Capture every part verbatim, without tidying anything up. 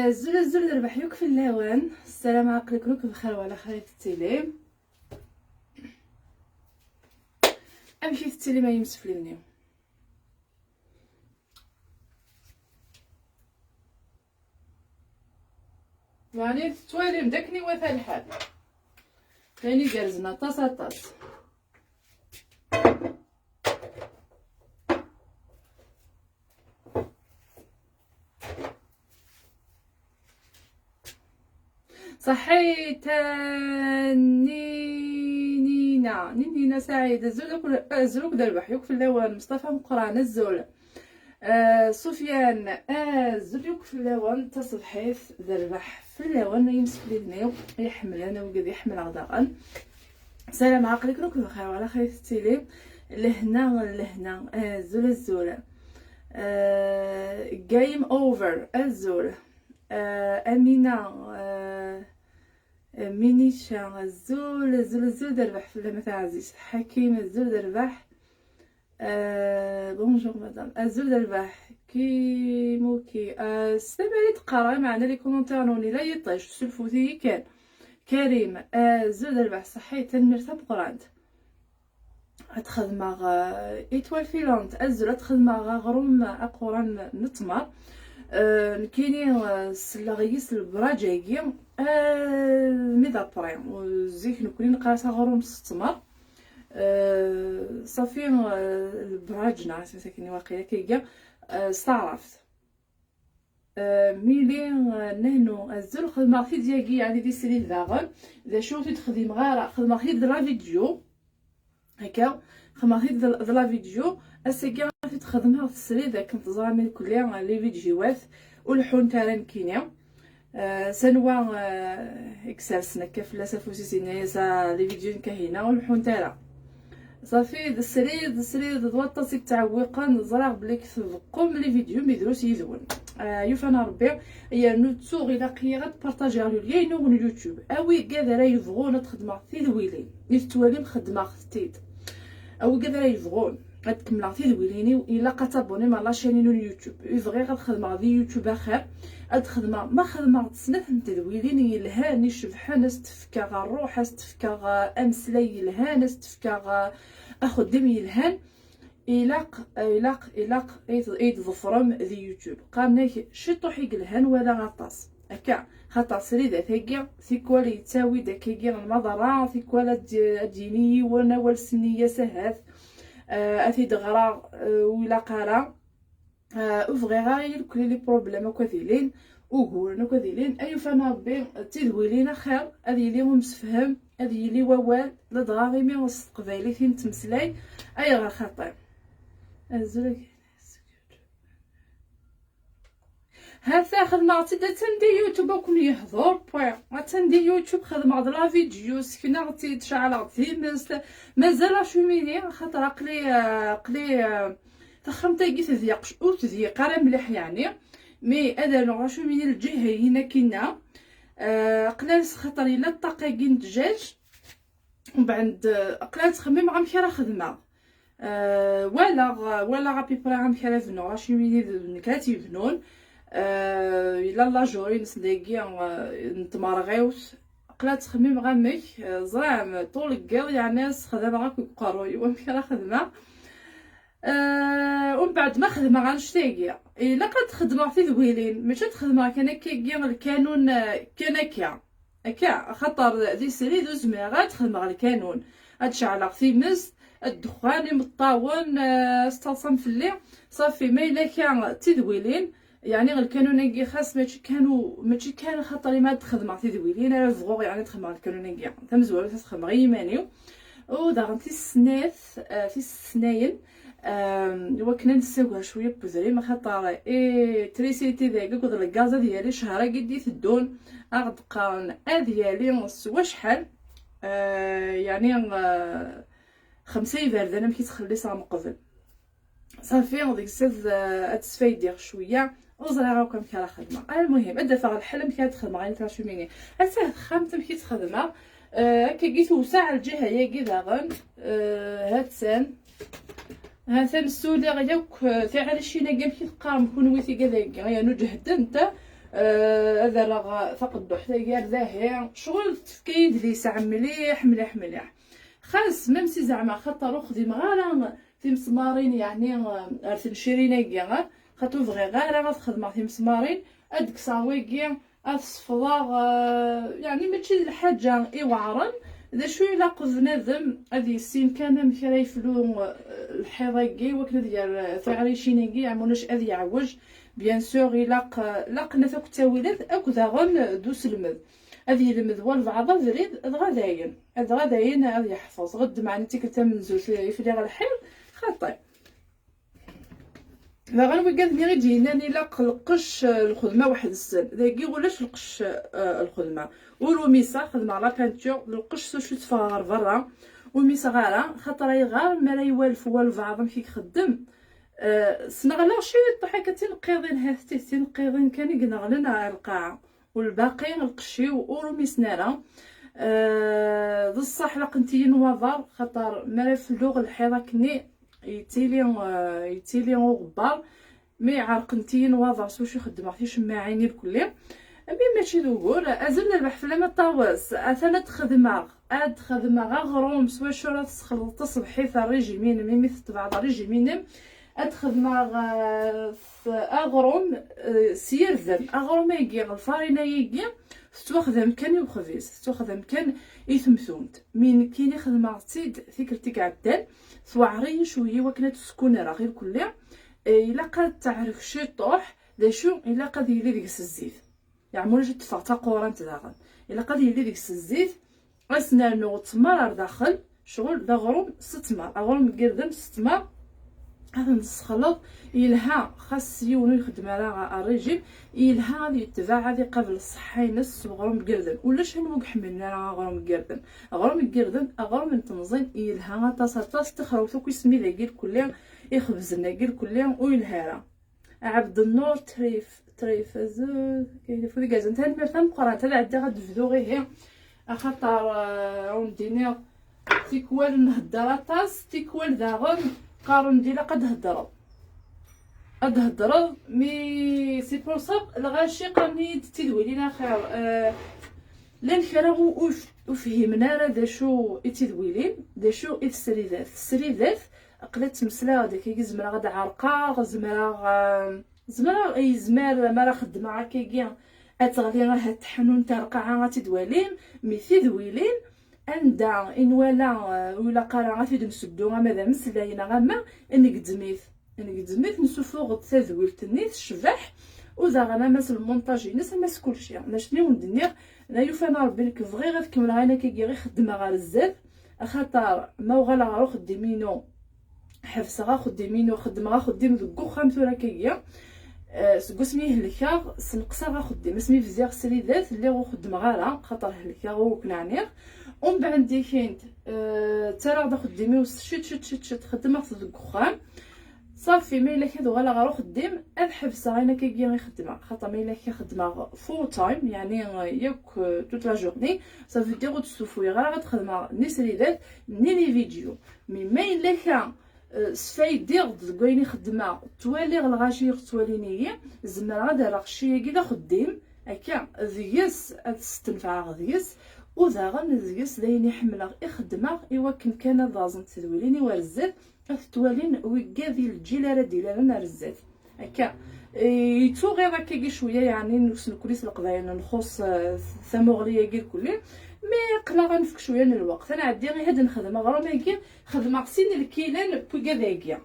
Azul, azul, d rrbeḥ yakk fell-awen. Ssarameɣ aql-iken akk bxir u ɛla xir i tettilim. Amek i tettilim ay imsefliden-iw? Yeɛni tettwalim d akken iwata lḥal. D ayen igerrzen aṭas, aṭas. Ṣaḥit, a Ninina, Ninina Saɛid, azul akk, azul akk d rrbeḥ yakk fell-awen. Mustafa Meqqran, azul. Eh, Sufyan, azul yakk fell-awen. Taṣebḥit d rrbeḥ fell-awen, ay imsefliden-iw iḥemmlen, awgad iḥemmleɣ daɣen. Ssarameɣ aql-iken akk bxir u ɛla xir i tettilim. Lehna, lehna, azul, azul. Eh, game over, azul. Eh, Amina, eh, eh, Minica, azul, azul, azul d rrbeḥ fell-am a taɛzizt. Ḥakim, azul d rrbeḥ. Eh, bonjour madame. Azul d rrbeḥ. Kimuki. Eh, s tamarit qqareɣ, meɛna les commentaires-nwen la yiṭij, ssulfut-iyi kan. Karim, eh, azul d rrbeḥ, ṣaḥit, tanemmirt tameqqrant. Ad xedmeɣ, eh, étoile filante, azul, ad xedmeɣ aɣrum aquran n ttmer. Eh, nekkini, eh, selleɣ yis lebraj-agi, eh, mi d après. Zik nekkni neqqar-as aɣrum s ttmer. Eh, ṣafi, eh, lebraj neɣ isem-is akken waqila akka, eh, s taɛrabt. Eh, mili, eh, nehnu, azul, xedmeɣ-t-id yagi, yeɛni di srid daɣen. D acu ur t-id-xdimeɣ ara, xedmeɣ-t-id d la vidéo. Akka, xedmeɣ-t-id d, d la vidéo. Ass-agi ad t-id-xedmeɣ s srid akken teẓram irkelli, eh, les vidéos-wat ur leḥḥunt ara nekkini. Eh, s anwa, eh, i isersen akka fell-as afus-is, yenna-yas, "Ah, les vidéos n Kahina ur leḥḥunt ara." Ṣafi, d srid, d srid, d waṭas i yettɛewwiqen. Ẓriɣ belli tbeqqum les vidéos, mi drus yid-wen. Eh, yufan Rebbi, yernu ttuɣ ilaq-iyi ad partajiɣ le lien-inu n YouTube. A wigad ara yebɣun ad xedmeɣ tidwilin, mi tettwalim xedmeɣ-tent-id. A wigad ara yebɣun ad kemmleɣ tidwilin-iw, ilaq ad tabonnim ar la chaîne-inu n YouTube. I bɣiɣ ad xedmeɣ di YouTube axir, ad xedmeɣ, ma xedmeɣ-d snat n tedwilin yelhan, icebḥen, ad s-d-fkeɣ ṛṛuḥ, ad s-d-fkeɣ, eh, ameslay yelhan, ad s-d-fkeɣ, eh, axeddim yelhan, ilaq, eh, ilaq, ilaq i t-, i d-ḍefrem di YouTube. Qqaren-ak ciṭuḥ i yelhan wala aṭas. Akka, xaṭer sridat-agi, tikwal yettawi-d akkagi lmaḍerra, tikwal ad d-, ad d-yini yiwen awal s nniya-s ahat, eh, ad t-id-ɣreɣ, eh, ur ilaq ara. Eh, ur bɣiɣ ara irkelli les problèmes akk ad ilin, uguren akk ad ilin, ay ufan Rebbi d tidwilin axir, ad yili umsefhem, ad yili wawal, ladɣa imi s teqbaylit i nettmeslay, ayɣer xaṭi. Azul a Ha-t-a xedmeɣ-tt-id, attan di YouTube ad ken-yehḍur, point. Attan di YouTube, xedmeɣ-d la vidéo, sekneɣ-tt-id, ceɛleɣ-d timest. Mazal la cheminée, axaṭer aql-i, eh, aql-i, eh, taxxamt-agi tedyeq, ur tedyeq ara mliḥ, yeɛni. Mi ad rnuɣ la cheminée lǧiha-yin akkinna, eh, aql-as xaṭer yella ṭṭaq-agi n ddjaj. Mbeɛd, eh, aql-i ad ttxemmimeɣ amek ara xedmeɣ. Eh, walaɣ, walaɣ à peu près amek ara bnuɣ, acimi d nekk ara tt-yebnun. Eh, yella lajur-ines dagi, eh, n tmerɣiwt. Aql-i ad ttxemmimeɣ amek, eh, ẓram, ṭul n yiḍ, yeɛni, ssexdameɣ akk deg uqerruy-iw amek ara xedmeɣ. Eh, umbeɛd ma xedmeɣ annect-agi, ilaq ad xedmeɣ tidwilin, mačči ad xedmeɣ kan akkagi lkanun, eh, kan akka. Akka, axaṭer di srid ur zmireɣ ad xedmeɣ lkanun. Ad ceɛleɣ timest, ddexxan, imeṭṭawen, eh, ad tettaḍsam fell-i. Ṣafi, ma yella akka d tidwilin, yeɛni lkanun-agi xas mačči kan u-, mačči kan axaṭer ima ad xedmeɣ tidwilin ara bɣuɣ, yeɛni ad xedmeɣ lkanun-agi. Tamezwarut ad xedmeɣ i yiman-iw. U daɣen tis snat, eh, tis tesnayin, Ehm, iwakken ad nessagar cwiya n wedrim, axaṭer, eh, trisiti dagi akked lgaz ad yali ccehṛ-agi d-iteddun, ad aɣ-d-qqaren ad yali s wacḥal, eh, yeɛni, eh, xemsa iberdan amek i ttxelliṣeɣ meqbel. Ṣafi, deg-s ad, eh, ad sfaydiɣ cwiya, ur ẓriɣ akk amek ara xedmeɣ. Almuhim, ad d-afeɣ lḥal amek ara d-xedmeɣ ayen n la cheminée. Atta texxamt amek i tt-xedmeɣ, eh, akkagi tewseɛ lǧiha-yagi daɣen, eh, ha-tt-an. Ha-t-an ssuliɣ yakk, eh, tiɛricin-agi, amek i teqqarem kunwi tigad-agi, yernu ǧehdent, eh, Eh, ad rreɣ taqedduḥt-agi ar dahi. Ccɣel tefka-yi-d liseɛ mliḥ, mliḥ, mliḥ. Xas, même si zeɛma, xaṭer ur xdimeɣ ara timesmarin, yeɛni, eh, ar tencirin-agi, eh, xaṭer ur bɣiɣ ara ad xedmeɣ timesmarin, ad kkseɣ wagi, ad sefḍeɣ, eh, yeɛni mačči d lḥaǧa iweɛren. D acu ilaq bnadem ad yissin kan amek ara yeflu, eh, lḥiḍ-agi, wakken ad yerr, eh, tiɣricin-agi, yeɛni ulac ad yeɛwej. Bien sûr, ilaq, eh, laqen akk ttawilat akk daɣen d uselmed. Ad yelmed walbeɛḍ abrid, dɣa dayen, dɣa dayen ad yeḥfeẓ. Ɣeddem ɛni tikkelt tamenzut i fliɣ lḥiḍ, xaṭi. Daɣen wigad-nni i d-yennan ilaq lqecc, eh, lxedma weḥd-sen. Dagi ulac lqecc, eh, lxedma. Ur umiseɣ, xedmeɣ la peinture, d lqecc s acu tteffɣeɣ ɣer berra. Ur umiseɣ ara, xaṭer ayɣer mi ara iwalef walbeɛḍ amek i ixeddem, eh, sneɣleɣ ciṭuḥ akka d tineqqiḍin, ha-t-it tineqqiḍin kan i ineɣlen ar lqaɛa. U lbaqi lqecc-iw ur umisen ara. Eh, d ṣṣeḥ laqent-iyi nnwaḍer, xaṭer mi ara fluɣ lḥiḍ akkenni, yettili, eh, yettili uɣebbar, mi ɛerqent-iyi nnwaḍer s wacu xeddmeɣ ticemmaɛin irkelli. Mi mačči d ugur, azul n rrbeḥ fell-am a Ṭawes, atan ad t-xedmeɣ, ad t-xedmeɣ aɣrum s wacu ara tesxelḍeḍ taṣebḥit rrijim-inem, imi tetbeɛḍ rrijim-inem, ad t-xedmeɣ, eh, s aɣrum, eh, s yirden. Aɣrum-agi, lfarina-agi, tettwaxdam kan i uxbiz, tettwaxdam kan i temtunt. Mi nekkini xedmeɣ-tt-id tikkelt i iɛeddan, tewɛer-iyi cwiya i wakken ad tt-skunreɣ irkelli. Eh, ilaq ad teɛrek ciṭuḥ, d acu, ilaq ad yili deg-s zzit. Yeɛni ulac ad teffeɣ d taqurant daɣen. Ilaq ad yili deg-s zzit, ad s-nernu ttmer ar daxel, ccɣel d aɣrum s ttmer, aɣrum n yirden s ttmer, ad t-nessexleḍ, yelha, xas yiwen ur ixeddem ara rrijim, yelha ad yetbeɛ, ad iqabel ṣṣeḥḥa-ines s uɣrum n yirden. Ulac anwa ur iḥemmlen ara aɣrum n yirden. Aɣrum n yirden, aɣrum n temẓin, yelha aṭas, aṭas, tixrawt akk isem-, dagi irkelli, ixebzen-agi irkelli, ur yelha ara. Ɛebdennur Trif, Trif, azul, kayf udi gazan, tanemmirt tameqqrant. Ad ɛeddiɣ ad d-bduɣ ihi, axaṭer, eh, ur d-iniɣ, tikwal nhedder aṭas, tikwal daɣen qqaren-d ilaq ad d-heddreḍ. Ad d-heddreḍ, mi c'est pour ça lɣaci qqaren-iyi-d d tidwilin axir. Eh, llan kra ur, ur, ur fhimen ara d acu i d tidwilin, d acu i d tesridat. Tesridat, aql-i ttmeslaɣ-d akkagi, zemreɣ ad ɛerqeɣ, zemreɣ, eh, zemreɣ, yezmer mi ara xeddmeɣ akkagi, ad teɣli ahat teḥnunt ar lqaɛa, ad tt-id-walim, mi tidwilin, anda i nwala, eh, ur ilaq ara ad t-id-nseddu, ama d ameslay neɣ ama, ngezzem-it. Ngezzem-it, nsufuɣ-d tadwilt-nni tecbeḥ, u daɣen ama s lmunṭaj-ines, ama s kulci. Mačči i wen-d-nniɣ, la yufan a Rebbi, nekk bɣiɣ ad kemmleɣ ayen akkagi i xeddmeɣ ɣer zdat, axaṭer ma uɣaleɣ ɣer uxeddim-inu, ḥebseɣ axeddim-inu, xeddmeɣ axeddim deg uxxam tura akkagi. Eh, seg wasmi i helkeɣ, sneqseɣ axeddim. Asmi bdiɣ sridat, lliɣ ur xeddmeɣ ara, xaṭer helkeɣ, ur ken-ɛniɣ. Umbeɛd dikint, eh, ttarraɣ-d axeddim-iw s ciṭ, ciṭ, ciṭ, ciṭ, xeddmeɣ-t deg uxxam. Ṣafi, ma yella kan ad uɣaleɣ ɣer uxeddim, ad ḥebseɣ ayen akkagi i xeddmeɣ. Xaṭer ma yella kan xeddmeɣ full time, yeɛni, eh, yakk, eh, toute la journée, ça veut dire ur d-stufuyeɣ ara ad xedmeɣ ni sridat, ni les vidéos. Mais ma yella kan, eh, sfaydiɣ-d deg wayen i xeddmeɣ, ttwaliɣ lɣaci i ɣ-ttwalin-iyi, zemreɣ ad rreɣ cci-agi d axeddim, akka, deg-s ad stenfɛeɣ deg-s, u daɣen deg-s d ayen i ḥemmleɣ i xeddmeɣ, i wakken kan ad aẓent tedwilin-iw ar zdat, ad t-walin wigad i lǧil ara d-ilalen ar zdat. Akka, eh, yettuɣiḍ akkagi cwiya, yeɛni, nus nekkni s Leqbayel nxuṣ, eh, tamuɣli-agi irkelli, mi aql-aɣ ad nefk cwiya n lweqt. Ad nɛeddi ihi ad nexdem aɣrum-agi, xedmeɣ sin lkilan n wigad-agi.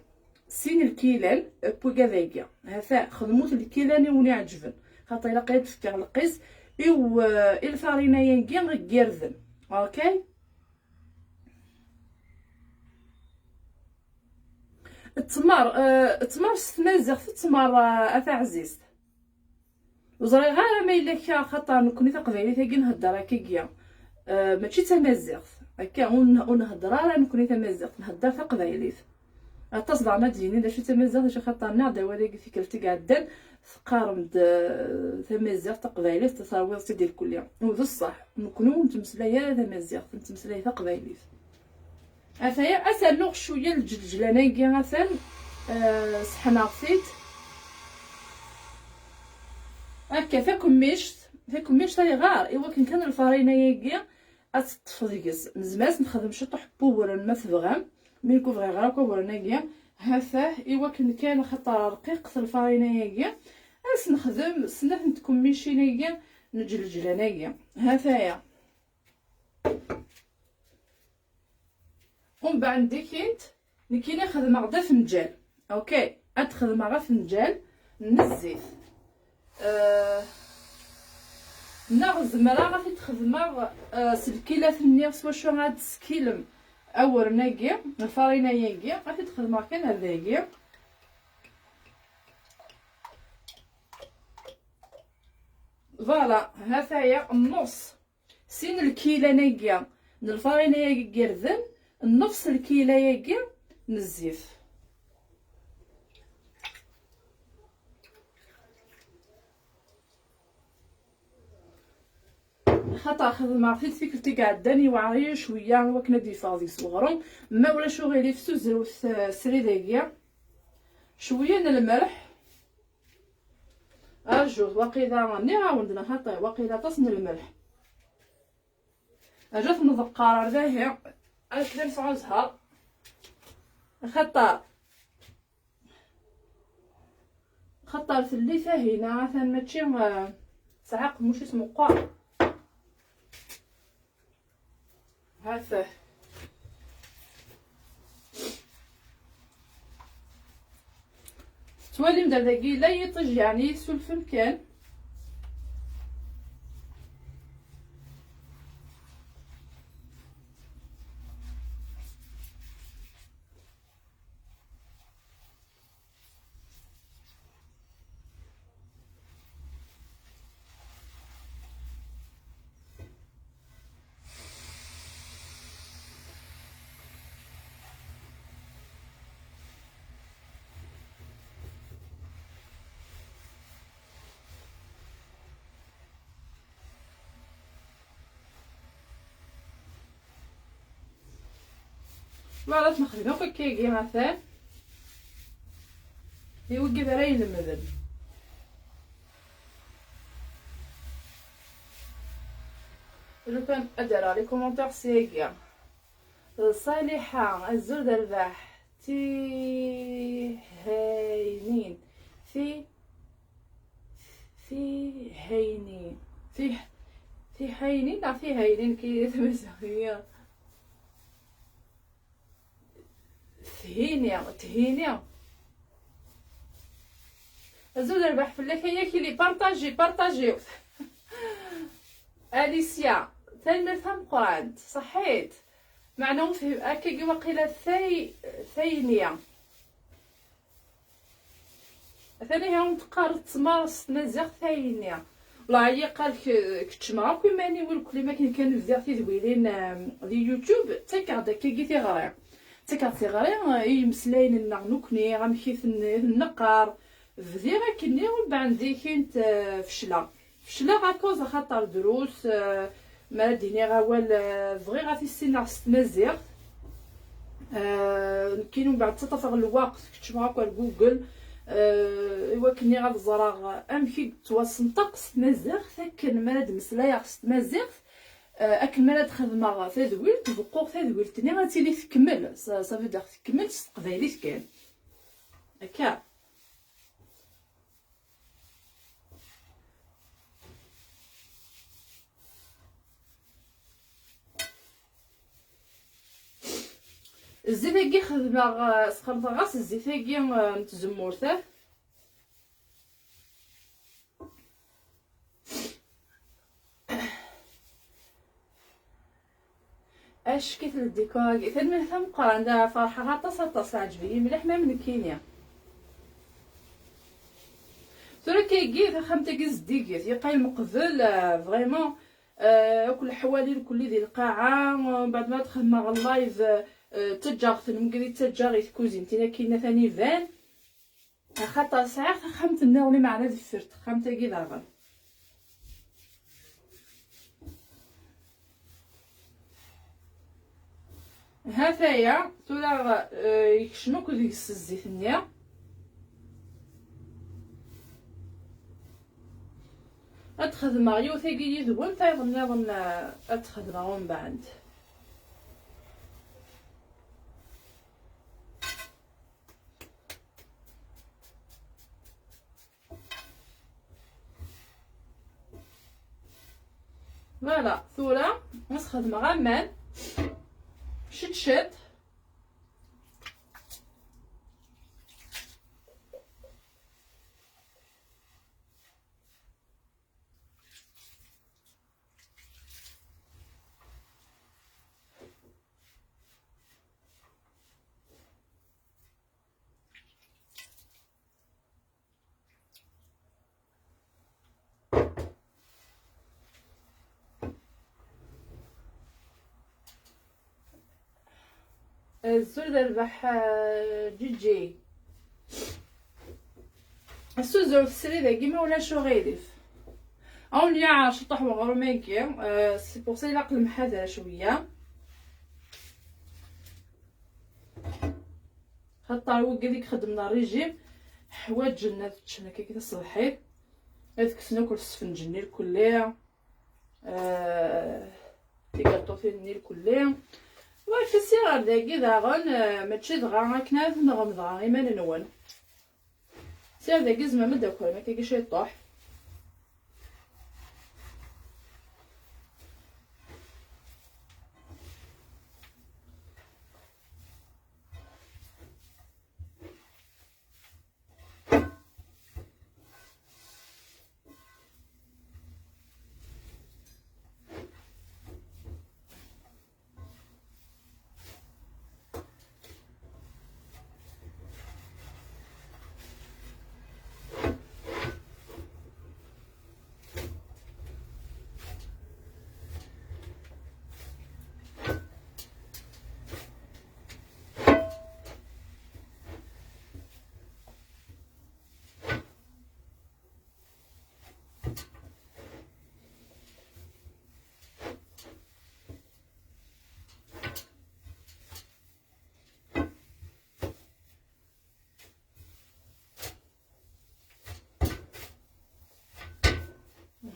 Sin lkilan n wigad-agi. Hata, xedmut lkilan i wen-iɛeǧben. Xaṭer ilaq ad d-fkeɣ lqis i u-, i lfarina-agi n yirden. Ok? Ttmer, eh, ttmer s tmaziɣt, ttmer, eh, a taɛzizt. Ur ẓriɣ ara ma yella kra, xaṭer nekkni taqbaylit-agi nhedder akkagi. Eh, mačči d tamaziɣt. Akka, ur n-, ur nhedder ara nekkni tamaziɣt, nhedder taqbaylit. Aṭas daɣen ad d-yinin d acu d tamaziɣt, d acu xaṭer nniɣ-d awal-agi tikkelt i iɛeddan, teqqarem-d, eh, tamaziɣt, taqbaylit, terwiḍ-tt-id irkelli. U d ṣṣeḥ, nekkni ur nettmeslay ara tamaziɣt, nettmeslay taqbaylit. Ataya, ad s-rnuɣ cwiya n lǧelǧlan-agi, atan, eh, seḥnaɣ-t-id. Akka, takemmict, takemmict ayɣer? I wakken kan lfarina-agi ad teṭṭef deg-s. Nezmer ad s-nexdem ciṭuḥ n wuwren ma tebɣam, mi nekk ur bɣiɣ ara akk awren-agi. Ha-t-ah, i wakken kan, axaṭer rqiqet lfarina-agi, ad s-nexdem snat n tkummicin-agi n ǧleǧlan-agi. Ha-t-aya. Umbeɛd dikint, nekkini xedmeɣ-d afenǧal. Ok, ad xedmeɣ afenǧal n zzit. Eh, neɣ zemreɣ ad t-id-xedmeɣ, eh, s lkilat-nni, s wacu ad d-teskilem awren-agi, lfarina-agi, ad t-id-xedmeɣ kan ar dagi. Voilà, ha-t-aya nnuṣ. Sin lkilan-agi n lfarina-agi n yirden, nnefs lkila-agi n zzit. Xaṭer xedmeɣ-t-id tikkelt i iɛeddan, yewɛer-iyi cwiya i wakken ad d-yeffeɣ deg-s weɣrum. Ma ulac uɣilif, suzrewt, eh, srid-agi. Cwiya n lmelḥ. Arjut, waqila nniɣ-awen-d neɣ xaṭi, waqila aṭas n lmelḥ. Arjut nḍeqqer ar dahi, akken ad nesɛu zzher. Xaṭer, xaṭer telli Tahina, atan mačči, eh, tesɛa aqemmuc-is meqqer. Ha-t-ah. Tettwalim-d ar dagi, la yiṭij, yeɛni yessulfem kan. Voilà, ad t-nexdem akk akkagi, atan. I wigad ara ilemden. Lukan ad d-rreɣ les commentaires seg-agi. Ṣaliḥa, azul d rrbeḥ. Tihaynin. Ti-, Tihaynin. Ti-, Tihaynin neɣ Tihaynin ki tmaziɣt-nni? Thini, Thini. Azul rrbeḥ fell-ak, ay akli, partaji, partaji. Alicia, tanemmirt tameqqrant, ṣaḥit. Meɛna ur fhim-, akkagi waqila tay-, tayni. Atan ihi ur teqqareḍ ttmar s tmaziɣt tayni. Wala, ɛyiɣ, qal k-, keččmeɣ akk iman-iw irkelli, makken kan bdiɣ tidwilin, em, di YouTube, ttakeɣ-d akkagi tiɣri. Ttakeɣ-d tiɣri, eh, i yimeslayen-nneɣ nekkni, amek i ten-, i ten-neqqar. Bdiɣ akkenni, umbeɛd dikint, eh, fecleɣ. Fecleɣ akuz axaṭer drus, eh, mi ara d-iniɣ awal, eh, bɣiɣ ad t-issineɣ s tmaziɣt. Eh, nekkini umbeɛd ttaṭṭafeɣ lweqt, keččmeɣ akk ar Google, eh, i wakken ad ẓreɣ amek i yettwasenṭeq s tmaziɣt, akken mi ara d-mmeslayeɣ s tmaziɣt, eh, akken mi ara d-xedmeɣ tadwilt, beqquɣ tadwilt-nni ad tili tkemmel, ça, ça veut dire tkemmel s teqbaylit kan. Akka. Zzit-agi xedmeɣ, eh, sxelṭeɣ-as zzit-agi, eh, n tzemmurt, eh. Acek-it ldikor-agi. Tanemmirt tameqqrant, da ferḥeɣ aṭas, aṭas, teɛǧeb-iyi mliḥ, ma am nekkini. Tura kayagi, taxxamt-agi zeddiget, yeqqay meqbel, eh, vraiment, eh, akk leḥwal irkelli di lqaɛa, eh, mbeɛd ma ad xedmeɣ live, eh, ttaǧǧaɣ-ten, mgri ttaǧǧaɣ i tkuzint-in akkin atan iban. Axaṭer sɛiɣ taxxamt nniḍen, meɛna deffir texxamt-agi daɣen. Ha-t-aya, tura, eh, yekcem akk deg-s zzit-nni. Ad xedmeɣ yiwet-agi yid-wen, tayeḍ nniḍen, eh, ad xedmeɣ umbeɛd. Voilà, tura ad xedmeɣ aman ciṭ ciṭ. Azul d rrbeḥ, eh, Ǧiǧi. Assuzur tesri dagi ma ulac uɣilif. Awen yaɛer ciṭuḥ weɣrum-agi, eh, c'est pour ça ilaq lemḥadra cwiya. Xaṭer wigad i ixeddmen rrijim ḥwaǧen ad ččen akka taṣebḥit, ad kksen akk lesfenǧ-nni lkulli, eh, tigaṭutin-nni lkulli. Wa fisi ɣer dagi daɣen, eh, mačči dɣa akken ara tenɣem dɣa iman-nwen. Sya dagi tzemrem ad d-takrem akka ciṭuḥ.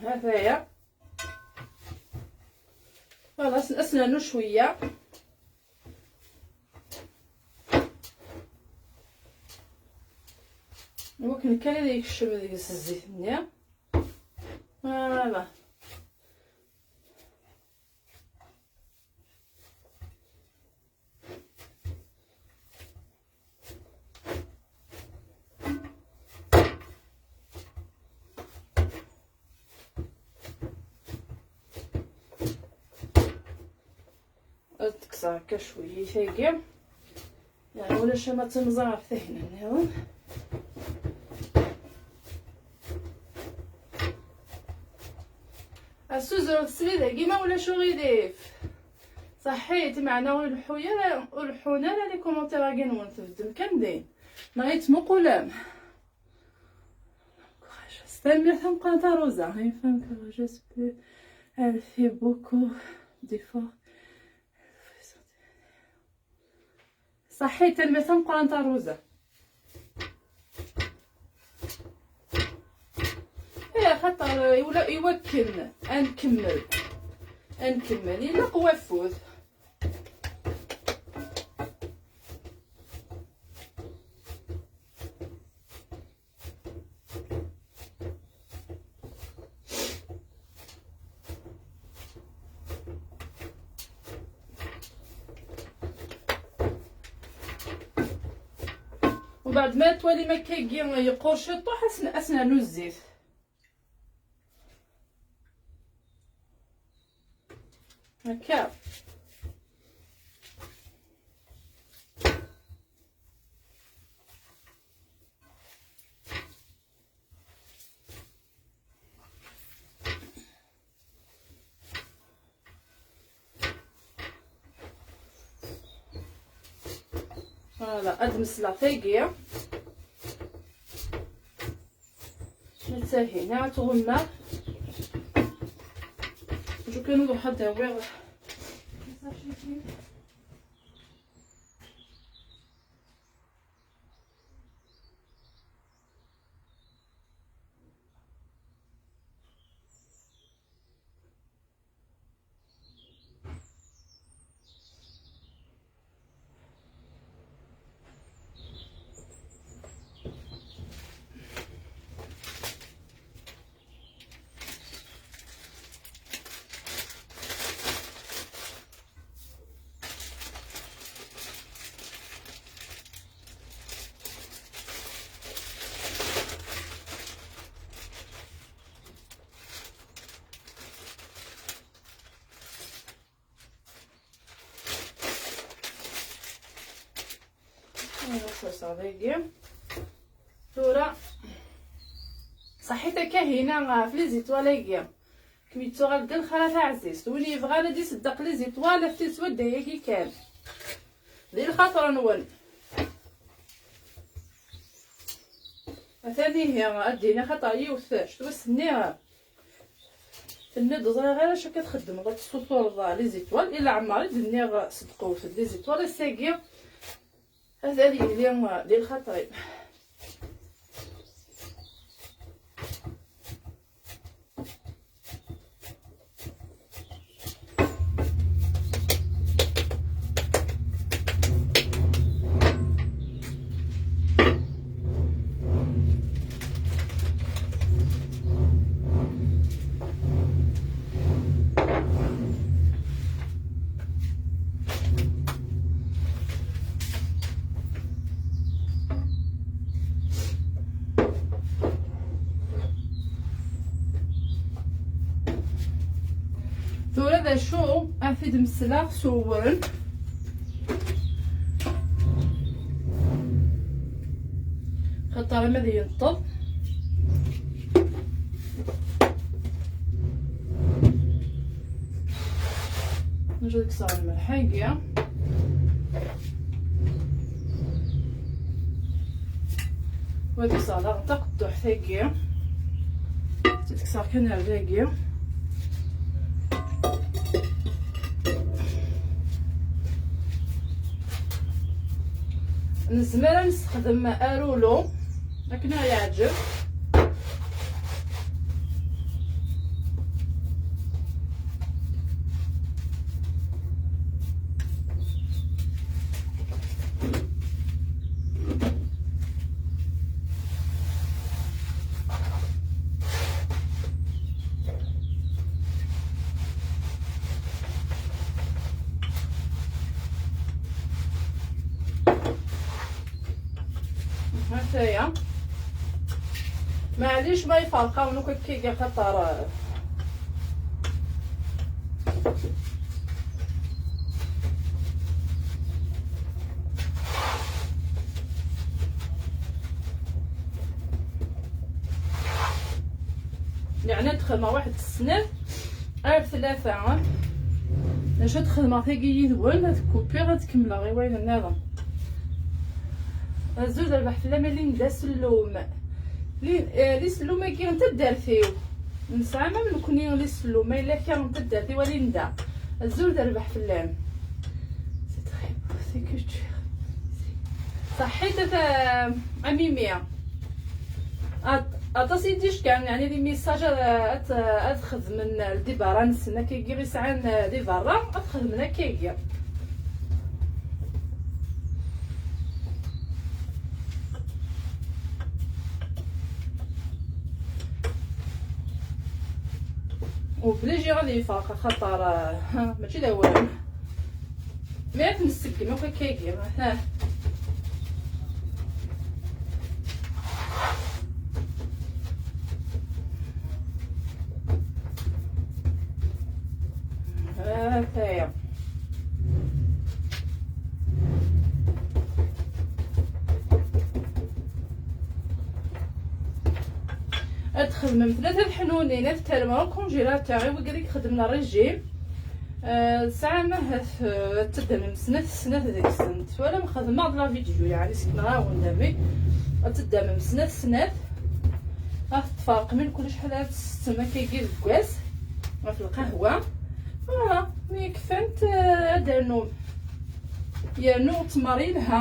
Hata ya. Voilà, as-, as-nernu cwiya. Iwakken kan ad yekcem deg-s zzit-nni. Voilà. Ad kkseɣ akka cwiya tagi. Yeɛni ulac ama d timẓin ɣef tahin-nniḍen. Assuzer tesli dagi ma ulac uɣilif. Saḥit, meɛna ur leḥḥu ara, ur leḥḥun ara les commentaires-agi-nwen, tbeddem kan din. Neɣ yettmuqulem. Tanemmirt tameqqrant a Rosa. Une femme courageuse peut, elle fait beaucoup d'efforts. Saḥit, tanemmirt tameqqrant a Rosa. Ih, axaṭer, eh, iwla-, iwakken ad nkemmel. Ad nkemmel. Ilaq wafud. Umbeɛd ma twalim akkagi yeqqur ciṭuḥ, as-, as-nernu zzit. Akka. Voilà, ad mesleɣ tagi. Netta hina ad tɣummeɣ. Ǧu kan ad ruḥ ad awiɣ. Ayen ad serseɣ dagi. Tura, ṣaḥit akka hina ɣef les étoiles-agi. Kem yettuɣal d lxir a taɛzizt. Win yebɣan ad iṣeddeq les étoiles, af tidet wadda-yagi kan. Di lxaṭer-nwen. Atan ihi, ad d-iniɣ xaṭer yiwet, ctwa s-nniɣ. Tenna-d ẓriɣ ara acu akka txeddmeḍ, ad tessutureḍ les étoiles, i leɛmer i d-nniɣ ṣeddqewt-d les étoiles, ass-agi ad, ad yili di lxaṭer-im. Tura d acu ad t-id-mesleɣ s uwren? Xaṭer ama d yenṭeḍ. Nǧu ad kkseɣ lmelḥ-agi. Wa ad kkseɣ daɣen taqedduḥt-agi. Ad kkseɣ kan ar dagi. Nezmer ad nessexdem arulu akken ad yeɛǧeb. Hataya. Maɛlic ma iferq-awen akk akka, xaṭer Yeɛni ad xedmeɣ waḥed snat ar tlata. Acu ad xedmeɣ tagi yid-wen, ad kupiɣ, ad kemmleɣ i wayen nniḍen. Azul d rrbeḥ fell-am a Linda Sellum. Lin-, eh, Lisellum-agi n taddart-iw. Nesɛa ma nekkni Lisellum, ma yella kra n taddart-iw a Linda. Azul d rrbeḥ fell-am. C'est très beau, c'est que tu Ṣaḥḥit a ta-, a Mimi. At-, aṭas i d-icekkan, yeɛni di message ad, ad, ad xedmen di berra-nsen, akkagi i sɛan di berra, ad xedmen akkagi. Obligé ad yefreq, axaṭer, ha, mačči d awal. Mi ara t-nseggem akk akkagi, ha. Ataya. Ad txedmem tlata tḥanunin, ad terrem au congélateur i wigad i ixedmen régime. Ah, tesɛam ahat, ah, ad teddamem snat, snat deg-sent. Twalam, xedmeɣ-d la vidéo, yeɛni sekneɣ-awen-d amek. Ad teddamem snat, snat. Ad tferqem mkul acḥal ara tessettem akkagi deg wass ɣef lqahwa. Voilà, mi kfant, ah, ad d-rnum. Yernu ttmer yelha.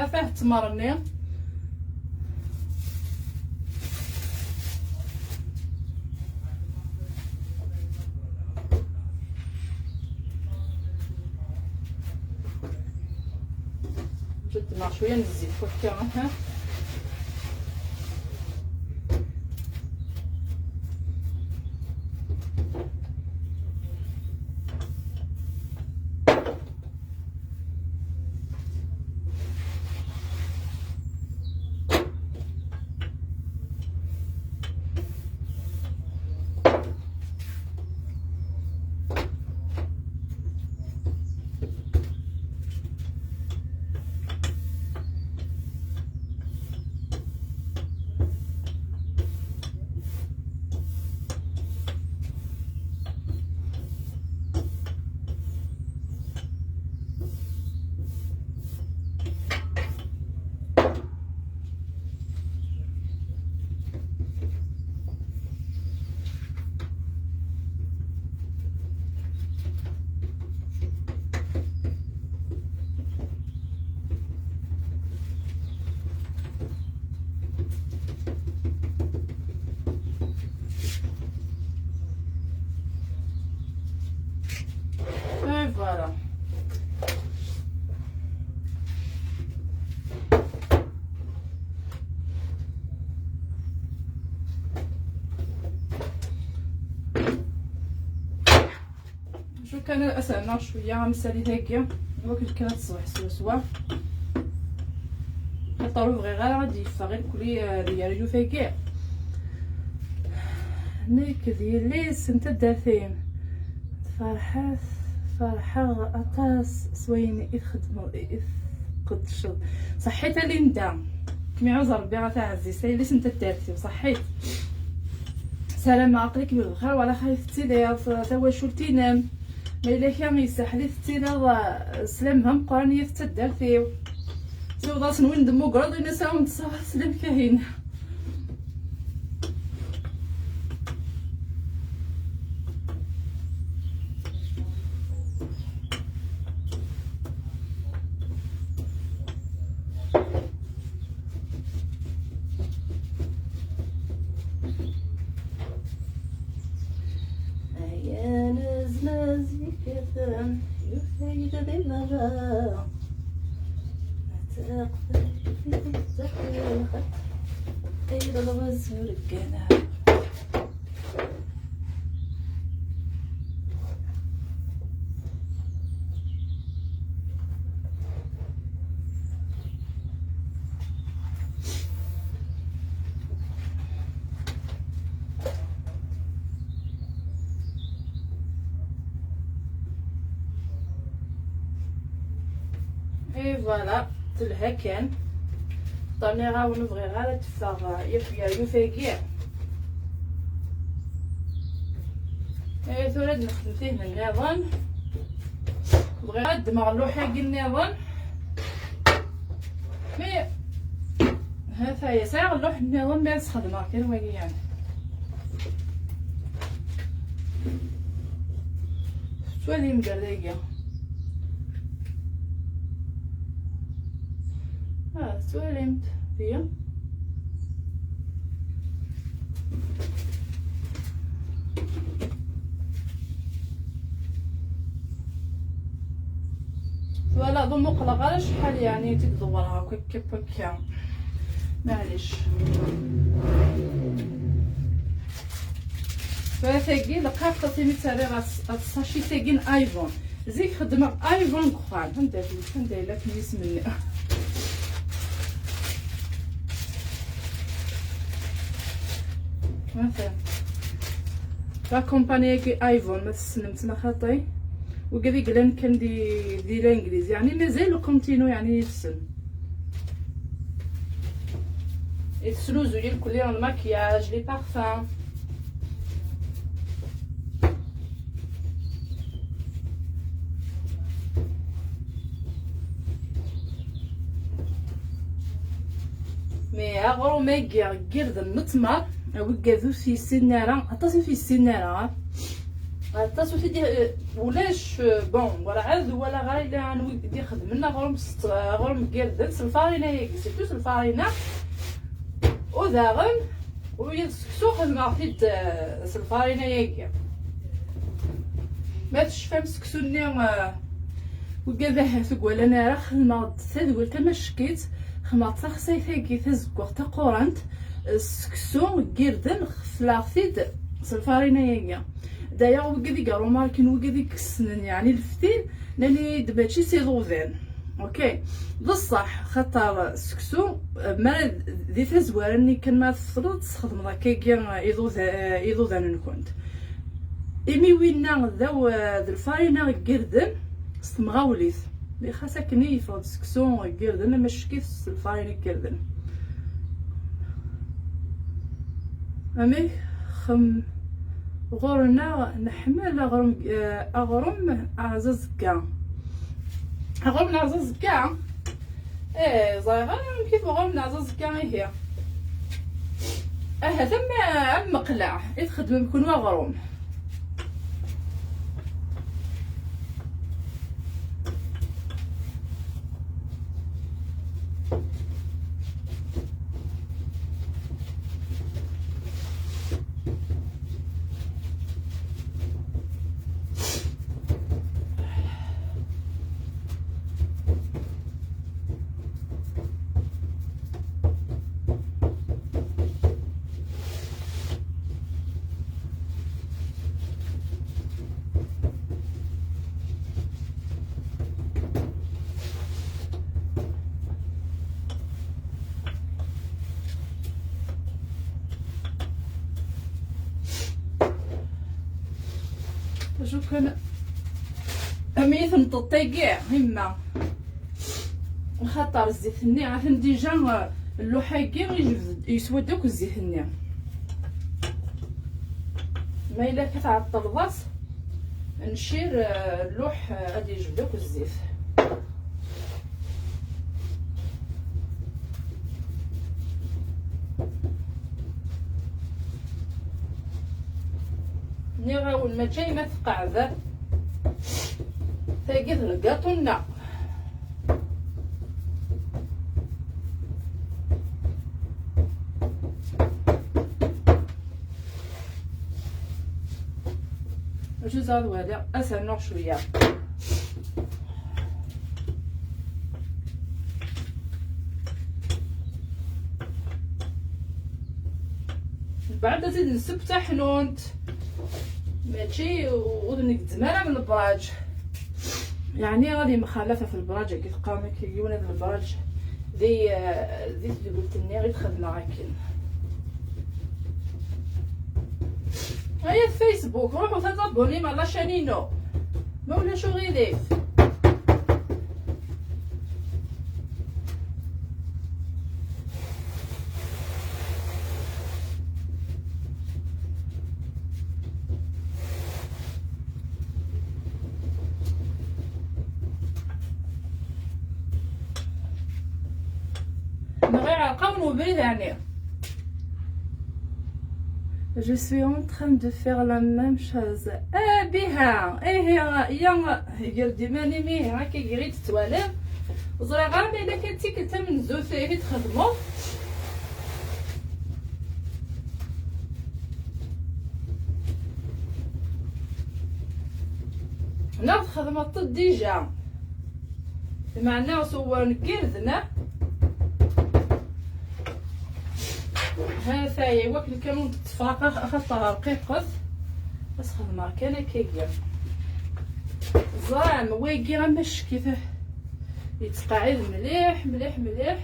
Ha-t-ah ttmer-nni. Ǧǧet-neɣ cwiya n zzit wakka, aha. Voilà. شو كان أسألنا شوية مسالي داكيا، وكل كانت الصبح سوا سوا. Xaṭer ur bɣiɣ ara ad d-yeffeɣ irkelli, eh, deg rryu-agi. Nekk d yelli-s n taddart-im. Ferḥet, ferḥeɣ aṭas s wayen i txeddmeḍ, i tqeddceḍ. Ṣaḥḥit a Linda. Kem-iɛuz Rebbi a taɛzizt, a yelli-s n taddart-iw, ṣaḥḥit. Ssarameɣ aql-ikem bxir, wala xir tettiliḍ, tawacult-inem. Ma yella kra yesseḥli tettiliḍ, eh, sslam d ameqqran i taddart-iw. Siweḍ-asen win d-temmugreḍ, ini-as a wen-d-ssawaḍ sslam Kahina. Ayen azmaz yekkaten, yufa-yi-d di berra. Ad taqbel taqbel, ay d lɣez ur gganeɣ. Et voilà, telha kan. Ṭṭaniɣ-awen, ur bɣiɣ ara ad teffeɣ, eh, yakk yeryuf-agi. Eh, tura ad nexdem tin nniḍen. Bɣiɣ ad ddmeɣ lluḥ-agi nniḍen. Mi, ha-t-aya, sɛiɣ lluḥ nniḍen, mi ad sxedmeɣ kan wagi, yeɛni. Tettwalim gar dagi. Ah, tettwalimt. Dagi. Voilà, ur muqleɣ ara acḥal, yeɛni, i d-ḍewreɣ akk akka, akk akka. Maɛlic. Tura tagi, lqaɣ-tt imi tt-rriɣ ɣer s-, ɣer tsacit-agi n Avon. Zik xeddmeɣ Avon deg uxxam. Anda, anda yella akken yisem-nni? Atan. La compagnie-agi Avon, ma tessnem-tt neɣ xaṭi. Wigad i yellan kan di, di l'angliz. Yeɛni mazal ur continue, yeɛni yid-sen. I tesnuzuy irkelli, le maquillage, les parfums. Mais aɣrum-agi n yirden n ttmer, wigad ur t-yessinen ara, aṭas ur t-yessinen ara. Aṭas ur t-id-, ulac, bon, werɛad walaɣ ara yella anwa i d-ixedmen aɣrum s tt-, aɣrum n yirden s lfarina-agi, surtout s lfarina. U daɣen, ula d seksu xedmeɣ-t-id, eh, s lfarina-agi. Ma tecfam seksu-nni, eh, wigad ahat ur walan ara, xedmeɣ-d tadwilt tamackit, xedmeɣ-d taxsayt-agi tazeggaɣt taqurant, eh, s seksu n yirden, xefleɣ-t-id s lfarina-agi. D'ailleurs, wigad i yerumarken, wigad i yessnen, yeɛni leftil, nnan-iyi-d mačči s iḍudan. Ok. D ṣṣeḥ, xaṭer seksu, eh, mi ara d-, di tazwara-nni kan mi ara tefteḍ, tesxedmeḍ akkagi iḍuda-, eh, iḍudan-nkent. Imi winna d aw-, eh, d lfarina n yirden s temɣawlit. Di xas akken i yeffeɣ-d seksu n yirden, amack-it s lfarina n yirden. Amek xem ɣur-neɣ nḥemmel aɣrum, eh, aɣrum aɛẓazegga. Aɣrum n aɛẓazegga? Eh, ẓriɣ ara amek i t-uɣrum n aɛẓazegga, ihi. Ahat am, am meqleɛ i txedmem kunwi aɣrum. Cukkeɣ am iyi tneṭṭeḍ tagi, yemma. Axaṭer zzit-nni, atan dija, eh, lluḥ-agi yejbed, yeswa-d akk zzit-nni. Ma yella akka tɛeṭṭleḍ-as, ncir, eh, lluḥ, eh, ad yejbed akk zzit. Nniɣ-awen mačči ma tqeɛɛed. Tagi d lgaṭu-nneɣ. Acu ẓer wala, ad s-rnuɣ cwiya. Mbeɛd ad tt-id-nesseww taḥnunt. Mačči ur negezzem ara ɣer lebraǧ. Yeɛni ad yemxalaf ɣef lebraǧ, agi teqqarem akka, yiwen n lebraǧ di, di tdugelt-nni i t-xedmeɣ akken. Aya d Facebook, ruḥut ad abonnim ɣer la chaîne-inu. Ma ulac uɣilif. Neɣ iɛreq-awen ubrid, ɛni? Je suis en train de faire la même chose. Ah, biha, eh, ya, ya, ger-d iman-im, ihi, akka, ger-d, tettwaliḍ. Ẓriɣ ara ma yella kan d tikkelt tamenzut i txedmeḍ. Neɣ txedmeḍ-t déjà. Meɛna ṣewwren n yirden, ah. Ha-t-aya, iwakken kan ur d-tteffɣeɣ, ax-, axaṭer rqiqet. Ad s-xedmeɣ kan akkagi. Ẓram, wagi amack-it, yettqeɛɛid mliḥ, mliḥ, mliḥ.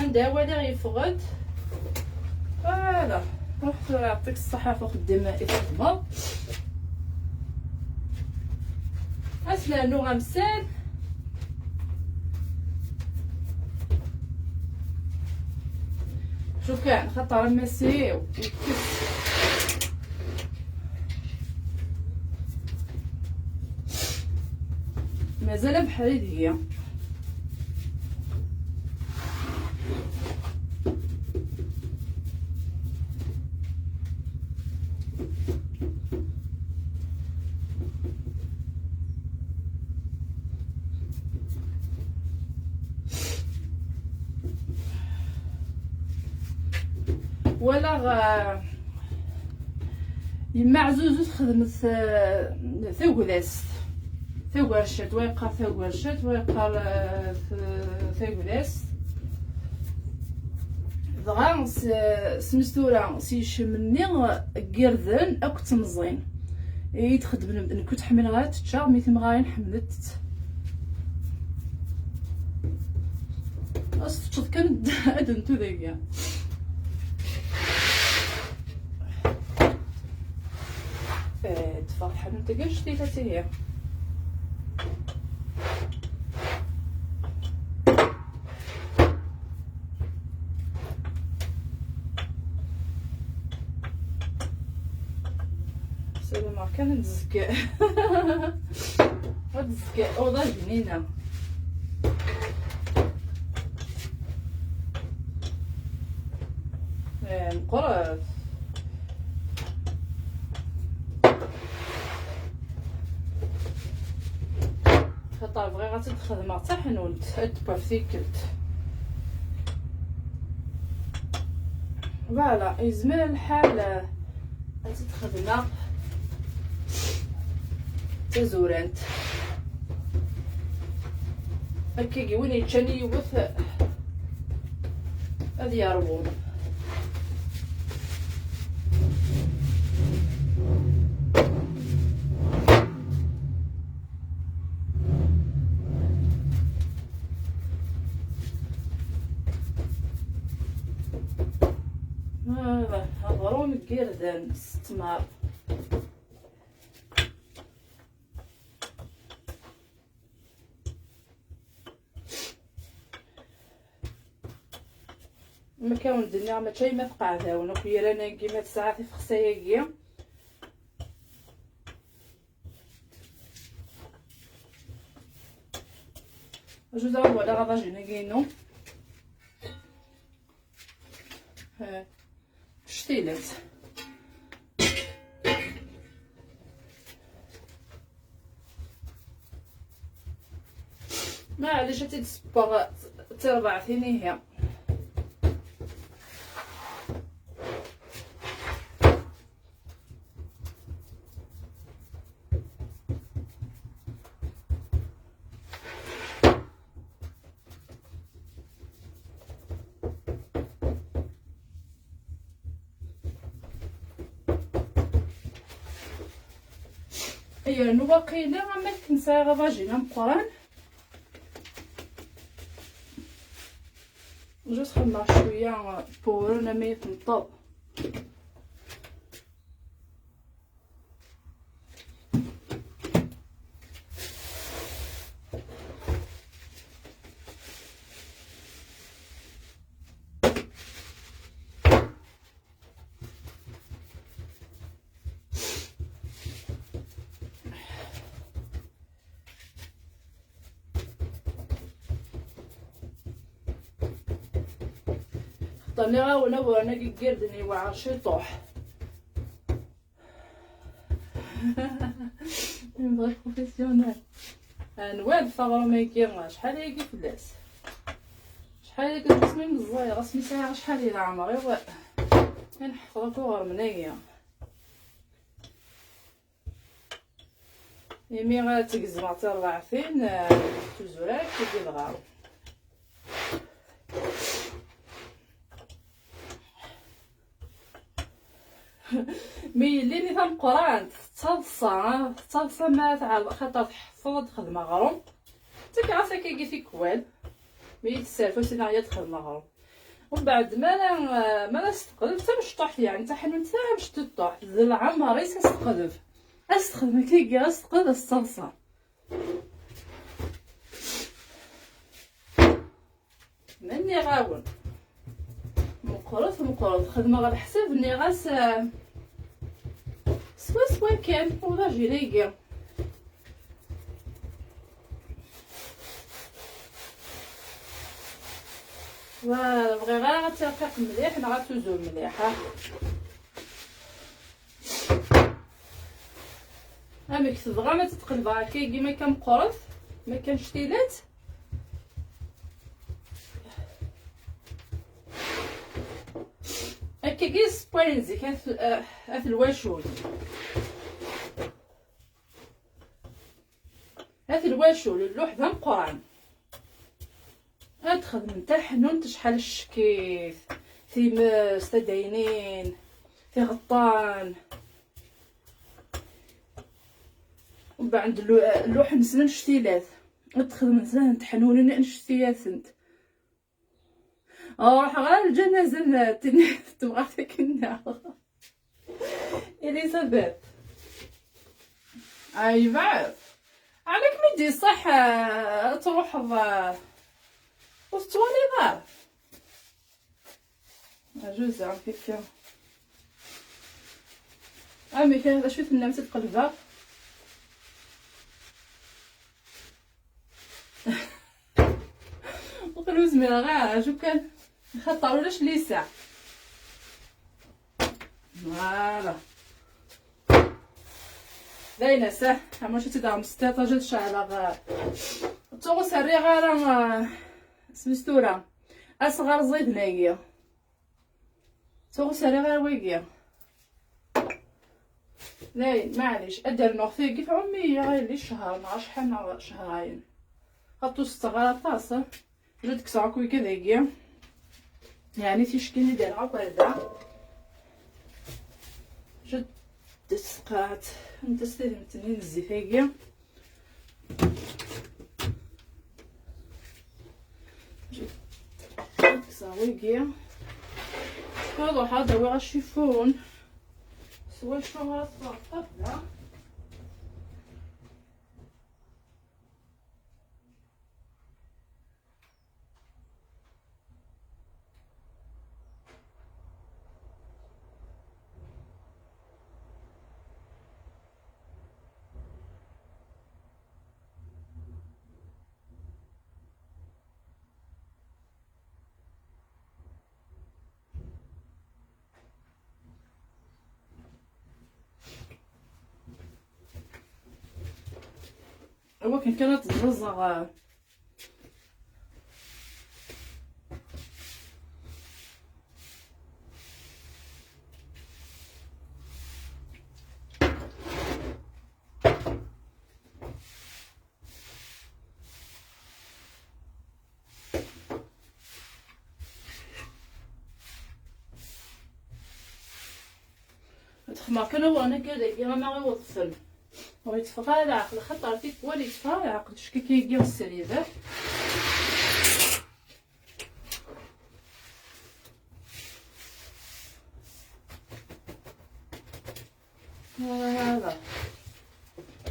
Anda awal i yeffeɣ-d. Voilà. Ruḥ tura, yeɛṭik ṣṣeḥḥa ɣef uxeddim i txedmeḍ. Ad s-nernu amsal. Cukkeɣ xaṭer amasiw yekkes. Mazal abeḥri deg-i. Walaɣ, ah, Yemma Ɛzuzu txedmet, eh, tagdast. Tagercat, wa yeqqar tagercat, wa yeqqar, eh, t-, tagdast. Dɣa s-, smes tura s yicem-nni n yirden akked temẓin i d-xeddmen. Nekk ur tt-ḥemmleɣ ara tečča, mi timɣarin ḥemmlent-tt. Ad s-teččeḍ kan ad d-, ad d-ntu dagi. Eh, ṭṭfeɣ tḥanut-agi anect-ila tihi. Ssarameɣ kan ad d-tezg, ad d-tezg uḍar bnina. Eh, meqqret. Xaṭer bɣiɣ ad tt-id-xedmeɣ d taḥnunt, ad d-tewwi ɣef tikkelt. Voilà, yezmer lḥal ad tt-id-xedmeɣ d tazurant. Akkagi win yeččan yiwet ad yerwu. Ah, aɣrum n yirden s ttmer. Ma kan d-nniɣ, mačči ma tqeɛdawen akk yiran-agi, ma tesɛa tifexsa-agi. Acu daɣ walaɣ aḍajin-agi-inu. Eh, Ctilat. Maɛlic, ad tt-id-ssewweɣ d tirbaɛtin ihi. Yernu waqila am akken sɛiɣ aḍajin ameqqran. Just xedmeɣ cwiya n wewren am ay tenṭeḍ. Xeṭṭer nniɣ-awen awren-agi n yirden yewɛer ciṭuḥ. Une vraie professionnelle. Nwal f aɣrum-agi, acḥal ayagi fell-as? Acḥal ayagi asmi meẓẓiyeɣ, asmi sɛiɣ acḥal di leɛmer-iw, i nḥeffeḍ akk uɣermen-agi. Imi ara tt-gezmeɣ tirbaɛtin, eh, tuzura-k i d-idɣaw. Mi yellin i tameqqrant, tettaḍsa, tettaḍsa ma tɛerḍ, xaṭer tḥeffeḍ ad texdem aɣrum. Ttakeɣ-as akkagi tikwal. Mi yi-tesserfa usineɣ ad xedmeɣ aɣrum. Umbeɛd, mi ara, mi ara s-teqleb d tamecṭuḥt, yeɛni taḥanut tamecṭuḥt, d leɛmer-is a s-teqleb. A s-texdem akkagi, a s-teqleb, a s-tettaḍsa. Ma nniɣ-awen, meqqret, meqqret, xedmeɣ leḥsab, nniɣ-as, eh, swaswa kan, ulac-igi. Voilà, bɣiɣ ara ad tirqiq mliḥ neɣ ad tuzur mliḥ, ha? Amek tebɣam ad tt-qelbeɣ akkagi, ma kan meqqret, ma kan ctilat? Akkagi s wayen zik at, at lwacul. At lwacul, lluḥ d ameqqran. Ad xedmen taḥnunt acḥal ccekit, times, tadaynin, tiɣeṭṭan. Umbeɛd llu-, lluḥ-nsen anect-ilat. Ad xedmen taḥnunin anect-iyatent. Ruḥeɣ ɣer lǧanaza n tin tebɣa akken-nneɣ. Elizabeth. Ay, bɛed. Ɛni kem-id-iṣaḥ, eh, ad truḥeḍ, eh, ur tettwaliḍ ara? Ajuza, kifkif. Amek, d acu i tennamt i d-qelbeɣ? Waqil ur zmireɣ ara, acu kan, xaṭer ulac liseɛ. Voilà. Dayen, asah, ama acu tt-id-ɣemstet, aǧa ad ceɛleɣ, eh, tuɣ ur s-rriɣ ara, eh, smis tura. Asɣar ẓiden-agi. Tuɣ ur s-rriɣ ara wagi. Dayen, maɛlic, ad d-rnuɣ tagi tɛumm-iyi, ɣilli ccher neɣ acḥal neɣ cehrayen. Xaṭer ur setteɣ ara aṭas, eh. Ad d-kkseɣ akk wigi dagi. Yeɛni tickin i d-rreɣ akk ar da. Jed tesqaɛt. Anta s tadimt-nni n zzit-agi? Jed kkseɣ wigi. Ad ruḥeɣ ad awiɣ acifun. S wacu ara teffeɣ ṭṭabla? Awakken kan ad tt-ẓẓaẓeɣ. Ad xedmeɣ kan awren akka dagi ama iweḍ-ten. Ur yetteffeɣ ara leɛqel, xaṭer tikwal yetteffeɣ ara leɛqel, ticki-agi srid. Voilà.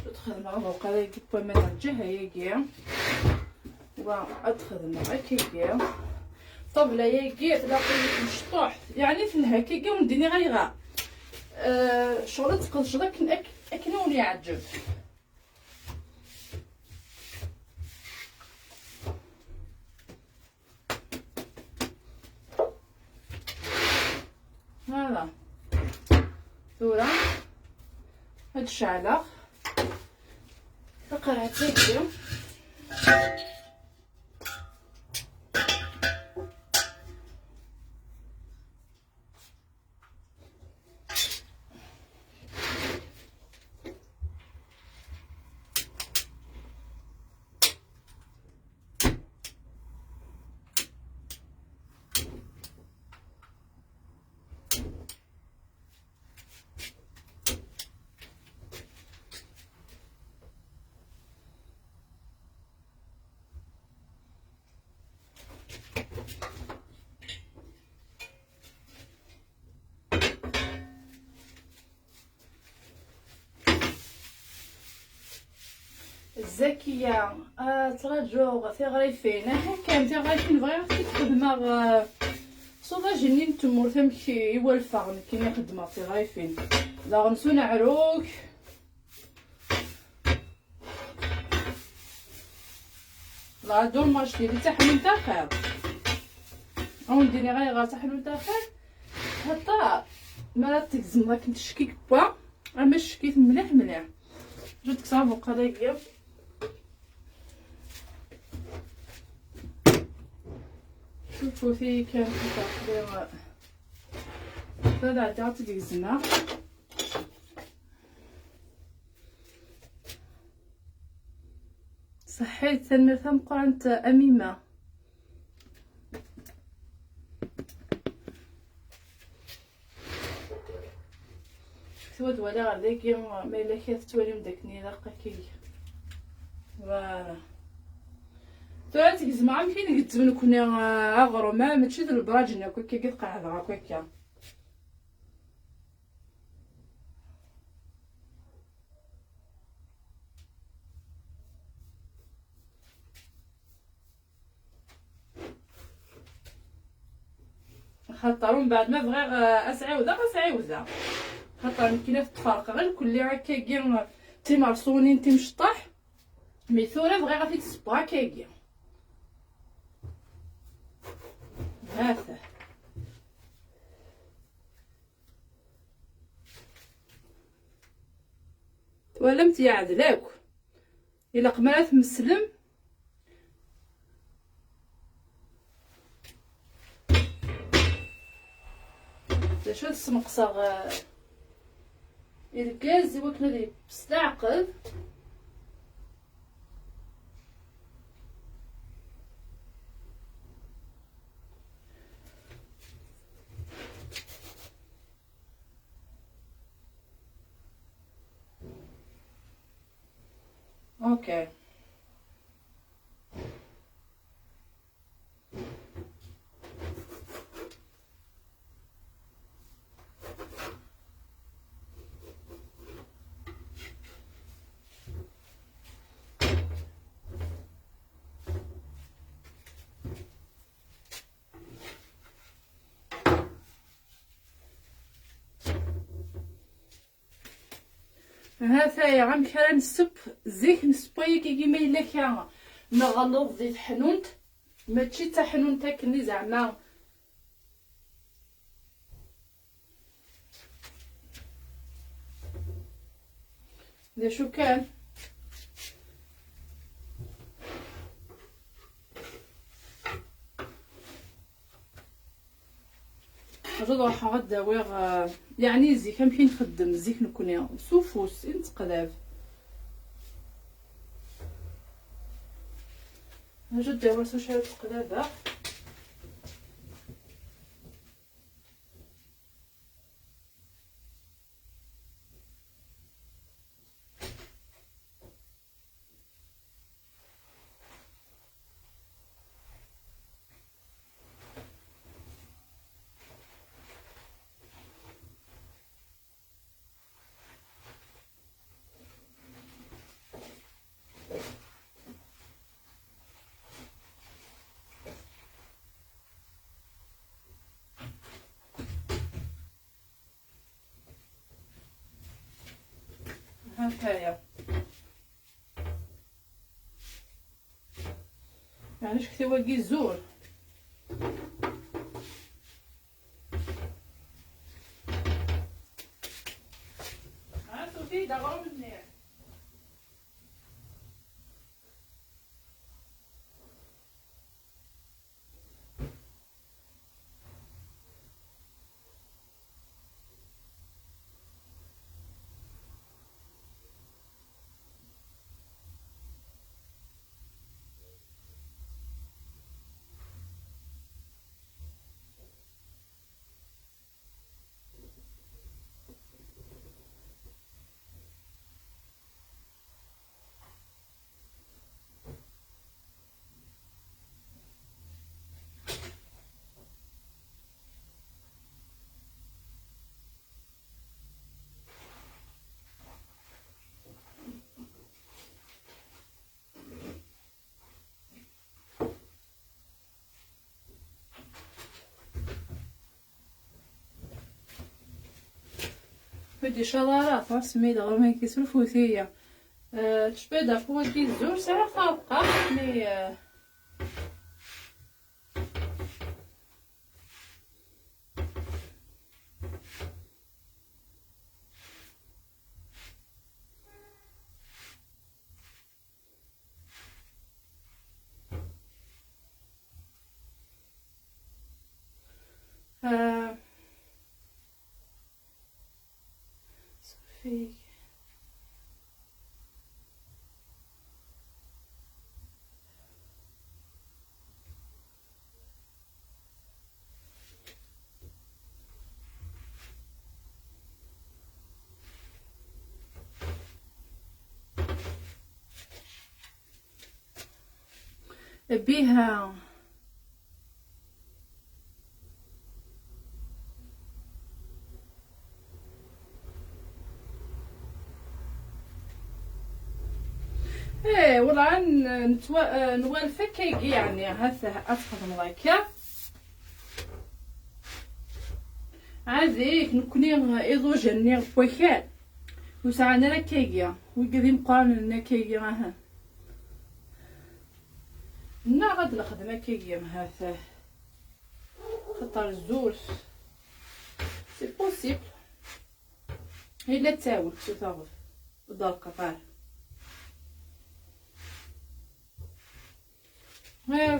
Ad xedmeɣ lewqada-agi n waman ar lǧiha-agi. Wa ad xedmeɣ akkagi. Ṭṭabla-agi tlaqi mecṭuḥt, yeɛni telha akkagi, ur d-nniɣ ayɣer. Eh, ccɣel ad tqedceḍ akken, ak-, akken ur yeɛǧeb. Voilà. Tura ad ceɛleɣ taqerɛet-agi. Zakiya, ah, ttṛaǧuɣ tiɣrifin. Aha kan, tiɣrifin bɣiɣ ad t-xedmeɣ, ah, s uḍaj-nni n tmurt, amek i walfeɣ nekkini xeddmeɣ tiɣrifin. Daɣen s uneɛruk. La dommage, tili d taḥlult axir. Ad wen-d-iniɣ ayɣer taḥlult axir. Xaṭer mi ara tegzem akken tcekkik wa, ama tcekkit mliḥ mliḥ. Ǧǧet kkseɣ abuqal-agi. Cufut-iyi kan, xaṭer aql-i, ad ɛeddiɣ ad tt-id-gezmeɣ. Ṣaḥḥit, tanemmirt tameqqrant a Mima. Ktwad wala ɣer dagi, ma yella kra tettwalim d akken ilaq akka. Voilà. Tura ad tgezmeɣ amek i ngezzem nekni, ah, aɣrum, ah, mačči d lebraǧ-nni akk akka i tqeɛdeɣ akk akka. Xaṭer umbeɛd ma bɣiɣ, eh, ad s-ɛiwdeɣ, ad s-ɛiwdeɣ. Xaṭer nekkini ad t-ferqeɣ lkulli akkagi, eh, timerṣunin timecṭaḥ. Mi tura bɣiɣ ad t-id-ssewweɣ akkagi. Hata. Twalamt, yeɛdel akk. Ilaq mi ara tmeslem. D acu ad sneqseɣ, eh, irgaz i wakken ad yekkes leɛqel. Ok. Ha-t-aya, amek ara nesseww? Zik nesseww ayagi ma yella kra neɣleḍ di teḥnunt, mačči d taḥnunt akkenni zeɛma. D acu kan, ad ruḥeɣ ad d-awiɣ, eh, yeɛni zik amek i nxeddem zik nekni, s ufus i netteqlab. Ad d-awiɣ s wacu ara tteqlabeɣ. Ha-t-aya. Yeɛni cekti wagi zur. Ha, tufi-d aɣrum-nni. Ur d-icalaḍ ara aṭas, mi d aɣrum-agi s lfutiya. Eh, tecbiḍ ɣef wagi zur, sɛiɣ tareqqaqt, mi, eh, آه، صافي. بها. ايه والله ن- نتوا- آه، نوالف هكاكي، يعني هاث اتخدم هكا. عاديك نكوني ايضو جني بوكال. وسعنا لكاكيا ويقدي مقارن لكاكيا اها. نا غاد نخدم هكاكيا هاث. خطر الزول. سي بوسيبل. الا تاول شو تاغف. ودار قطار. غير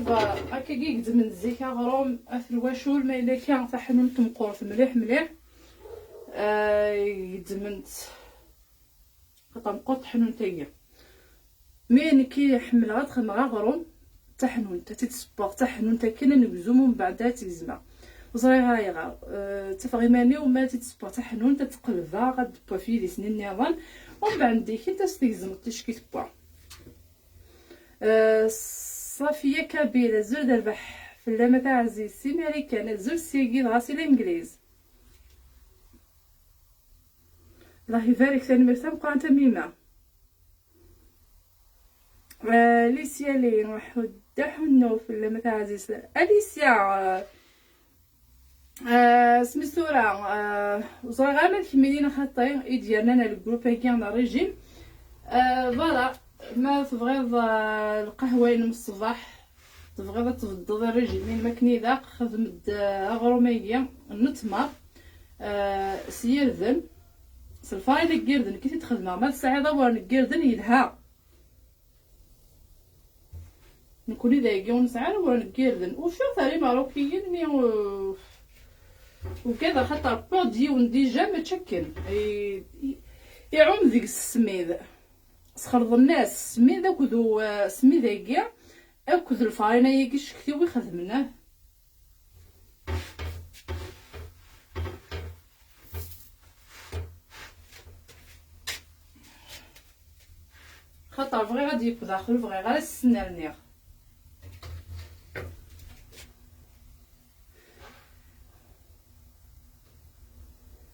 هكا كي قدمن الزيت اغروم اثر واشول ما الا كان تحنون تمقورت مليح مليح. آه، قدمنت قطع مقورت حنون تاهي. مي نكي حمل غتخدم غا غروم تحنون تتسبور تحنون تاكنا نقزوم ومن بعد تيزما. زريغا يغا، آه، تفغي ماني وما تتسبور تحنون تتقلبها غد بوا في لي سنين نيران. ومن بعد ديك انت ستيزم تشكي تبوا. آه، صافية كابيلة، زول دربح في اللمة تاع عزيز، سي ماريكان، زول سيكي، غاسي الإنجليز. الله يبارك، ثاني مرتين قران تميمة. آه، أليسيا لي حد حنو في اللمة تاع عزيز. أليسيا، آه، آه، Asmi tura, eh, ur ẓriɣ ara ma d kemmini neɣ xaṭi i d-yernan ar lgrup-agi n régime. Eh, voilà, ma tebɣiḍ, eh, lqahwa-inem ṣṣbeḥ, tebɣiḍ ad tbeddeḍ régime-inem akken ilaq, xdem-d, eh, aɣrum-agi n ttmer, eh, s yirden, s lfarina n yirden, nekk i t-id-xedmeɣ. Ma tesɛiḍ awren n yirden, yelha. Nekkni dagi ur nesɛi ara awren n yirden. Ufiɣ-t ar Imeṛṛukiyen, mi, uh, ugadeɣ xaṭer wwiɣ-d yiwen dija, mačči akken. I, i, iɛum deg-s ssmid. Sxerḍen-as ssmid akked u-, uh, ssmid-agi akked lfarina-agi ccektiw i xedmen, ah. Xaṭer bɣiɣ ad d-yekk daxel, bɣiɣ ara s-snerniɣ.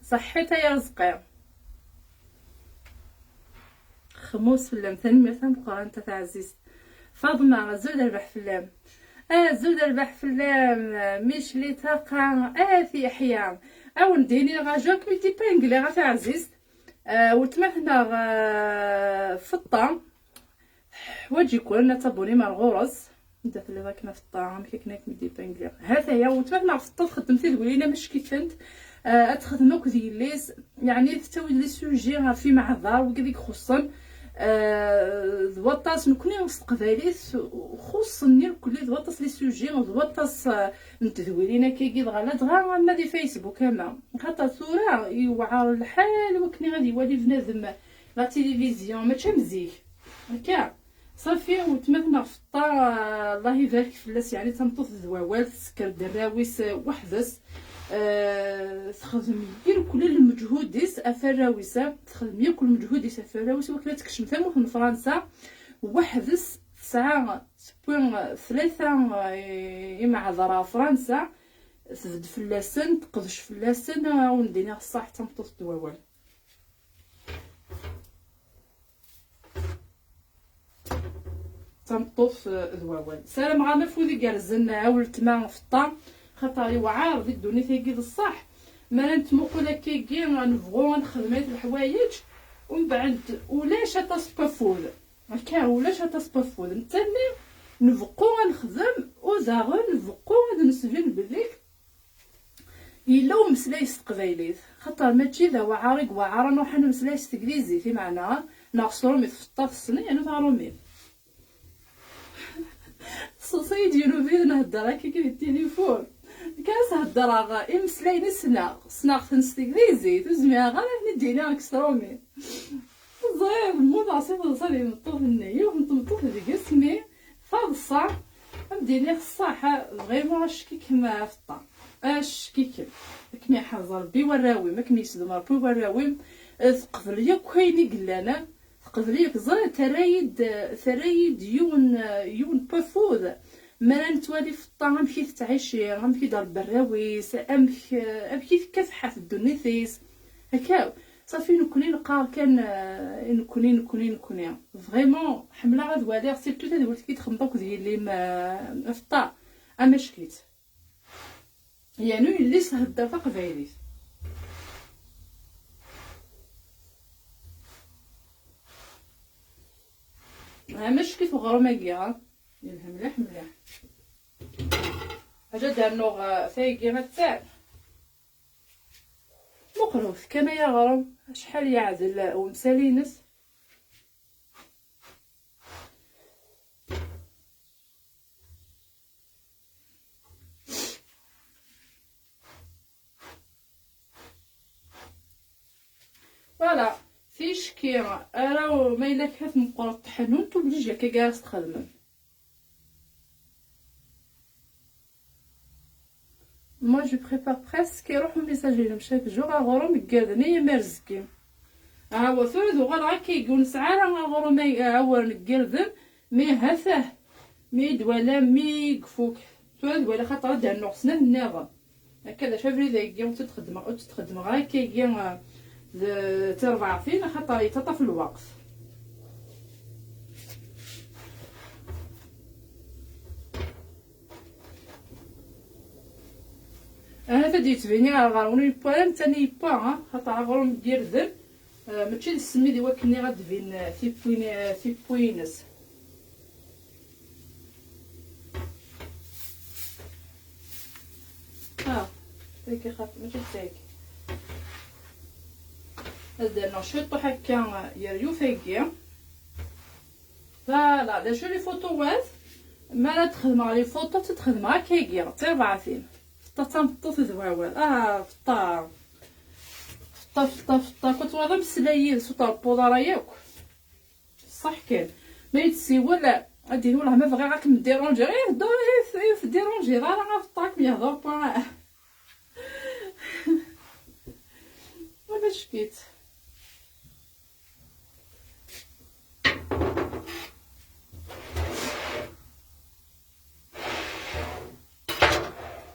Ṣaḥḥit ay Arezqi. Xmus fell-am, tanemmirt tameqqrant a taɛzizt. Faḍma, azul d rrbeḥ fell-am. Azul d rrbeḥ fell-am, Micli Taqa, at Yeḥya. Ad wen-d-iniɣ acu akken i d-ipangliɣ a taɛzizt. Ah, weltma-tneɣ, ah, Feṭṭa. Teḥwaǧ-iken ad tabunim ar ɣur-s. Anda telliḍ akken a Feṭṭa, amek akken akken i d-ipangliɣ? Ha-t-aya, weltma-tneɣ Feṭṭa txeddem tidwilin amack-itent. Ah, ad texdem akked yelli-s. Yeɛni tettawi-d les sujets ɣef imeɛḍar, wigad i ixuṣṣen, eh, d waṭas nekkni s teqbaylit, xuṣṣen irkelli d waṭas les sujets, d waṭas, eh, n tedwilin akkagi, dɣa ladɣa ama di Facebook ama. Xaṭer tura yewɛer lḥal wakken ad iwali bnadem la télévision, mačči am zik. Akka. Ṣafi, weltma-tneɣ Feṭṭa, Allah ibarek fell-as, yeɛni d tameṭṭut d wawal, tessker-d arraw-is, eh, weḥd-s. Eh, texdem irkelli lmeǧhud-is ɣef arraw-is, eh, texdem yakk lmeǧhud-is ɣef arraw-is, wakken ad tekcem tamurt n Fransa, weḥd-s, tesɛa tewwi tlata, eh, imeɛḍar ɣer Fransa, tbedd fell-asen, teqdec fell-asen, eh, ad wen-d-iniɣ ṣṣeḥ, d tameṭṭut d wawal. D tameṭṭut, eh, d wawal. Ssarameɣ-am afud igerrzen a weltma Feṭṭa, xaṭer yewɛer di ddunit-agi d ṣṣeḥ. Mi ara nettmuqul akkagi, nebɣu ad nexdem ayt leḥwayeǧ, umbeɛd ulac aṭas n wafud. Akka, ulac aṭas n wafud. Netta-nni nbeqqu ad nexdem, u daɣen nbeqqu ad nesbin belli yella umeslay s teqbaylit, xaṭer mačči d awaɛar i iweɛɛar ad nruḥ ad nemmeslay s teglizit, i meɛna, neɣ s trumit, Feṭṭa tessen, yernu taṛumit. Tṣeṣi-yi-d yiwen ubrid nhedder akka di tilifun. Kan as-heddreɣ imeslayen i ssneɣ, ssneɣ-ten s teglizit, ur zmireɣ ara ad ten-id-iniɣ deg s trumit. Ẓriɣ, mmuteɣ si teḍsa di tmeṭṭut-nni. Yiwet n tmeṭṭut deg-s, mi taḍsa, ad m-d-iniɣ ṣṣeḥ, vraiment ackikem a Feṭṭa. Ackikem. Ad kem-yeḥrez Rebbi i warraw-im, ad kem-yesdum Rebbi i warraw-im. Eh, teqbel yakk ayen i yellan, eh, teqbel yakk. Ẓriɣ, terra-yi-d, terra-yi-d yiwen, yiwen n wafud. Mi ara nettwali Feṭṭa amek i tettɛici, amek i d-trebba arraw-is, amek, amek i tekkat ḥat ddunit-is. Akka, ṣafi, nekkni neqqar kan, eh, nekkni, nekkni, nekkni. Vraiment, ḥemmleɣ ad waliɣ, surtout tadwilt i d-txedmeḍ akked yelli-m, eh, Feṭṭa, amack-itt. Yernu yelli-s thedder taqbaylit. Amack-it uɣrum-agi, ha? Yelha mliḥ, mliḥ. Aja d-rnuɣ, eh, tayegi attan. Muqlet kan ay aɣrum, acḥal yeɛdel umsali-ines. Voilà, ticki ara ma yella khat meqqret tḥanut, obligé akka ara s-txedmem. Moi, je prépare presque, iruḥ umessage-inem chaque jour, aɣrum n yirden i yimir zki. Awa, tura d uɣaleɣ akka, ur nesɛi ara aɣrum ay, awren n yirden, mi ha-t-ah, mi d-wala, mi ifuk. Tura d wala xaṭer ad d-rnuɣ snat nniḍen. Akka d acu abrid-agi ur tt-id-xeddmeɣ, ur tt-id-xeddmeɣ ara akkagi, eh, d tirbaɛtin, axaṭer yettaṭṭaf lweqt. Ahat ad d-yettbini ɣer ɣer-wen ur yewwi ara, netta-nni yewwa, ha? Xaṭer aɣrum n yirden, eh, mačči d ssem i d iwakken ad d-tbin, eh, tiwwin-, eh, tiwwin-ines. Ah, tagi xaṭ, mačči d tagi. Ad d-rnuɣ ciṭuḥ akka, eh, yeryu tagi. Voilà, d acu les photos-wat? Mi ara d-xedmeɣ les photos, ad d-xedmeɣ akkagi, d tirbaɛtin. Feṭṭa d tameṭṭut d wawal. Ah, feṭṭa. Feṭṭa, feṭṭa, feṭṭa. Kut wa d ameslay yid-s, ur trebbuḍ ara yakk. Ṣṣeḥ kan. Ma yettsiwel, ad d-yini: "Wellah ma bɣiɣ ad kem-ddiranjiɣ." Ih, ddu, ih, ih, teddiranjiḍ ara, a feṭṭa, ad kem-yehder pa. Ulac-ik.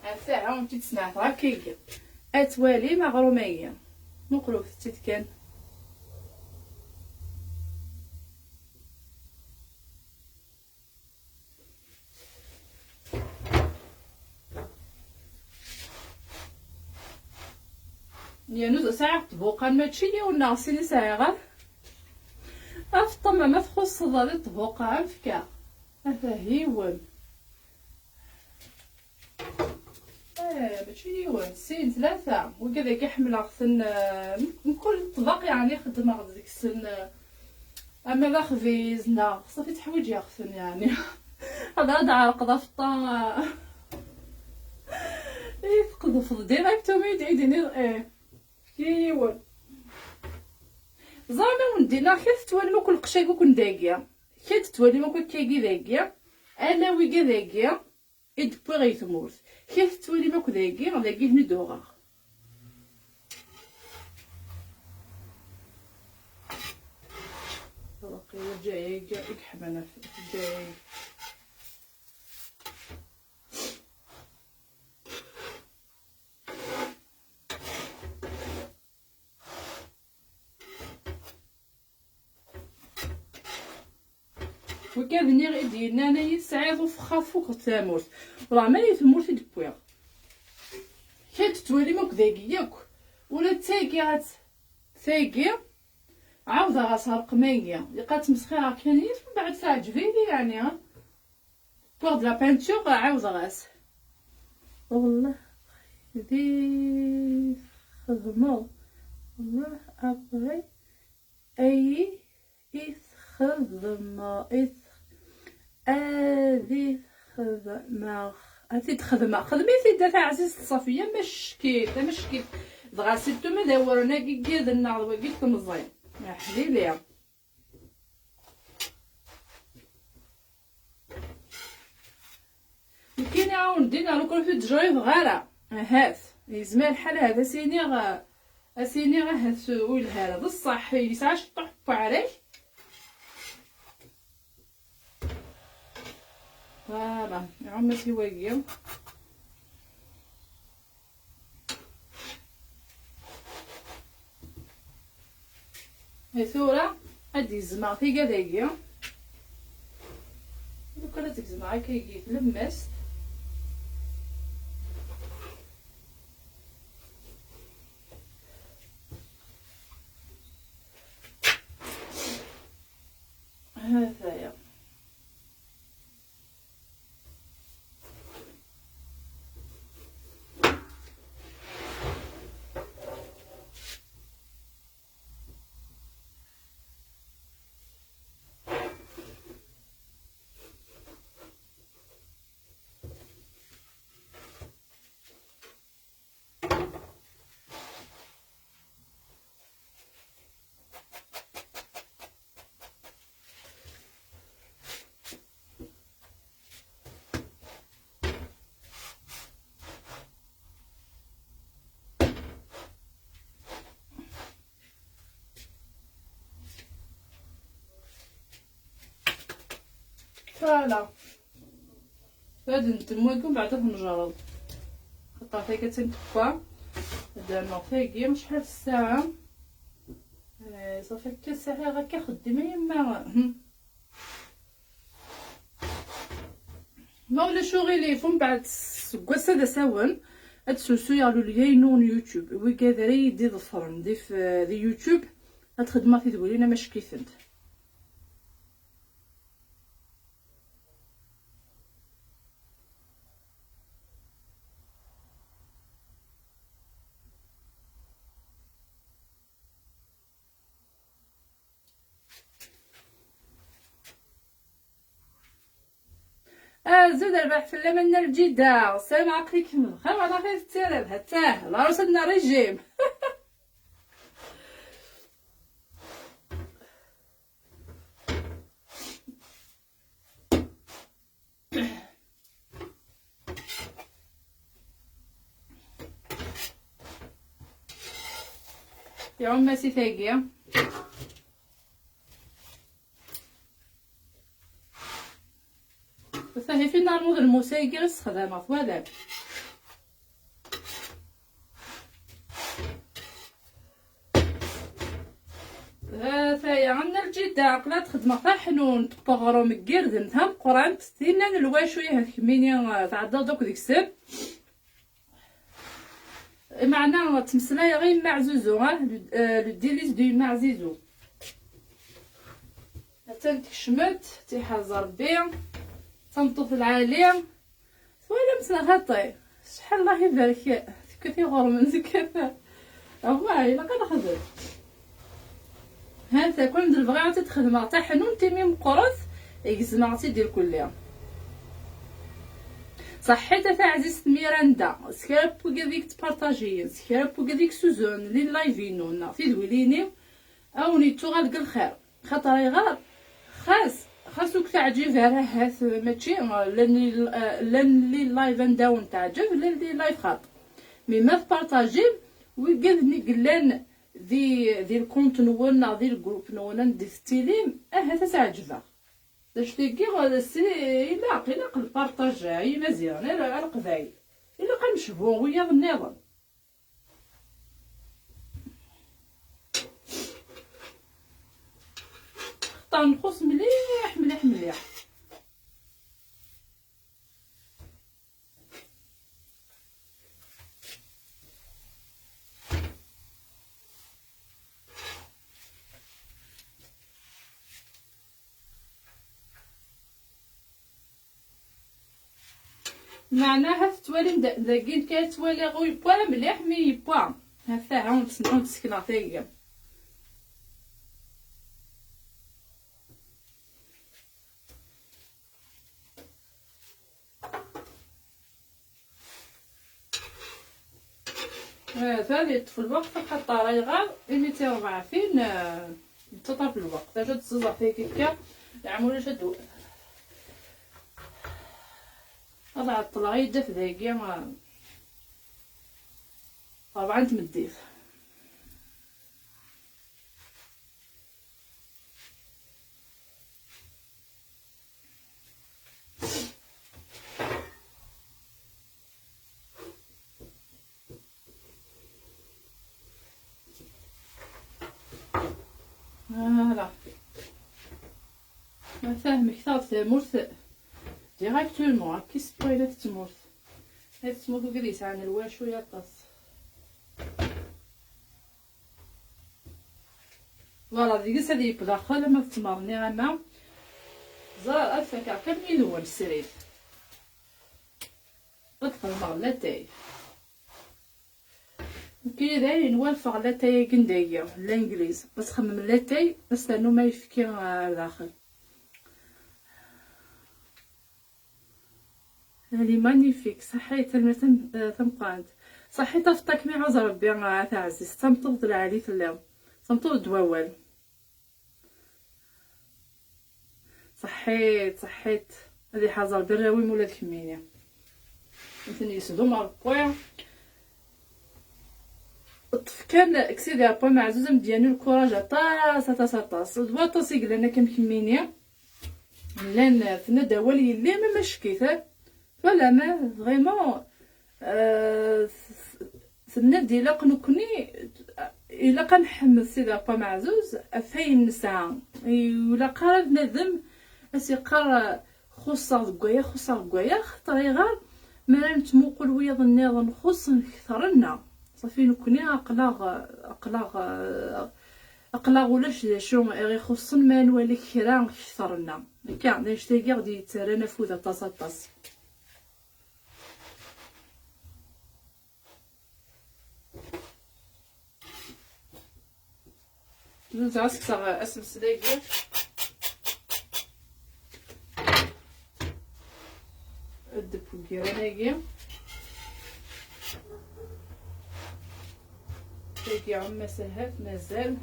Ata, ha, ur tt-id-sneɛteɣ akkagi. Ad twalim aɣrum-agi. Muqlet-tt-id kan. Yernu sɛiɣ ṭṭbuqan, mačči yiwen neɣ sin i sɛiɣ, a? Afeṭṭa, ma txuṣṣeḍ di ṭṭbuqa, efk-aɣ. Ata yiwen. Eh, mačči yiwen, sin, tlata. Wigad-agi ḥemmleɣ-ten, eh, m-, mkul ṭṭbaq, yeɛni, xeddmeɣ-d deg-sen, eh, ama d axbiz, neɣ ṣafi tteḥwiǧiɣ-ten, yeɛni. Ad, ad ɛerqeḍ afeṭṭa, eh, i tqedfeḍ direct, umi d-, i d-tiniḍ, eh, efk-iyi yiwen. Ẓer ma wen-d-iniɣ, kra tettwalim akk lqecc-agi akk n dagi, kra tettwalim akk akkagi dagi, ala wigad-agi, i d-wwiɣ i tmurt. Kra tettwalim akk dagi, dagi i ten-id-uɣeɣ. Waqila Ǧayag i yeḥman ɣef Ǧayag. Wigad-nni i d-yennan: "Ay tesɛiḍ ufexxar, tfukeḍ tamurt." Wellah ma di tmurt i d-wwiɣ. Kra tettwalim akk dagi yakk. Ula d tagi, ad tagi, ɛawdeɣ-as rqem-agi. Iqal ttmesxireɣ kan yis, mbeɛd teɛǧeb-iyi, yeɛni, ha? Wwiɣ-d la peinture, ɛawdeɣ-as. Wellah, di txedmeḍ. Wellah, après. Ay i txedmeḍ, i t-, ad i t-xedmeɣ, ad t-id-xedmeɣ. Xdem-it-id a taɛzizt Ṣafiya, ma ccekit, ma ccekit. Dɣa si tum ad awren agi n yiḍ-nneɣ d wagi n temẓi. Aḥlili. Nekkini a wen-d-iniɣ, lukan ur t-id-ǧribeɣ ara. Ahat yezmer lḥal ahat ad s-iniɣ, ad s-iniɣ ahat ur yelha ara. D ṣṣeḥ, yesɛa ciṭṭuḥ n weɛrag. Voilà, iɛumm-as i wagi. E tura ad d-gezmeɣ tigad-agi. Lukan ad tt-gezmeɣ akka i tlemmast. Hataya. Voilà. Ad ntemm wagi, mbeɛd ad t-njerreb. Xaṭer tagi attan tekwa. Ad rnuɣ tagi, acḥal ssaɛa? Eh, ṣafi akka sɛiɣ akka xeddim a yemma. Hmm. Ma ulac uɣilif, mbeɛd seg wass-a d asawen, Ad d-ssusuyeɣ lulya-inu n YouTube. Wigad ara yi-d-iḍefren di f-, di YouTube, ad xedmeɣ tidwilin amack-itent. Azul d rrbeḥ fell-am a Nna Lǧida. Salam, aql-ikem bxir wala xir tettireḍ? Hattah, lɛerus-nni rrijim. Iɛumm-as i tagi. Ata hi finalement d lmus-agi i ssexdameɣ, twalam. Ataya, a Nna Lǧida, aql-aɣ xedmeɣ taḥnunt n uɣrum n yirden tameqqrant, tinna n lwacu, ihi d kemmini, eh, tɛeddaḍ akk deg-sen. Meɛna ttmeslayeɣ i Yemma Ɛzuzu, ah, le, eh, le délice de Yemma Ɛzizu. Attan tekcem-d, tiḥaz Rebbi, d tameṭṭut lɛali. Twalamt neɣ xaṭi? Acḥal Allah ibarek, tekkat iɣurmen, tekkat. Awah, ilaq ad nexdem. Ha takk, anda bɣiɣ ad tt-id-xedmeɣ taḥnunt imi meqqret, gezmeɣ-tt-id irkelli. Ṣaḥḥit a taɛzizt Miranda, s kra n wigad i yettpartajiyen, s kra n wigad i yesuzunen live-inu neɣ tidwilin-iw, ad wen-yettuɣal deg lxir. Xaṭer ayɣer? Xas, xas ur k-teɛǧib ara, ahat mačči, llan li, llan li live anda wen-teɛǧeb, llan li live xaṭi. Mi ma tpartajim, wigad-nni yellan di, di lkunt-nwen neɣ di lgrup-nwen anda tettilim, ahat ad s-ɛeǧbeɣ. D acu tagi, s-, ilaq, ilaq lpartaj, ay Imaziɣen, a, a Leqbayel. Ilaq ad necbu wiyaḍ nniḍen. Xaṭer nxuṣ mliḥ, mliḥ, mliḥ. Meɛna ha tettwalim da-, dagi nekk ad ttwaliɣ ur yewwa ara mliḥ, mi yewwa. Ha taha ur tt-, ur tt-sekneɣ tagi. Hada yeṭṭef lweqt axaṭer ayɣer imi d tirebɛatin, eh, yettaṭaf lweqt. Acu ad tezzaẓeɣ tagi akka, leɛmulac ad d-, ad ɛeṭṭleɣ i ddaf dagi, eh, rebɛa n tmeddit. Voilà. Ma fehmeɣ-d tamurt directement, akka i s-tewwi la tettmurt. La tettmurt wigad yesɛan lwacu aṭas. Voilà, deg-s ad yeww daxel, ama d ttmer-nni, ama ẓer, ad fakeɣ kan yid-wen srid. Ad xedmeɣ latay. Nekk dayen yenwa ad ffeɣ latay-agi n dagi, n Langliz. Ad txemmem latay, ad s-ternum ayefki ar daxel. Elle est magnifique. Ṣaḥḥit, alma tam-, eh, tameqqrant. Ṣaḥḥit ɣef ṭṭakmi, ɛuz Rebbi, a taɛzizt. D tameṭṭut d lɛali telliḍ. D tameṭṭut d wawal. Ṣaḥḥit, ṣaḥḥit. Ad iḥaz Rebbi arraw-im ula d kemmini. Nutni yesdum Rebbi. Ṭṭef kan deg Sidi Rebbi ameɛzuz, am d-yanu lkuraj aṭas, aṭas, aṭas. D waṭas i yellan akka am kemmini. Llan, tenna-d awal yelli, ma mackit, eh? Voilà, ma vraiment, euh, tenna-d ilaq nekkni, ilaq ad nḥemmed Sidi Ṛebbi ameɛzuz ɣef wayen nesɛa. Ur ilaq ara ad nadem, ad s-yeqqar, xuṣṣeɣ deg waya, xuṣṣeɣ deg waya, xaṭer ayɣer? Mi ara nettmuqul wiyaḍ nniḍen xuṣṣen kter-nneɣ, ṣafi nekkni aql-aɣ, aql-aɣ, aql-aɣ ulac d acu i ɣ-ixuṣṣen ma nwali kra kter-nneɣ. Akka, d annect-agi i ɣ-d-yettarran afud aṭas aṭas. Zuzeɣ ad ssekseɣ asemsel-agi. Ddeb n ugiran-agi. Tagi ɛumma sahat mazal.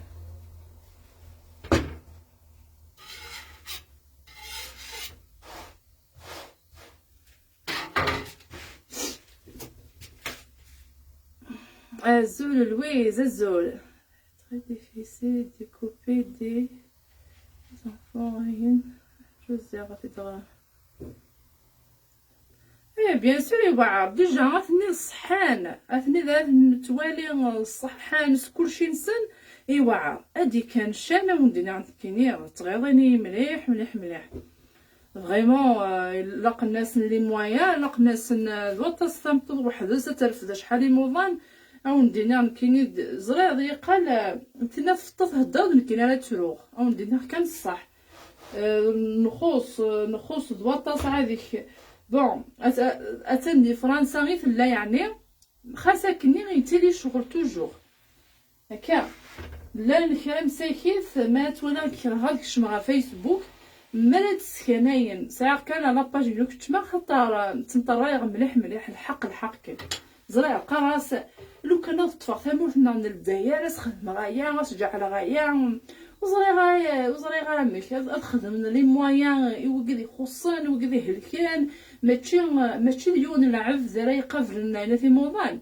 Azul Louise, azul. Très difficile de couper des enfants, ayen. José ɣef idɣa. Eh, bien sûr, iweɛɛer. Déjà, atni ṣeḥḥan. Atni d at nettwali ṣeḥḥan s kulci-nsen. Iweɛɛer. Ad d-ikkan ccan, a wen-d-iniɣ nekkini, tɣiḍin-iyi mliḥ, mliḥ, mliḥ. Vraiment, euh, laqen-asen les moyens, laqen-asen, euh, d waṭas tameṭṭut weḥd-s ad terfed acḥal imuḍan. A wen-d-iniɣ nekkini d-, ẓriɣ yeqqal, euh, tinna tfeṭṭa thedder d nekkini ara ttruɣ. A wen-d-iniɣ kan ṣṣeḥ. Euh, nxuṣ, euh, nxuṣ d waṭas ɛad-ik. Bon, at-, atan di Fransa i tella yeɛni. Xas akkenni yettili ccɣel toujours. Akka, llan kra msakit, ma twalaɣ kerheɣ ad kecmeɣ ɣer Facebook, mi ara d-skanayen, sɛiɣ kan la page-inu keččmeɣ, xaṭer, eh, ttemṭerrayeɣ mliḥ, mliḥ, lḥeqq, lḥeqq kan. Ẓriɣ, qqareɣ-as, lukan ad ṭṭfeɣ tamurt-nneɣ n Lezzayer, ad s-xedmeɣ aya, ad s-ǧeɛleɣ aya, ur ẓriɣ ara, ur ẓriɣ ara amek, ad, ad xedmen les moyens i wigad ixuṣṣen, i wigad ihelken, mačči, mačči d yiwen n lɛebd ara iqablen ɛinat imuḍan.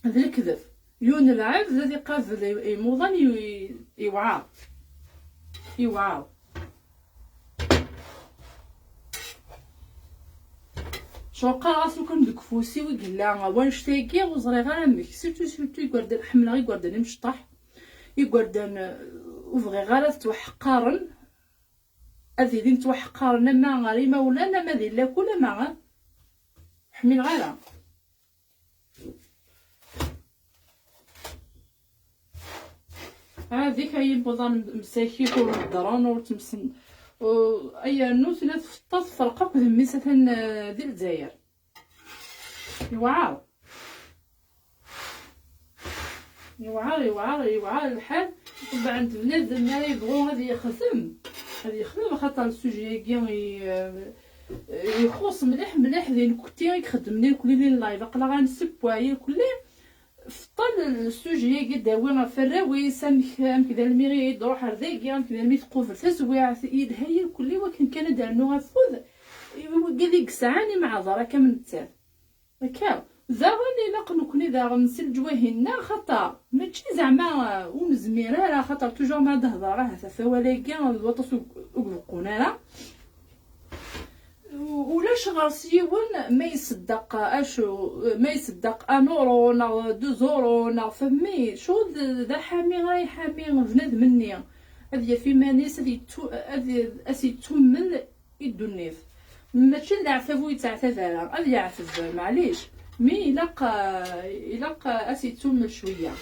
D lekdeb. Yiwen n lɛebd ad iqabel i-, imuḍan i-, i-, iwɛer. Iwɛer. Cewqaɣ-as lukan deg ufus-iw i yella wannect-agi, ur ẓriɣ ara amek. Surtout, surtout igerdan, ḥemmleɣ igerdan imecṭaḥ. Igerdan, eh, ur bɣiɣ ara ad ttwaḥeqqaren. Ad ilin ttwaḥeqqaren ama ɣer imawlan, ama di lakul, ama, eh, ḥmileɣ ara. Haadik ay imuḍan msakit ur heddren ur ttmsen-, u-, ay yernu tella tfeṭṭa tefreq akk d mmi-s atan, eh, di Lezzayer. Yewɛer. Yewɛer, yewɛer, yewɛer lḥal. Ṭebɛen bnadem ma yebɣu ad yexdem, ad yexdem, axaṭer le sujet-agi i, eh, ixuṣ mliḥ, mliḥ di lkuti i ixeddmen irkelli n live. Aql-aɣ ad nsewway irkelli. Fṭel le sujet-agi d-awi ɣef arraw-is, amek, amek d almi i d-ruḥ ar dagi, amek d almi tqubel taswiɛt, yelha irkelli wakken kan ad d-rnuɣ afud i wigad i yesɛan imeɛḍar akka am nettat. Akka, daɣen ilaq nekni daɣen si leǧwahi-nneɣ, xaṭer mačči zeɛma, uh, ur nezmir ara, xaṭer toujours ma ad d-hedreɣ ahat ɣef awal-agi d waṭas ur, ur beqqun ara. U-, ulac ɣer-s yiwen ma iseddeq acu, ma iseddeq un euro neɣ deux euros neɣ femi, cud d aḥami ara iḥami bnadem-nni, ad yaf iman-is, ad yettu-, ad, ad s-yettummel i ddunit. Mačči d leɛtab ur yettɛetab ara, ad yeɛteb, maɛlic. Mi ilaq, ilaq ad s-yettummel cwiya.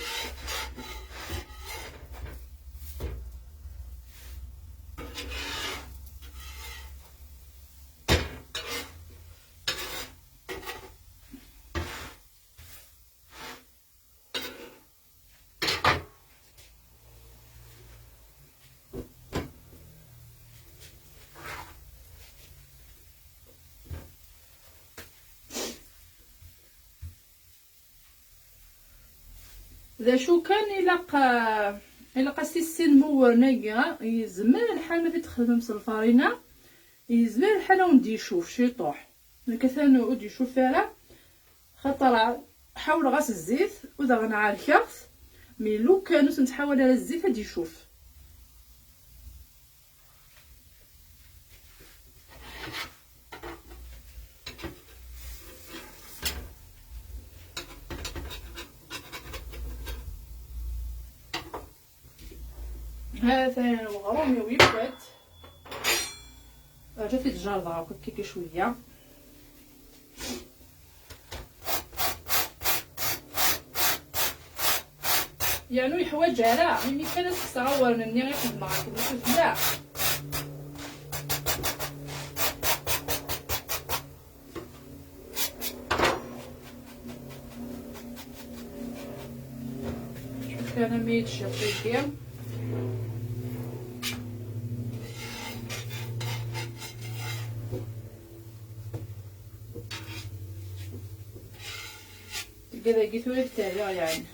D acu kan ilaq, eh, ilaq ad s-tissinem uwren-agi, yezmer lḥal ma t-id-txedmem s lfarina, yezmer lḥal ad wen-d-icuf ciṭuḥ. Nekk atan ur d-icuf ara, xaṭer ḥawleɣ-as zzit u daɣen ɛerkeɣ-t, mi lukan ur s-nettḥawal ara zzit ad d-icuf. هذا الغرومي ويبات. رجعت الجار ضاع كيكي شوية. Yernu yeḥwaǧ ara imi kan ad s-kkseɣ awren-nni i xedmeɣ akken i tebda. Cukkan am yid ciṭ-igi. Tga dagi tura i t-rriɣ, yeɛni.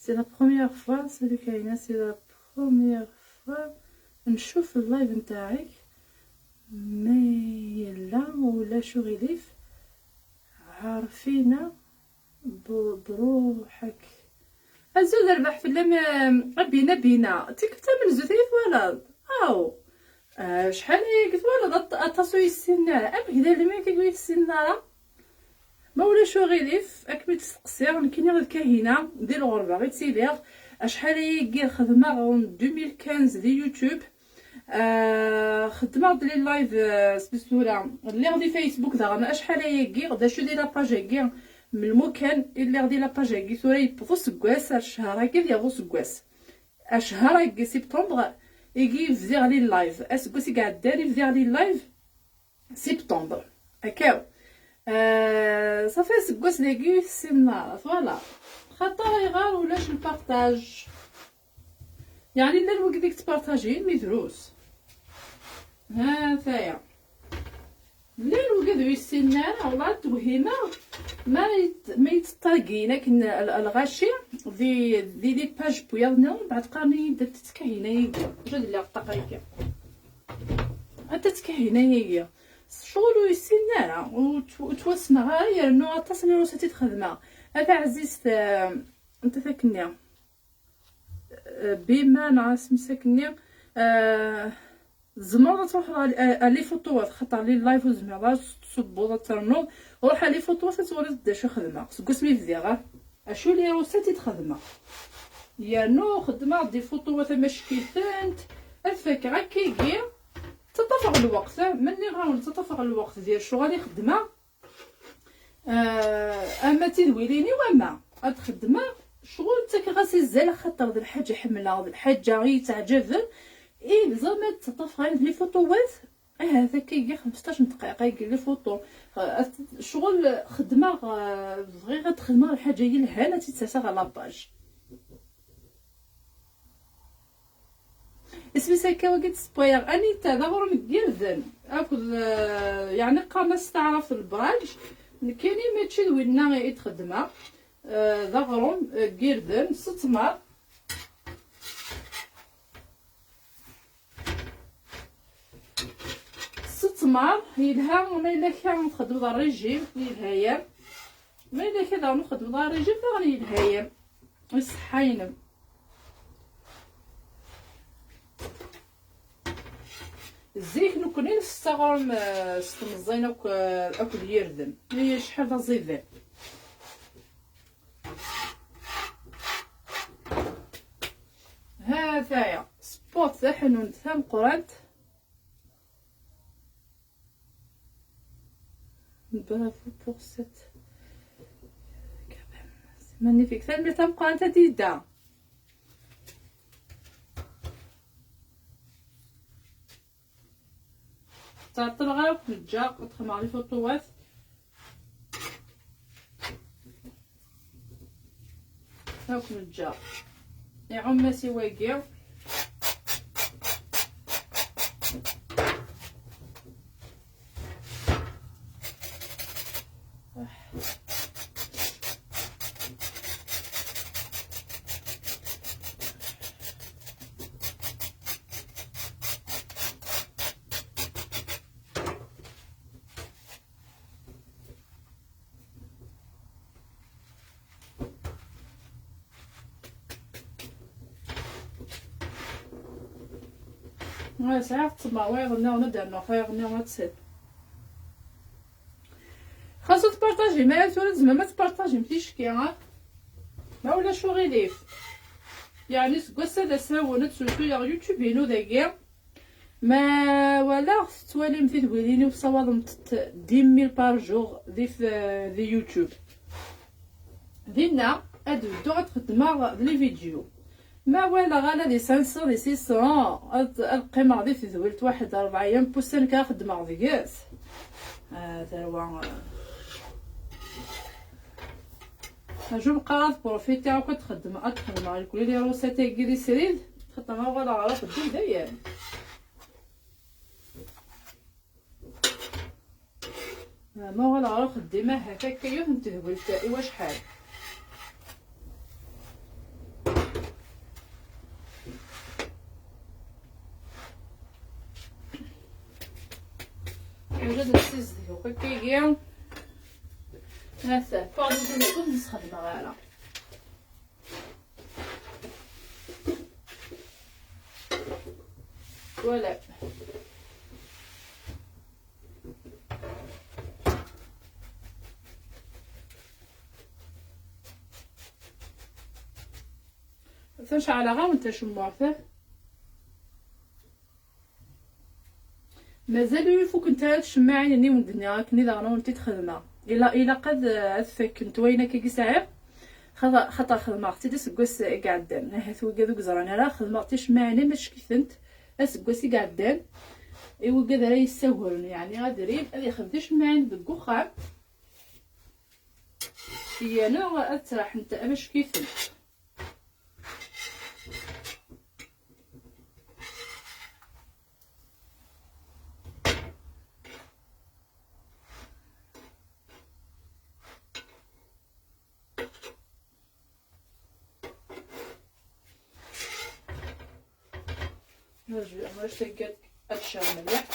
C'est la première fois, salut Kahina, c'est la première fois نشوف اللايف نتاعك. ما يلا ولا شو غيليف، عارفينا ب-، بروحك. Azul d rrbeḥ fell-am, a Bina Bina. Tikkelt tamenzunt ay twalaḍ? Aw. Ah, acḥal ay twalaḍ at-, aṭas ur yessinen ara. Amek d almi akka ur yessinen ara? Ma ulac uɣilif, ad kem-id-steqsiɣ, nekkini d Kahina, di lɣerba i ttiliɣ. Acḥal ayagi xedmeɣ en deux mille quinze di YouTube. Ah, xedmeɣ-d les lives, ah, s tura. Lliɣ di Facebook daɣen acḥal ayagi, d acu di la page-agi, melmukan i lliɣ di la page-agi, tura yewweḍ useggas, ar ccher-agi ad yaweḍ useggas. Acḥal-agi, septembre, igi bdiɣ les lives. Aseggas i iɛeddan i bdiɣ les lives, septembre. Akka. Euh, ça fait aseggas dagi ur tessinem ara, voilà. Xaṭer ayɣer ulac le partage? Yeɛni llan wigad i yettpartajin, mi drus. Ha, taya. Llan wigad ur yessinen ara, wala twehhimeɣ, ma yet-, ma yetteṭṭagin akken l-, lɣaci di, di, di page n wiyaḍ-nniḍen, mbeɛd qqaren-iyi-d: "Anta tkahina-agi?" Acu d lliɣ ṭṭaq-agi? "Anta tkahina-agi?" S ccɣel ur yessinen ara, ur tt-, ur ttwassneɣ ara, yernu aṭas n lirusat i d-xedmeɣ. A taɛzizt, eh, anta takkenni? Eh, Bima, neɣ asmi-s akkenni, eh, tzemreḍ ad truḥeḍ ɣer, eh, ɣer les photos, xaṭer les lives ur tezmireḍ ara ad tessewweḍ ad ternuḍ. Ruḥ ɣer les photos ad twaliḍ d acu xedmeɣ seg wasmi bdiɣ, ah, acu les recettes i d-xedmeɣ. Yernu xedmeɣ des photos tamackitent, ad fakeɣ akkagi, ttaṭṭafeɣ lweqt, ma nniɣ-awen ttaṭṭafeɣ lweqt di lecɣal i xedmeɣ. Ah, ama d tidwilin-iw, ama ad xedmeɣ ccɣel, ttakeɣ-as azal, axaṭer d lḥaǧa ḥemmleɣ, d lḥaǧa i yi-ttaɛǧaben, i yeẓra ma d-ttaṭṭafeɣ ayen d les photos-wat. Ahat akka iga xmesṭac n ddqayeq ay yella les photos. Ah, at-, ccɣel xedmeɣ, ah, bɣiɣ ad xedmeɣ lḥaǧa yelhan, ad tt-id-serseɣ ɣer la page. Isem-is akka wagi d-ssewwayeɣ Anita, d aɣrum n yirden akked, eh, yeɛni qqaren-as s taɛrabt lbraj. Nekkini mačči d winna i d-xeddmeɣ. Eh, d aɣrum, eh, n yirden s ttmer. S ttmer yelha, ma yella kra txeddmeḍ rrijim yelha-yam. Ma yella kra daɣen txeddmeḍ rrijim daɣen yelha-yam. Iṣeḥḥa-inem. Zik nekkni nsett aɣrum, eh, s temẓin akk, eh, akked yirden. I acḥal d aẓidan. Ha-t-aya, sport taḥnunt tameqqrant. Bravo pour cette cabane. C'est magnifique. Tanemmirt tameqqrant a Dida. Ttɛeṭṭleɣ akk neǧǧa ad xedmeɣ les photos. Akk neǧǧa iɛumm-as i wagi. Sɛiɣ ttmeṛ wayeḍ nniḍen ad d-rnuɣ tayeḍ nniḍen ad tsel. Xas ur tpartajim ara tura, tzemrem ad tpartajim ticki, ha? Ma ulac uɣilif. Yeɛni seg wass-a d asawen ad ssutuyeɣ YouTube-inu dagi. Ma walaɣ tettwalim tidwilin-iw ssawaḍent dix mille par jour di f-, di YouTube. Dinna ad bedduɣ ad xeddmeɣ d les vidéos. Ma walaɣ ala di cinq cents, di six cents, ad, ad qqimeɣ di tedwilt waḥed rebɛa yam n wussan kan xeddmeɣ deg-s. Ah, tarwa, ah. Aju meqqar ad profitiɣ akk ad xedmeɣ, ad xedmeɣ lekli les recettes-agi di srid, xaṭer ma uɣaleɣ ɣer uxeddim dayen. Ma uɣaleɣ ɣer uxeddim, ahat akka yiwet n tedwilt i wacḥal. Ula d nessizdig akk akkagi. Ata, pardon, ur nesxedmeɣ ara. Voilà. Atan ceɛleɣ-awen tacemmuɛt. Mazal ur ifukent ara tcemmaɛin-nni wen-d-nniɣ akken i daɣen ur tent-id-xedmeɣ. Ila-, ilaq ad, ad fakkent wayen akka i sɛiɣ. Xaṭer, xaṭer xedmeɣ-tt-id aseggas i iɛeddan. Ahat wigad ur yeẓran ara, xedmeɣ ticemmaɛin-nni ma ckit-tent aseggas i iɛeddan. I wigad ara yessagren, yeɛni adrim, ad yexdem ticemmaɛin deg uxxam. Iyyaneɣ ad traḥent ama ckit-tent. Nerǧu, nerǧu taggad ad tecɛel mliḥ.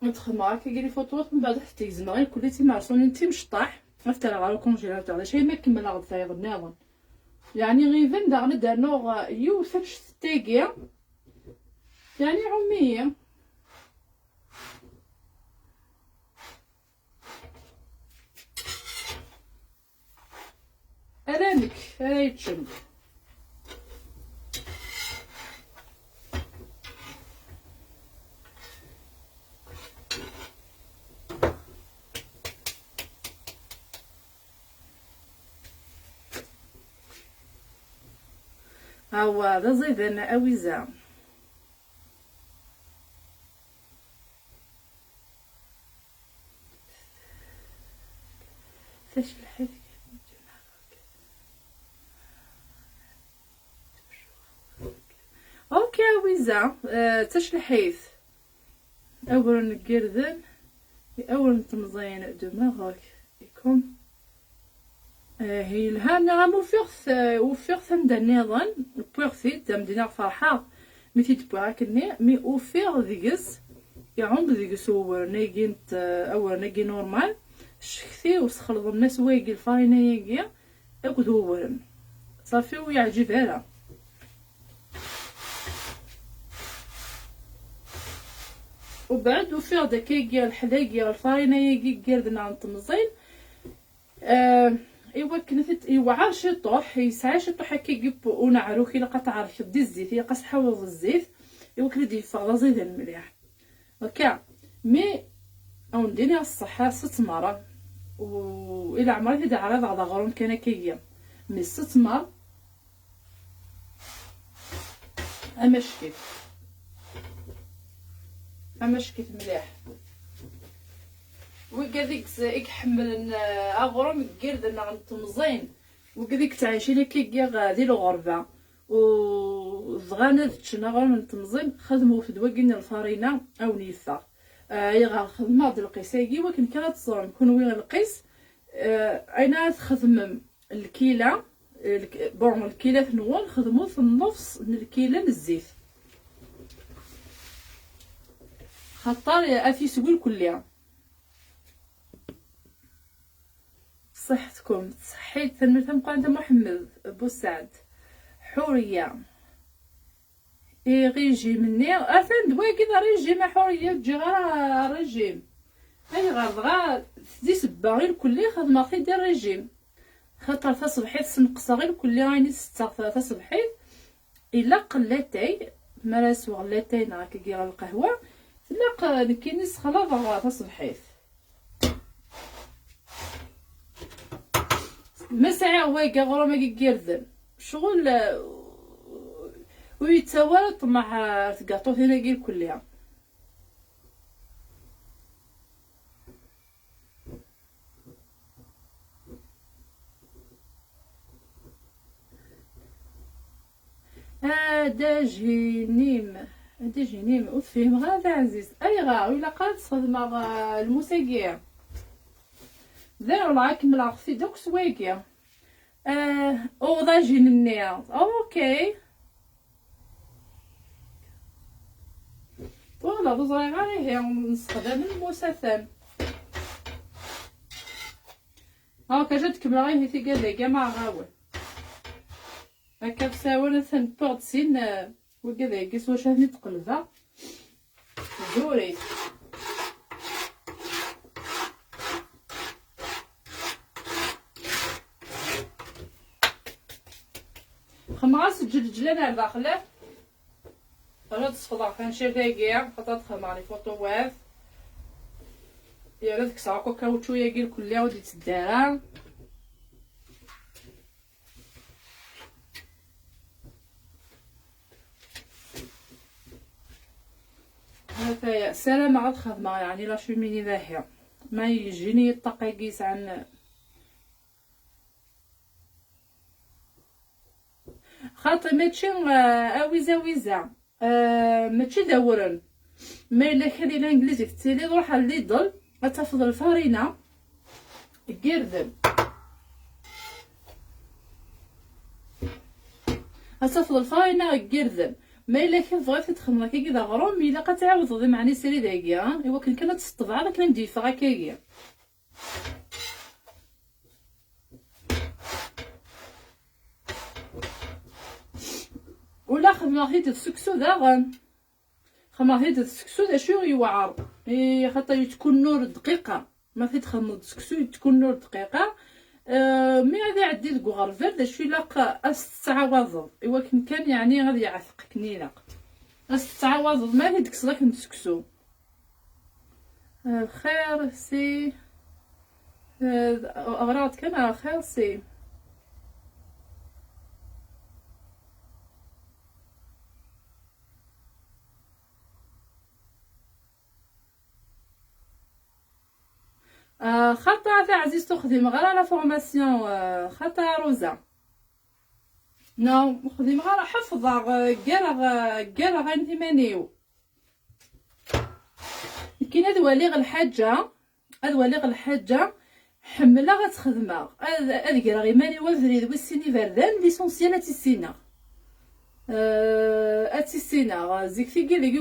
Ad xedmeɣ akka les photos, mbeɛd ad t-gezmeɣ irkelli d timerṣunin d timecṭaḥ, ad t-rreɣ ɣer ukunjilatur. D acu ma kemmleɣ-d tayeḍ nniḍen. Yeɛni even daɣen ad d-rnuɣ yiwet annect tagi. Yeɛni iɛumm-iyi. Ala nekk ara yeččen. Awa, d aẓidan awiza. Tacelḥit. Ok, awiza, eh, tacelḥit. Awren n yirden, awren n temẓin de Maroc. Ikum. Eh, yelha, nniɣ-am ufiɣ-t, eh, ufiɣ-t anda nniḍen, wwiɣ-t-id, am d-iniɣ ferḥeɣ mi t-id-wwiɣ akkenni, mi ufiɣ deg-s, iɛum deg-s uwren-agi n t-, awren-agi normal, ccekti-w sxelḍen-as wayagi lfarina-agi akked uwren. Ṣafi ur yeɛǧib ara. Ubeɛd ufiɣ-d akkagi lḥed-agi, lfarina-agi n yirden n temẓin. Ah, iwakken ad t-, yewɛer ciṭuḥ, yesɛa ciṭuḥ akkagi n uneɛruk, ilaq ad tɛerkeḍ di zzit, ilaq ad s-tḥawḍeḍ zzit, iwakken ad d-yeffeɣ d aẓidan mliḥ. Akka, mi awen-d-iniɣ ṣṣeḥḥa, s ttmer, u i leɛmer i t-id-ɛriḍeɣ d aɣrum kan akkagi, mi s ttmer, amackit, amackit mliḥ. Wigad i yes-, i iḥemmlen, eh, aɣrum n yirden neɣ n temẓin, wigad i yettɛicin akkagi, eh, di lɣerba, u bɣan ad ččen aɣrum n temẓin, xedmewt-d wagi n lfarina, a wen-yeffeɣ. Eh, ayɣer xedmeɣ-d lqis-agi? Wakken kan ad teẓrem kunwi lqis, eh, ayen ara txedmem lkila, lk-, bon, lkilat-nwen, xedmut nnefs n lkila n zzit. Xaṭer ad t-yeswi lkulli. Ṣṣeḥḥetkum, tṣeḥḥit, tanemmirt tameqqrant a Muḥemmed Busɛed. Ḥuriya. I régime-nni, atan d wagi d régime, a Ḥuriya, ur ǧǧiɣ ara régime. Ayɣer dɣa? Di sebba i lkulli xedmeɣ-t-id i régime. Xaṭer taṣebḥit sneqseɣ i lkulli ayen i setteɣ ta-, taṣebḥit. Ilaq latay, mi ara sweɣ latay neɣ akkagi ɣer lqahwa, tilaq, eh, nekkini ssexlaḍeɣ taṣebḥit. Ma sɛiɣ wagi aɣrum-agi n yirden, ccɣel, eh, ur yettawi ara ṭṭmeɛ, eh, tgaṭutin-agi lkulli. Adajinim, adajinim, ur tefhimeḍ ara taɛzizt. Ayɣer? Ur ilaq ara ad sxedmeɣ, eh, lmus-agi. Dayen, ur kemmleɣ-t-id akk s wagi. Eh, uḍajin-nni. Ok. Wala, ur ẓriɣ ara ihi, nessexdam lmus atan. Ok, ad kemmleɣ ihi tigad-agi ma ɣawen. Akka fsawen atan wwiɣ-d sin, eh, wigad-agi s wacu ad ten-id-qelbeɣ. Zurit. Xemmeɣ-as ǧelǧlan ar daxel. Ad sfeḍeɣ tancert-agi, xaṭer ad xedmeɣ les photos-wat. Yerra ad kkseɣ akk akawču-yagi lkulli ur d-yetteddu ara. Hataya, ssarameɣ ad xedmeɣ, yeɛni, la cheminée dahi. Ma yejjini ṭṭaq-agi yesɛan. Xaṭi, mačči, eh, awiza wiza. Eh, mačči d awren. Ma yella kra di Langliz i tettiliḍ, ruḥ ar Lidl, ad tafeḍ lfarina n yirden. Ad tafeḍ lfarina n yirden. Ma yella kra tebɣiḍ ad txedmeḍ akkagi d aɣrum, ilaq ad tɛiwdeḍ imeɛni srid-agi, ha? Iwakken kan ad testebɛeḍ akken ad m-d-yeffeɣ akkagi. Ula xedmeɣ-t-id d seksu daɣen. Xedmeɣ-t-id d seksu, d acu yewɛer. I xaṭer yettkunnur dqiqa. Ma t-id-xedmeḍ d seksu, yettkunnur dqiqa. Eh, mi ad iɛeddi deg uɣerbal, d acu ilaq ad s-tettɛawadeḍ? Iwakken kan, yeɛni, ad yeɛteq akken ilaq. Ad s-tettɛawadeḍ, ma t-id-tekkseḍ akken d seksu. Eh, xir si, eh, ɣriɣ-d kan, eh, xir si. Eh, xaṭi a taɛzizt, ur xdimeɣ ara la formation, eh, xaṭi a Rosa. Non, ur xdimeɣ ara, ḥeffḍeɣ, eh, ggareɣ, eh, ggareɣ ayen iman-iw. Nekkini ad waliɣ lḥaǧa, ad waliɣ lḥaǧa, ḥemmleɣ ad tt-xedmeɣ. Ad, ad greɣ iman-iw abrid wis sin iberdan, l'essentiel ad tt-issineɣ. Euh, ad tt-issineɣ. Zik tigi deg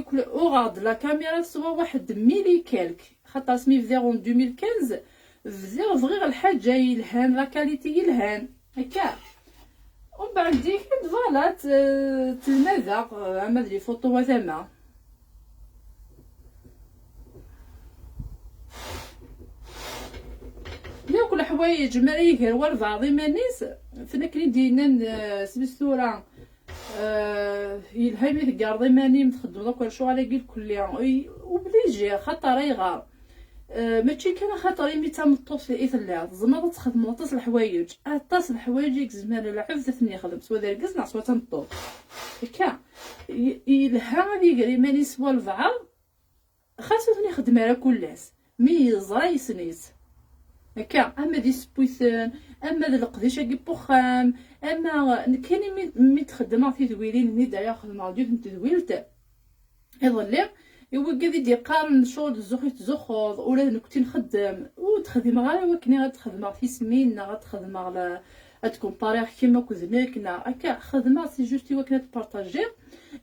uɣeɣ-d la caméra swa waḥed mille et quelques. Xaṭer asmi bdiɣ en deux mille quinze, bdiɣ bɣiɣ lḥaǧa yelhan, la qualité yelhan. Akka. Umbeɛd dik, voilà, t-, telmadeɣ, ama d les photos wa tama. Ḥwayeǧ mi ara iger walbeɛḍ iman-is, f-, akken i d-yennan, eh, s mis tura, eh, yelha mi teggareḍ iman-im, txeddmeḍ akk lecɣal-agi lkulli. I-, obligé, xaṭer ayɣer? Eh, mačči kan axaṭer imi d tameṭṭut i telliḍ, tzemreḍ ad txedmeḍ aṭas n leḥwayeǧ, aṭas n leḥwayeǧ i yezmer lɛebd ad ten-yexdem, swa d argaz neɣ swa d tameṭṭut. Akka, y-, yelha ad iger iman-is s walbeɛḍ, xas ur ten-ixeddem ara kul ass, mi yeẓra yessen-it. Akka, ama d isewwiten, ama d leqdic-agi n wexxam, ama nekkini mi, mi d-xeddmeɣ tidwilin-nni, d aya xedmeɣ-d yiwet n tedwilt iḍelli, i wigad i d-yeqqaren ccɣel d zzux i tettzuxxuḍ, ula d nekkni nxeddem, ur d-xdimeɣ ara i wakken ad xedmeɣ tismin neɣ ad xedmeɣ la, ad kumpariɣ kemm akked nekk, neɣ akka, xedmeɣ c'est juste i wakken ad partagiɣ,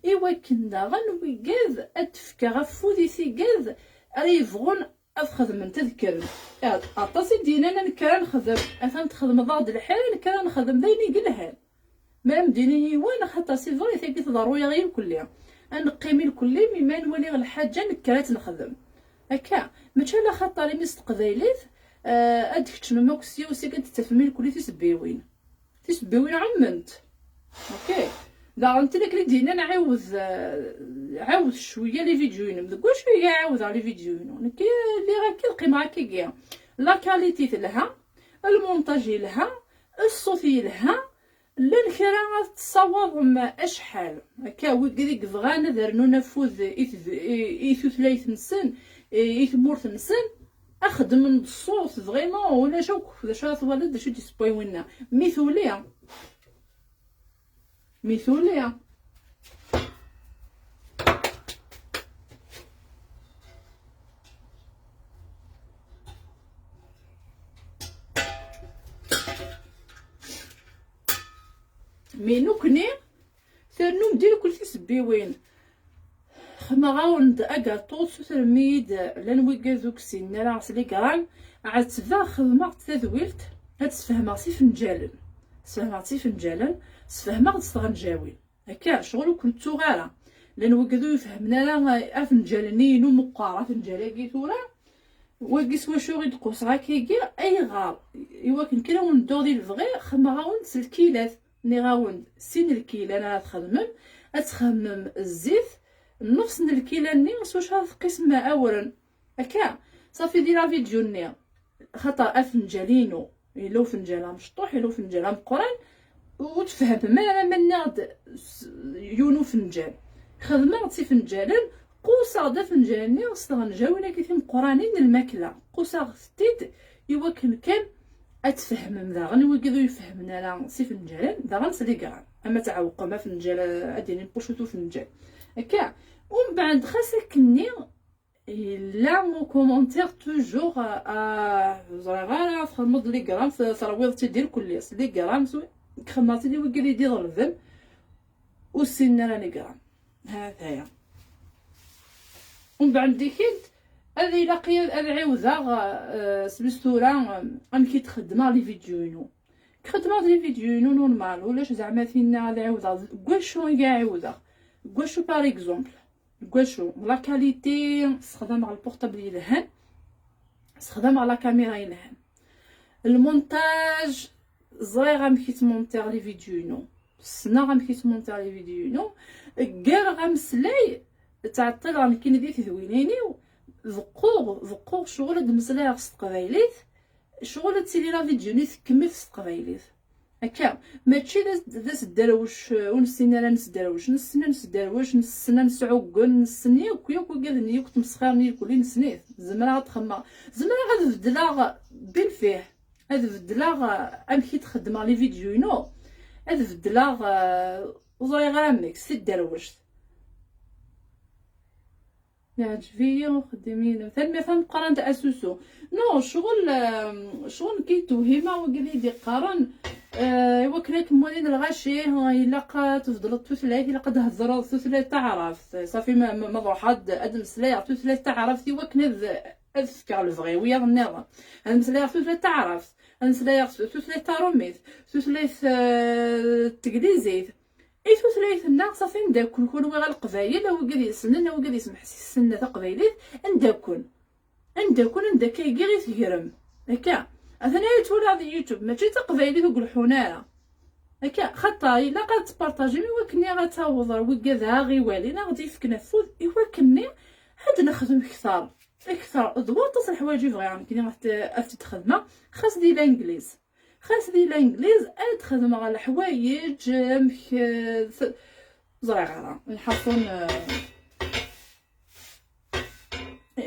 i wakken daɣen wigad ad d-fkeɣ afud i tigad ara yebɣun ad xedment, ad kkrent. Aṭas i d-yennan ad nekker ad nexdem, atan txedmeḍ-aɣ-d lḥir, ad nekker ad nexdem d ayen i yelhan. Ma am d-ini yiwen, axaṭer c'est vrai, tagi tḍerru-yaɣ i mkelli. Ad neqqim i lkulli, mi ma nwali lḥaǧa nekker ad tt-nexdem. Akka, mačči ala xaṭer imi s teqbaylit, eh, ad d-tkeččmem akk sya u seg ad d-tafem i lkulli tisebbiwin. Tisebbiwin ɛument. Ok. Daɣen tin akken i d-yennan ɛiwed, eh, ɛiwed cwiya les vidéos-inem. Deg wacu i ɛiwdeɣ les vidéos-inu? Nekk lliɣ akka, qqimeɣ akkagi. La qualité telha, lmuntaj yelha, ṣṣut yelha, llan kra ad tessawaḍem acḥal. Akka, wigad i yebɣan ad rnun afud i ted-, i, i tutlayt-nsen, i, i tmurt-nsen, ad xedmen d ṣṣut, vraiment, ulac akk d acu ara twaliḍ, d acu i d-yessewway winna. Mi tuli, mi tuli. Mi nukni, ternum di lkul tisebbiwin. Xedmeɣ-awen-d agaṭu, tessutrem-iyi-d, llan wigad ur k-ssinen ara s ligram, ɛettbeɣ, xedmeɣ-d tadwilt, ad sfehmeɣ s ifenǧalen. Sfehmeɣ-d s ifenǧalen, sfehmeɣ-d s tɣenǧawin. Akka, ccɣel ur ken-ttuɣ ara. Llan wigad ur ifehmen ara afenǧal-nni-inu meqqer, afenǧal-agi tura, wagi s wacu i d-quseɣ akkagi, ayɣer? I wakken kan ad wen-dduɣ di lebɣi, xedmeɣ-awen-d s lkilat. Nniɣ-awen-d sin lkilan ara txedmem, ad txemmem zzit, nnefs n lkila-nni s wacu ara tqisem awren. Akka, safi di la vidéo-nni, xaṭer afenǧal-inu, yella ufenǧal amecṭuḥ, yella ufenǧal ameqqran, ur tfehmem ara ma nniɣ-d s-, yiwen ufenǧal. Xedmeɣ-d s ifenǧalen, quseɣ-d afenǧal-nni s tɣenǧawin-agi timeqqranin n lmakla. Quseɣ-t-id i wakken kan ad tfehmem daɣen, i wigad ur ifehmen ara s ifenǧalen, daɣen s ligram. Ama tɛewqem afenǧal, ad d-yini pucut ufenǧal. Akka, umbeɛd xas akkenni, yella ukumantir toujours, ah, ur ẓriɣ ara, txedmeḍ ligram, terwiḍ-tt-id irkelli. S ligram, s-, xedmeɣ-tt-id i wigad i d-iḍelben, ur ssinen ara ligram. Ha-t-aya. Umbeɛd dikint, ad ilaq ad, ad ɛiwdeɣ, eh, s mis tura, eh, amek i d-xeddmeɣ les vidéos-inu. Xeddmeɣ les vidéos-inu normal, ulac zeɛma tinna ad ɛiwdeɣ. Deg wacu i ɛiwdeɣ? Deg wacu, par exemple? Deg wacu? La qualité, sexdameɣ lpurṭabl yelhan, sexdameɣ la caméra yelhan. Lmontaj, ẓriɣ amek i ttmontiɣ les vidéos-inu. Ssneɣ amek i ttmontiɣ les vidéos-inu. Ggareɣ ameslay, ttɛeṭṭileɣ nekkini di tedwilin-iw. Beqquɣ, beqquɣ ccɣel ad d-meslayeɣ s teqbaylit. Ccɣel ad tili la vidéo-nni tkemmel s teqbaylit. Akka, mačči d as-, d asderwec, eh, ur nessin ara nesderwec. Nessen ad nesderwec, nessen ad nesɛuggen, nessen yakk, yakk wigad-nni, yakk tmesxir-nni, irkelli nessen-it. Zemreɣ ad t-xedmeɣ. Zemreɣ ad beddleɣ bilfih. Ad beddleɣ, eh, amek i d-xeddmeɣ les vidéos-inu. Ad beddleɣ, eh, ur ẓriɣ ara amek, s tidderwect. Yeɛǧeb-iyi uxeddim-inem. Tanemmirt tameqqrant a Susu. Non, ccɣel, eh, ccɣel nekk i d-tewhimeɣ, wigad i d-iqqaren, eh, i wakken ad kem-walin lɣaci, eh, ilaq ad tbeddleḍ tutlayt, ilaq ad d-theddreḍ tutlayt taɛrabt. Safi ma, ma, ma truḥeḍ ad, ad meslayeɣ tutlayt taɛrabt i wakken ad, ad fkeɣ lebɣi i wiyaḍ nniḍen. Ad meslayeɣ tutlayt taɛrabt, ad meslayeɣ tutlayt tarumit, tutlayt, eh, teglizit. I tutlayt-nneɣ, safi, anda-ken kunwi ɣer Leqbayel, a wigad yessnen, a wigad yesmeḥsisen taqbaylit, anda-ken? Anda-ken, anda akka i tegrem? Akka, Atan ay ttwaliɣ di YouTube, mačči d taqbaylit ur ileḥḥun ara. Akka, xaṭer ilaq ad tpartajim i wakken ad taweḍ ar wigad ara ɣ-iwalin, ad ɣ-d-yefken afud, i wakken ad nexdem kter, kter. D waṭas n leḥwayeǧ i bɣiɣ nekkini ad t-, ad t-id-xedmeɣ, xas di langliz. Xas di langliz, ad xedmeɣ leḥwayeǧ amek, eh, t-, ẓriɣ ara. Lḥaṣun, eh,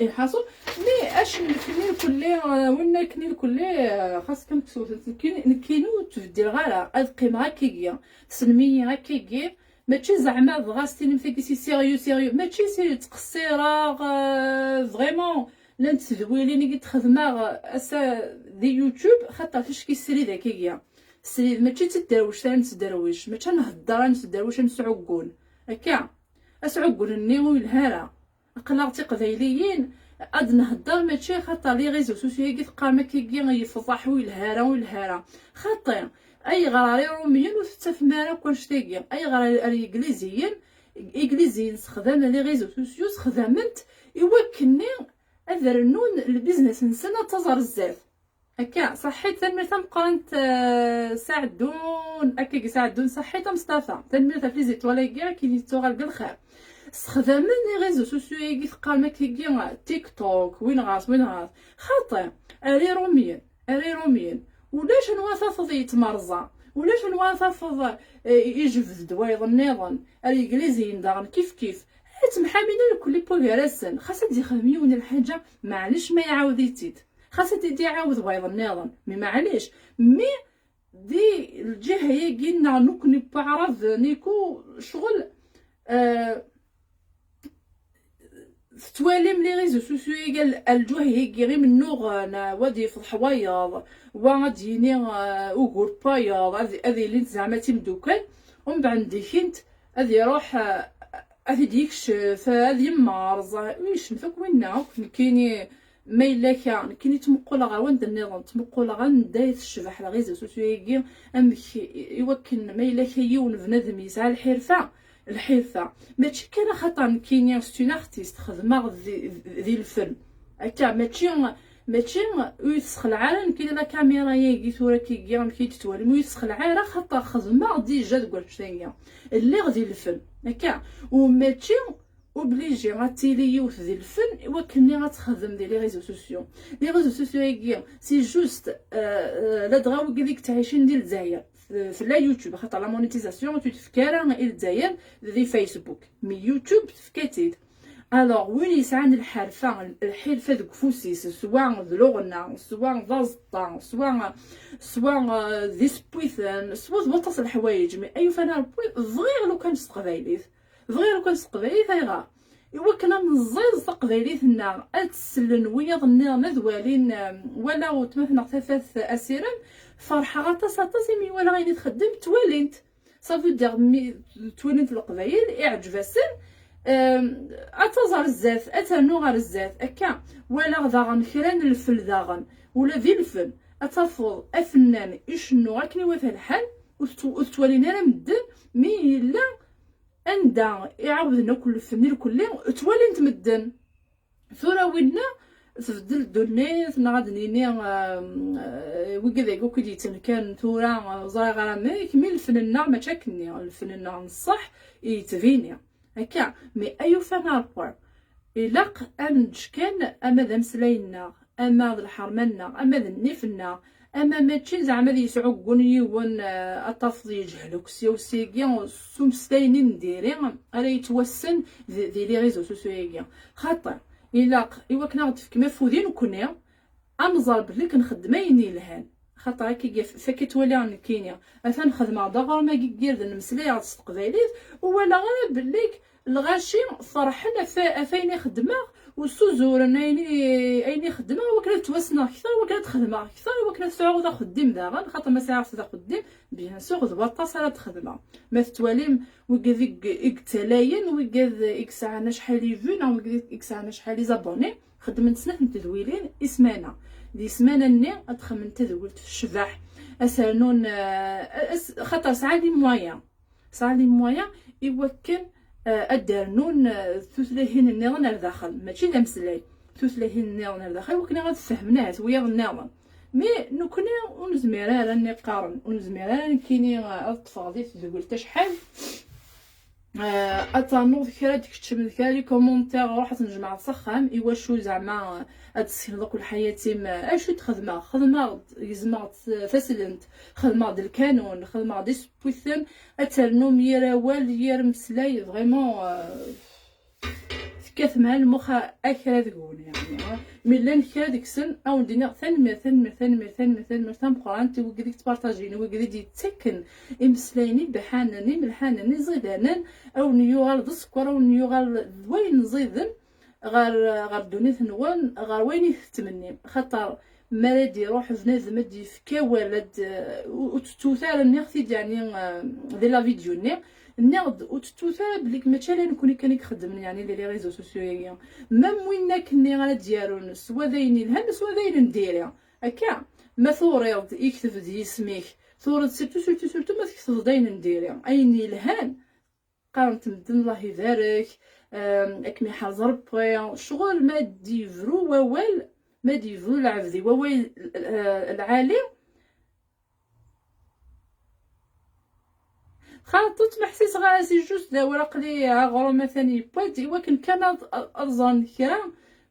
lḥaṣun, mi acu nekni lkulli, eh, win akken lkulli, eh, xas kan ksewten, nekkini, nekkini ur ttbeddileɣ ara, ad qqimeɣ akkagi, tessnem-iyi akkagi, mačči zeɛma dɣa s tinim tagi si sérieux, sérieux, mačči si ttqeṣṣireɣ, eh, vraiment, llant tedwilin i d-xedmeɣ ass-a di YouTube, xaṭer ticki srid akkagi. Srid, mačči d tiderwect ara nettderwic, mačči ad nhedder ad nettderwic, ad nesɛuggun. Akka, asɛuggun-nni ur yelha ara. Aql-aɣ d tiqbayliyin, ad nhedder mačči xaṭer les réseaux sociaux-agi teqqarem akkagi yefḍeḥ, ur yelha ara, ur yelha ara. Xaṭi, ayɣer ar Iṛumyen ur tettafem ara akk annect-agi? Ayɣer ar, ar Yegliziyen, Igliziyen sexdamen les réseaux sociaux, sexdamen-t i wakken ad rnun lbiznes-nsen ad taẓ ar zdat. Akka, ṣaḥḥit, tanemmirt tameqqrant, eh, Saɛdun, akkagi Saɛdun, ṣaḥḥit a Mestafa, tanemmirt ɣef les étoiles-agi, akken yettuɣal deg lxir. Sexdamen les réseaux sociaux-agi teqqarem akkagi, TikTok, win ɣer-s, win ɣer-s. Xaṭi, ar Iṛumyen, ar Iṛumyen. Ulac anwa tafeḍ yettmerẓa, ulac anwa tafeḍ, eh, ijbed-d wayeḍ nniḍen, ar Yegliziyen daɣen kif kif. Ad ttemḥamin irkelli n wagar-asen, xas ad d-yexdem yiwen lḥaǧa, maɛlic ma iɛawed-itt-id. Xas ad t-id-iɛawed wayeḍ nniḍen, mi maɛlic. Mi di lǧiha-agi-nneɣ nekkni n waɛrab, niku, ccɣel, eh, tettwalim les réseaux sociaux-agi, al-, lǧuh-agi imennuɣen, wa ad yefḍeḥ wayeḍ, wa ad d-yini, eh, ugur n wayeḍ, ad, ad ilint zeɛma d timeddukal, umbeɛd ndikint ad iruḥ, eh, ad t-id-yekcef, ad yemmerẓ, yecmet akk winna akk. Nekkini ma yella ka, nekkini ttmuquleɣ ɣer wanda nniḍen, ttmuquleɣ anda i tecbeḥ les réseaux sociaux-agi, amek i, i wakken ma yella ka yiwen bnadem yesɛa lḥirfa, lḥirfa. Mačči kan axaṭer nekkini c'est une artiste, xedmeɣ di, di lfen. Akka, mačči, mačči ur yi-tesxelɛa ara nekkini la caméra-agi tura kigi, amek i d-tettwalim, ur yi-tesxelɛa ara, xaṭer xedmeɣ déjà deg wannect-agi. Lliɣ di lfen, akka. U mačči obligé ad tili yiwet di lfen i wakken ad texdem di les réseaux sociaux. Les réseaux sociaux-agi, c'est juste, euh, euh, ladɣa wigi i yettɛicin di Lezzayer, f-, fell-a YouTube, xaṭer la monétisation ur tefka ara i Lezzayer di Facebook, mais YouTube tefka-tt-id. Alors, win yesɛan lḥerfa, lḥirfa deg ufus-is, swa d luɣna, swa d aẓeṭṭa, swa, swa, euh, d isewwiten, swa d waṭas n leḥwayeǧ, mais ay ufan Rebbi, bɣiɣ lukan s teqbaylit. Bɣiɣ lukan s teqbaylit, ayɣer? I wakken ad neẓẓiẓ taqbaylit-nneɣ, ad tt-sellen wiyaḍ nniḍen, ad walin, em, wala weltma-tneɣ tafat asirem, ferḥeɣ aṭas, aṭas imi walaɣ ayen i txeddem, ttwalin-t. Ça veut dire, mi ttwalin-t Leqbayel, iɛǧeb-asen, em, ad taẓ ar zdat, ad ternu ɣer zdat, akka. Walaɣ daɣen kra n lfel daɣen, ula di lfen, ad tafeḍ afennan icennu akken iwata lḥal, ur tettw-, ur tettwalin ara medden, mi yella anda iɛawden akk lfen irkelli, ttwalin-t medden. Tura winna tbeddel ddunit, neɣ ad nini, um, eh, wigad-agi akk i d-yettenkan tura, eh, ẓriɣ ara amek, mi lfen-nneɣ mačči akkenni, lfen-nneɣ n ṣṣeḥ yettbini. Akka, mais ay ufan Rebbi, ilaq ad neǧǧ kan ama d ameslay-nneɣ, ama d lḥerma-nneɣ, ama d nnif-nneɣ, ama mačči zeɛma ad yesɛuggun yiwen, eh, ad tafeḍ yeǧhel akk sya u syagi, s umeslay-nni n diri ara yettwassen di, di les réseaux sociaux-agi. Xaṭer, ilaq, i wakken ad ɣ-d-tefkem afud i nekkni, ad nẓer belli k-nxeddem ayen yelhan. Xaṭer akka i f-, fakk i ttwaliɣ nekkini. Atan xedmeɣ-d aɣrum-agi n yirden, mmeslayeɣ-d s teqbaylit, u walaɣ ara belli k-, lɣaci ferḥen ɣef, ɣef ayen i xeddmeɣ, u ssuzuren ayen i, ayen i xeddmeɣ, i wakken ad ttwassneɣ kter, i wakken ad xedmeɣ kter, i wakken ad sɛuɣ d axeddim daɣen, xaṭer ma sɛiɣ d axeddim, bien sûr, d waṭas ara d-xedmeɣ. Ma tettwalim, wigad i g-, i yettalayen, wigad i yesɛan acḥal i vues, neɣ wigad i yesɛan acḥal i abonnés, xeddmen snat n tedwilin i ssmana. Di ssmana-nni ad xedmen tadwilt tecbeḥ, ad s-rnun, eh, as-, xaṭer sɛan les moyens. Sɛan les moyens i wakken, eh, ad d-rnun, eh, tutlayin nniḍen ar daxel. Mačči d ameslay. Tutlayin nniḍen ar daxel, i wakken ad fehmen ahat wiyaḍ nniḍen. Mi nekkni ur nezmir ara ad niqaren, ur nezmir ara nekkini ad ṭṭfeɣ di tedwilt acḥal. Eh, ad ternuḍ kra d-keččem d kra les commentaires, ruḥ ad tnejmaɛeḍ s axxam. Iwacu zeɛma ad tessekneḍ akk lḥayat-im? Acu i d-xedmeɣ? Xedmeɣ-d, gezmeɣ-d taslent, xedmeɣ-d lkanun, xedmeɣ-d isewwiten. Ad ternum yir awal, yir meslay, vraiment, eh, tekkat mɛa lmux a kra deg-wen, yeɛni, ha? Mi llan kra deg-sen, ad wen-d-iniɣ tanemmirt, tanemmirt, tanemmirt, tanemmirt, tanemmirt tameqqrant i wigad i yettpartajin, i wigad i d-yettaken imeslayen ibeḥḥanen, imelḥanen, iẓidanen, ad wen-yuɣal d sskeṛ, ad wen-yuɣal d wayen ẓiden ɣer, ɣer ddunit-nwen, ɣer wayen i tettmennim. Xaṭer mi ara d-iruḥ bnadem ad d-yefk awal, ad, ur, ur tettut ara, nniɣ-t-id, yeɛni, eh, di la vidéo-nni, nniɣ-d ur tettut ara belli mačči ala nekkni kan i ixeddmen, yeɛni, di les réseaux sociaux-agi. Même win akkenni ara d-yarun, swa d ayen yelhan, swa d ayen n diri. Akka, ma turiḍ, ikteb-d yisem-ik, turiḍ surtout, surtout, surtout ma tketbeḍ-d ayen n diri, ayen yelhan, qqaren-t medden Allah ibarek, eh, ad kem-iḥrez Rebbi. Ccɣel ma d-yebru wawal, ma d-yebru lɛebd i wawal, eh, lɛali, xaṭi ur ttmeḥsiseɣ ara, c'est juste d awal aqli aɣrum atan yewwa-d, iwakken kan ad, ad, ad ẓren kra,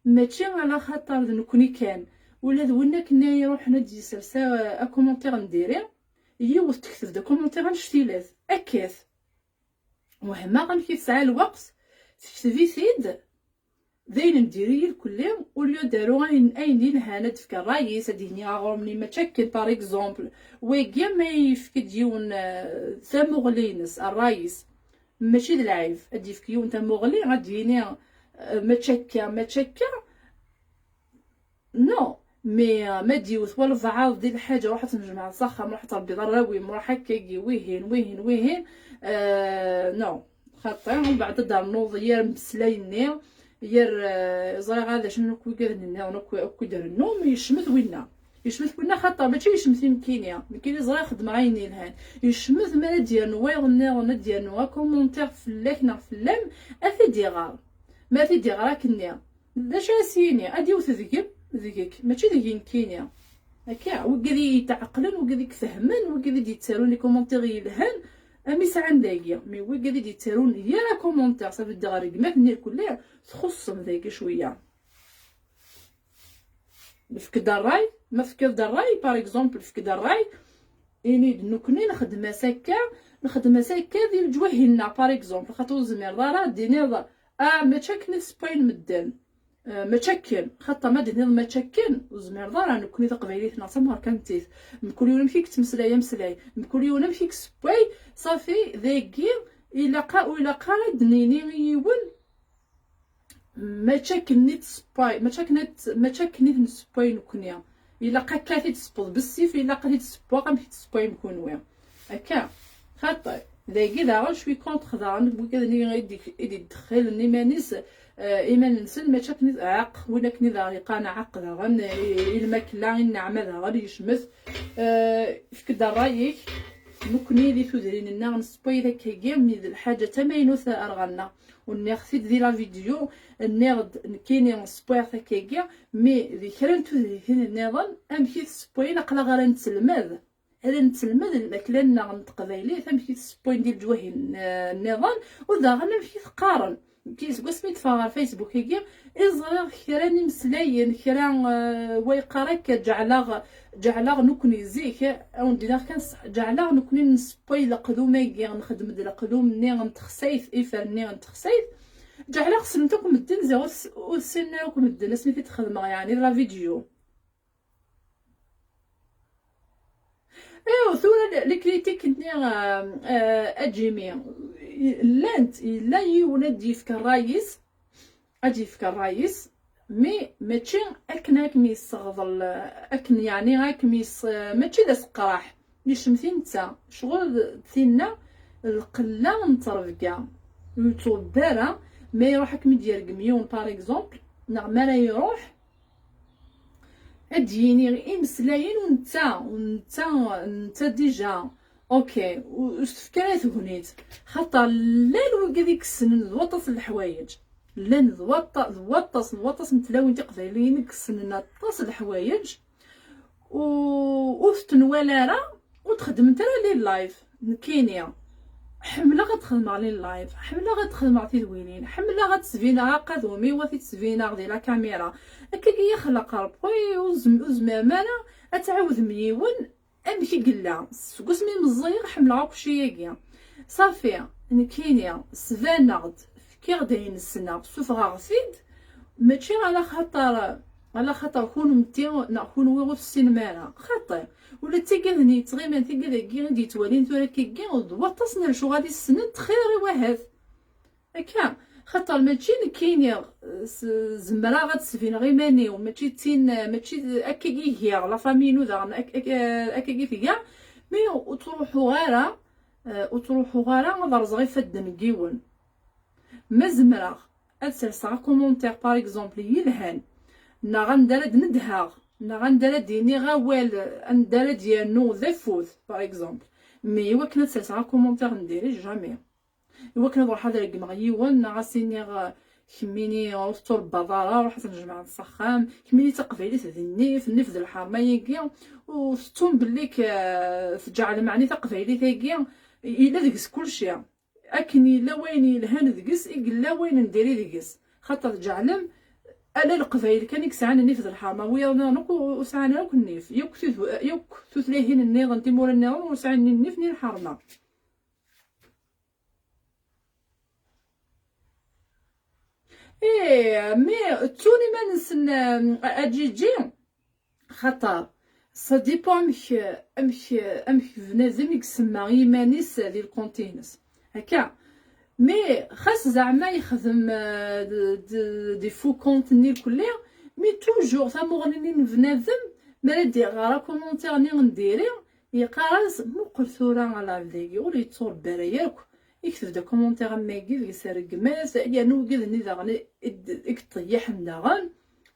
mačči ala xaṭer d nekkni kan. Ula d win akken i iruḥen ad d-yessers a-, akumentiṛ n diri, yiwet tekteb-d akumentiṛ annect-ilat, akkat. Wehmeɣ amek i tesɛa lweqt, tekteb-it-id, d ayen n diri irkelli, au lieu d-aru ayen, ayen yelhan, ad d-tefk ṛṛay-is, ad d-yini aɣrum-nni mačči akken, par exemple. Wagi ma yefk-d yiwen, eh, tamuɣli-ines, ṛṛay-is, mačči d lɛib, ad d-yefk yiwen tamuɣli, ad d-yini, eh, mačči akka, mačči akka. Non, mais, euh, ma d-yiwet walbeɛḍ di lḥaǧa, ruḥ ad tnejmaɛeḍ s axxam, ruḥ ad tṛebbiḍ arraw-im, ruḥ akkagi, wihin, wihin, wihin. Euh, non, xaṭi, umbeɛd ad d-ternuḍ yir mmeslay-nni, yir, euh, ẓriɣ ad acu n akk wigaden-nniḍen akk, akk i d-rennum, yecmet winna. Yecmet winna xaṭer, mačči yecmet i nekkini. Nekkini ẓriɣ xeddmeɣ ayen yelhan. Yecmet mi ara d-yernu wayeḍ-nniḍen, ad d-yernu akumentiṛ fell-ak neɣ fell-am, ad t-id-iɣer. Ma ad t-id-iɣer akkenni, d acu ara s-yini? Ad d-iwet deg-m, deg-k, mačči deg-i nekkini. Akka, wigad i yi-d-iɛeqlen, wigad i ifehmen, wigad i d-yettarun les commentaires yelhan, am i sɛan dagi. Mais wigad i d-yettarun yir akumentiṛ, ça veut dire rregmat-nni irkelli, txuṣṣem dagi cwiya. Efk-d ṛṛay, ma tefkiḍ-d ṛṛay, par exemple, efk-d ṛṛay, ini-d nekkni nxeddem-as akka, nxeddem-as akka di leǧwahi-nneɣ, par exemple, xaṭer ur tezmireḍ ara ad d-tiniḍ, ah, mačči akken i t-ssewwayen medden. Ah, mačči akken, xaṭer ma d-tiniḍ mačči akken, ur tezmireḍ ara, nekkni taqbaylit-nneɣ d tamerkantit, mkul yiwen amek i yettmeslay ameslay, mkul yiwen amek i yessewway, ṣafi, dagi, ilaq, ur ilaq ara ad d-nini i yiwen, mačči akken i tessewway, mačči akken i t-, mačči akken i t-nessewway nekkni. Ilaq akka i t-id-tessewweḍ bessif, ilaq ad t-id-tessewweɣ amek i t-tessewwayem kunwi. Akka, xaṭi. Dagi daɣen cwi contre daɣen, wigad-nni i d-, i d-iddexxilen iman-is, eh, iman-nsen, mačči akken i t-, aɛeq, win akken i daɣen yeqqaren aɛeq daɣen, i, i lmakla, i nneɛma daɣen, yecmet. Eh, efk-d ṛṛay-ik, nekkni di tudrin-nneɣ nessewway akkagi, mi d lḥaǧa tamaynut ar ɣer-nneɣ. Ur nniɣ-t-id di la vidéo, nniɣ-d nekkini ssewwayeɣ-t akkagi, mi di kra n tudritin nniḍen, amek i t-ssewwayen, aql-aɣ ara nettelmad. Ara nettelmad lmakla-nneɣ n teqbaylit, amek i t-ssewwayen di leǧwahi n-, nniḍen, u daɣen amek i t-qqaren. Nekkini seg wasmi i d-ffɣeɣ ɣer Facebook-agi, i ẓriɣ kra n imeslayen, kra, eh, wa yeqqar akka, ǧeɛleɣ, ǧeɛleɣ nekkni zik, a wen-d-iniɣ kan ṣṣeḥ, ǧeɛleɣ nekkni nessewway leqlum-agi, nxeddem-d leqlum-nni n texsayt, ifer-nni n texsayt, ǧeɛleɣ ssnen-t akk medden, ziɣ ur s-, ur ssinen ara akk medden asmi t-id-xedmeɣ, yeɛni, la vidéo. Aywa, tura le-, les critiques-nni, euh, euh, a Jimmy, llant, yella yiwen ad d-yefk ṛṛay-is, ad d-yefk ṛṛay-is, mais mačči akken ad kem-yesseɣḍel, akken, yeɛni, ad kem-yes-, mačči d aseqqraḥ, yecmet i netta, ccɣel d tinna, lqella n ttrebga, ur yettṛebbi ara, ma iruḥ ad kem-id-yergem yiwen, par exemple, neɣ mi ara iruḥ, ad d-yini imeslayen u netta, u netta, netta déjà, ok, u, u s-tefka ara tegnit. Xaṭer llan wigad i yessnen d waṭas n leḥwayeǧ. Llan d waṭa-, d waṭas, d waṭas n tlawin tiqbayliyin i yessnen aṭas n leḥwayeǧ. u ur ten-nwala ara, ur d-xeddment ara les lives. Nekkini ḥemmleɣ ad xedmeɣ les lives, ḥemmleɣ ad xedmeɣ tidwilin, ḥemmleɣ ad sbineɣ aqadum-iw, ad t-id-sbineɣ di la caméra. Akkagi i xleq Ṛebbi, ur zem-, ur zmiren ara ad tɛawdem yiwen amek i yella. Seg wasmi meẓẓiyeɣ ḥemmleɣ akk cci-agi. Safi, nekkini sbaneɣ-d, fkiɣ-d ayen ssneɣ, ssufɣeɣ-t-id, mačči ala xaṭer, ala xaṭer kunemti neɣ kunwi ur tessinem ara. Xaṭi, ula d tigad-nni yettɣiman, tigad-agi i d-yettwalin tura akkagi, d waṭas n lecɣal i ssnent xir i wahat. Akka, xaṭer mačči nekkini, s-, zemreɣ ad d-sbineɣ iman-iw, mačči d tin, mačči d, akkagi giɣ, la famille-inu daɣen ak-, ak-, akkagi tga, mi ur ttruḥuɣ ara, eh, ur ttruḥuɣ ara ad rẓeɣ ifadden n yiwen. Ma zemreɣ ad serseɣ akomontir, par exemple, yelhan, neɣ anda ara d-nedheɣ, neɣ anda ara d-iniɣ awal, anda ara d-yernu d afud, par exemple. Mais iwakken ad serseɣ akomontir n diri, jamais. Iwakken ad ruḥeɣ ad regmeɣ yiwen, neɣ as-iniɣ, eh, kemmini ur tetturebbaḍ ara, ruḥ ad tnejmaɛeḍ s axxam, kemmini d taqbaylit d nnif, nnif d lḥerma-agi, u tettum belli k-, eh, tǧeɛlem ɛni taqbaylit-agi, yella deg-s kulci. Akken yella wayen yelhan deg-s, i yella wayen n diri deg-s. Xaṭer tǧeɛlem, ala Leqbayel kan i yesɛan nnif d lḥerma, wiyaḍ nniḍen akk ur sɛan ara akk nnif. Yakk tud-, yakk tutlayin nniḍen, timura nniḍen ur sɛin ni nnif ni lḥerma. Eh, mais ttun iman-nsen, eh, a Ǧiǧi, xaṭer ça dépend amek, amek, amek bnadem i isemma i yiman-is di lkunt-ines. Akka. Mais xas zeɛma yexdem, eh, d, d, des faux comptes-nni lkulli, mais toujours tamuɣli-nni n bnadem, mi ara d-iɣer akomontir-nni n diri, yeqqar-as, muqel tura a lɛebd-agi, ur yetturebba ara yakk. Yekteb-d akomontir am wagi, deg-s rregmat, yernu wigad-nni daɣen i, i d-, i yeṭṭeyyiḥen daɣen.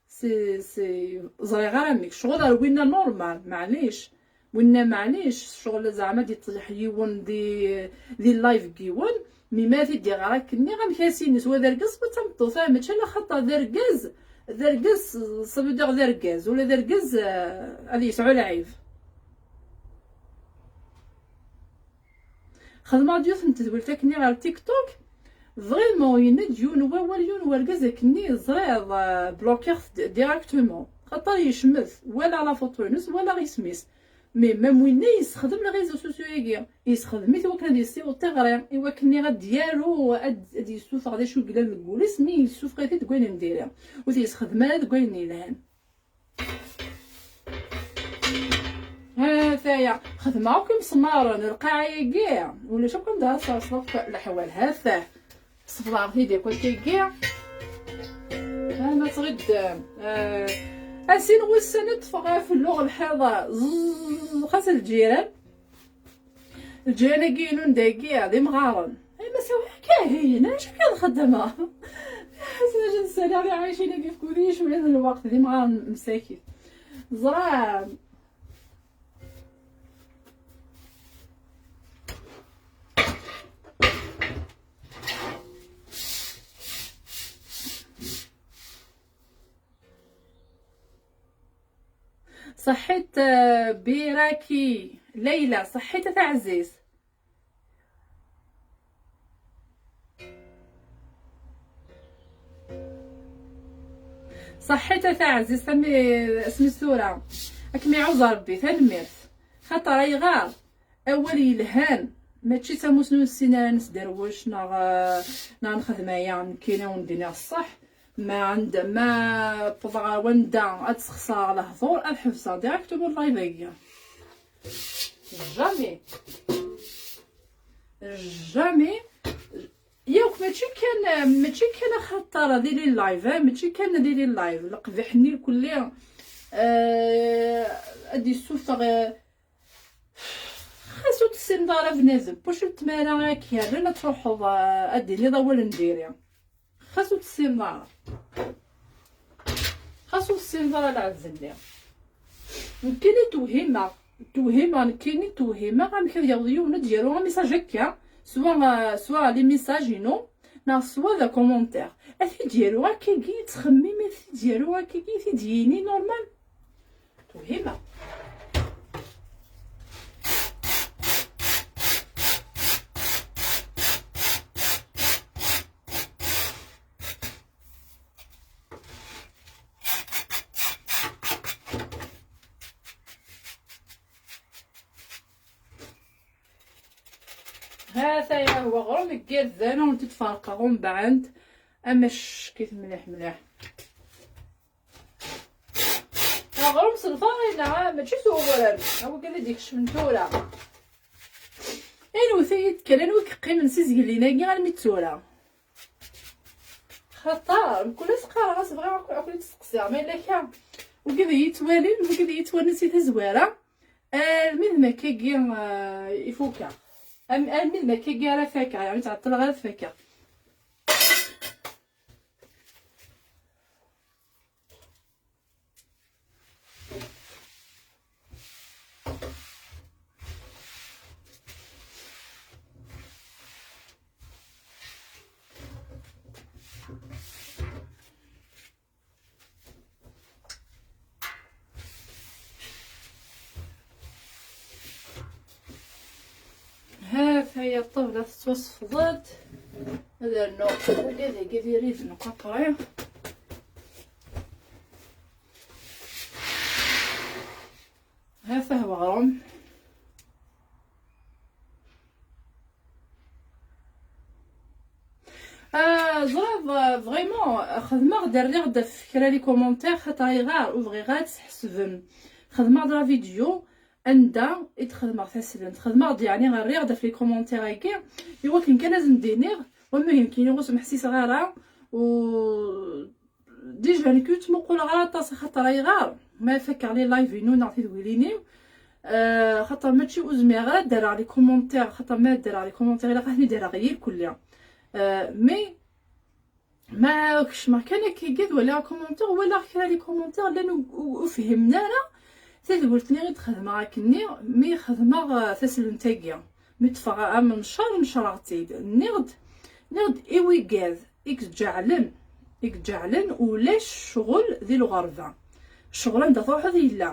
Si, si, ẓriɣ ara amek. Ccɣel ar winna normal, maɛlic. Winna maɛlic, ccɣel zeɛma d-yeṭṭeyyiḥ yiwen di, di live n yiwen, mi ma t-id-iɣer akkenni, amek as-ines wa d argaz, wa d tameṭṭut, ah, mačči ala xaṭer d argaz, d argaz, ça veut dire d argaz, ula d argaz, eh, ad yesɛu lɛib. Xedmeɣ-d yiwet n tedwilt akkenni ɣer TikTok. Vraiment, yenna-d yiwen wawal, yiwen wergaz akkenni, ẓriɣ, eh, blokiɣ-t d-, directement. Xaṭer yecmet, walaɣ la photo-ines, walaɣ isem-is. Mais même winna yessexdem les réseaux sociaux-agi. Yessexdem-it i wakken ad yessiweḍ tiɣri, i wakken ad d-yaru, ad, ad yessufeɣ d acu yellan deg wul-is, mi yessufeɣ-it-id deg wayen n diri. Ur t-yessexdem ara deg wayen yelhan. Ha-t-aya, xedmeɣ akk imesmaren, lqaɛa-agi, ulac akk anda ara tesserseḍ akk leḥwal, ha-t-ah. Sefḍeɣ-t-id akk akkagi. Ha, ma tɣiddem, eh, a sin wussan i ṭṭfeɣ ɣef lluɣ lḥiḍ, ẓẓ, xas lǧiran. Lǧiran-agi inu n dagi d imɣaren. Ay, ma sawiɣ kahin, acu kan xeddmeɣ? Ḥasen acu n ssalaɣ i ɛaycin-agi f kudi cwiya n lweqt d imɣaren msakit. Ẓran. Ṣaḥḥit, eh, Biraki. Leyla, ṣaḥḥit a taɛzizt. Ṣaḥḥit a taɛzizt, ami, asmi s tura. Ad kem-iɛuzz Ṛebbi, tanemmirt. Xaṭer ayɣer? Awal yelhan, mačči d tamusni ur nessin ara nesderwec neɣ, eh, neɣ nexdem aya, nekkini ur d-iniɣ ṣṣeḥ. Ma ɛend-, ma wwḍeɣ ɣer wanda ad sxeṣreɣ lehdur, ad ḥebseɣ directement live-agi. Jamais. Jamais. Yakk mačči kan, mačči kan axaṭer ad ili live, eh, mačči kan ad ili live. Leqbiḥ-nni lkulli, eh, ad yessufeɣ, eh, Xas ur tessineḍ ara bnadem, wacu n tmara ara k-yerren ad truḥeḍ, eh, ad d-tiniḍ awal n diri? Xas ur tessineḍ ara. Xas ur tessineḍ ara lɛebd-nni. Nekkini tewhimeɣ, tewhimeɣ, nekkini tewhimeɣ amek ad yaweḍ yiwen ad d-yaru amisaj akka, swa, eh, swa les messages-inu, neɣ swa d akomontir. Ad t-id-yaru akkagi, yettxemmim, ad t-id-yaru akkagi, ad t-id-yini normal. Tewhimeɣ. Ha-t-aya weɣrum deg yiḍ-a, ad wen-t-id-ferqeɣ umbeɛd. Amack-it mliḥ mliḥ. Aɣrum s lfarina, mačči s uɣrum. A wigad i d-ikecmen tura. Inwet-iyi-d kan anwa i yeqqimen si zgelin-agi armi d tura. Xaṭer, mkul ass qqareɣ-as bɣiɣ ad ken-id-steqsiɣ, ma yella kra. Wigad i yi-ttwalin, wigad i yi-ttwalin si tazwara, almi d makkagi, eh, i fukeɣ. Am-, almi d makkagi ara fakeɣ, yeɛni ur ttɛeṭṭileɣ ara ad fakeɣ. Ha-t-aya ṭṭabla tettwasfeḍ-d. Ad rnuɣ wigad-agi d iriden uqaṭri. Ha-t-ah weɣrum. Ah, ẓriɣ, ah, vraiment, xedmeɣ-d, rriɣ-d ɣef kra les commentaires, xaṭer ayɣer ur bɣiɣ ara ad tḥesbem. Xedmeɣ-d la vidéo anda i d-xedmeɣ taslent. Xedmeɣ-d, yeɛni, rriɣ-d ɣef les commentaires-agi, i wakken kan ad sen-d-iniɣ, wamma nekkini ur smeḥsiseɣ ara, u déjà nekk ur ttmuquleɣ ara aṭas, axaṭer ayɣer? Ma fakeɣ les live-inu neɣ tidwilin-iw, euh, xaṭer mačči ur zmireɣ ara ad d-rreɣ les commentaires, xaṭer ma ad d-rreɣ les commentaires ilaq ad ten-id-rreɣ irkelli. Euh, mais ma kecmeɣ kan akkagi ad waliɣ commentaire, walaɣ kra les commentaires llan ur, ur, ur fhimen ara tadwilt-nni i d-xedmeɣ akkenni mi xedmeɣ, euh, taslent-agi. Mi ṭṭfeɣ amencer, necreɣ-tt-id. Nniɣ-d, nniɣ-d i wigad i iǧeɛlen, i iǧeɛlen ulac ccɣel di lɣerba. Ccɣel anda truḥeḍ yella.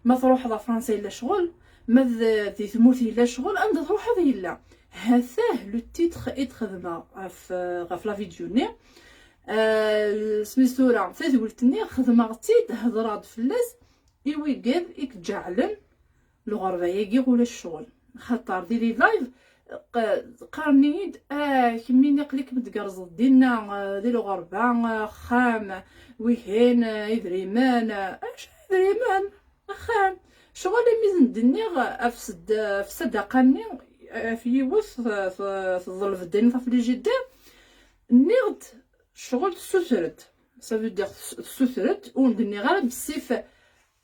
Ma truḥeḍ ɣer Fransa yella ccɣel, ma d, di tmurt yella ccɣel, anda truḥeḍ yella. Ha-t-ah le titre i d-xedmeɣ ɣef, ɣef la vidéo-nni. Ah, smis tura, tadwilt-nni xedmeɣ-tt-id, hedreɣ-d fell-as i wigad i iǧeɛlen lɣerba-agi ulac ccɣel. Xaṭer di les live, q-, qqaren-iyi-d, ah, kemmini aql-ikem tgerrzeḍ dinna, ah, di lɣerba, ah, axxam, wihin, ah, idrimen, ah, acu idrimen? Axxam. Ccɣel imi d-nniɣ ɣef sed-, ɣef ssadaqa-nni, ɣef yiwet, t-, t-, teḍleb-d ayen ɣef frigidaire, nniɣ-d ccɣel tessuter-d. Ça veut dire tess-, tessuter-d, ur d-nniɣ ara bessif,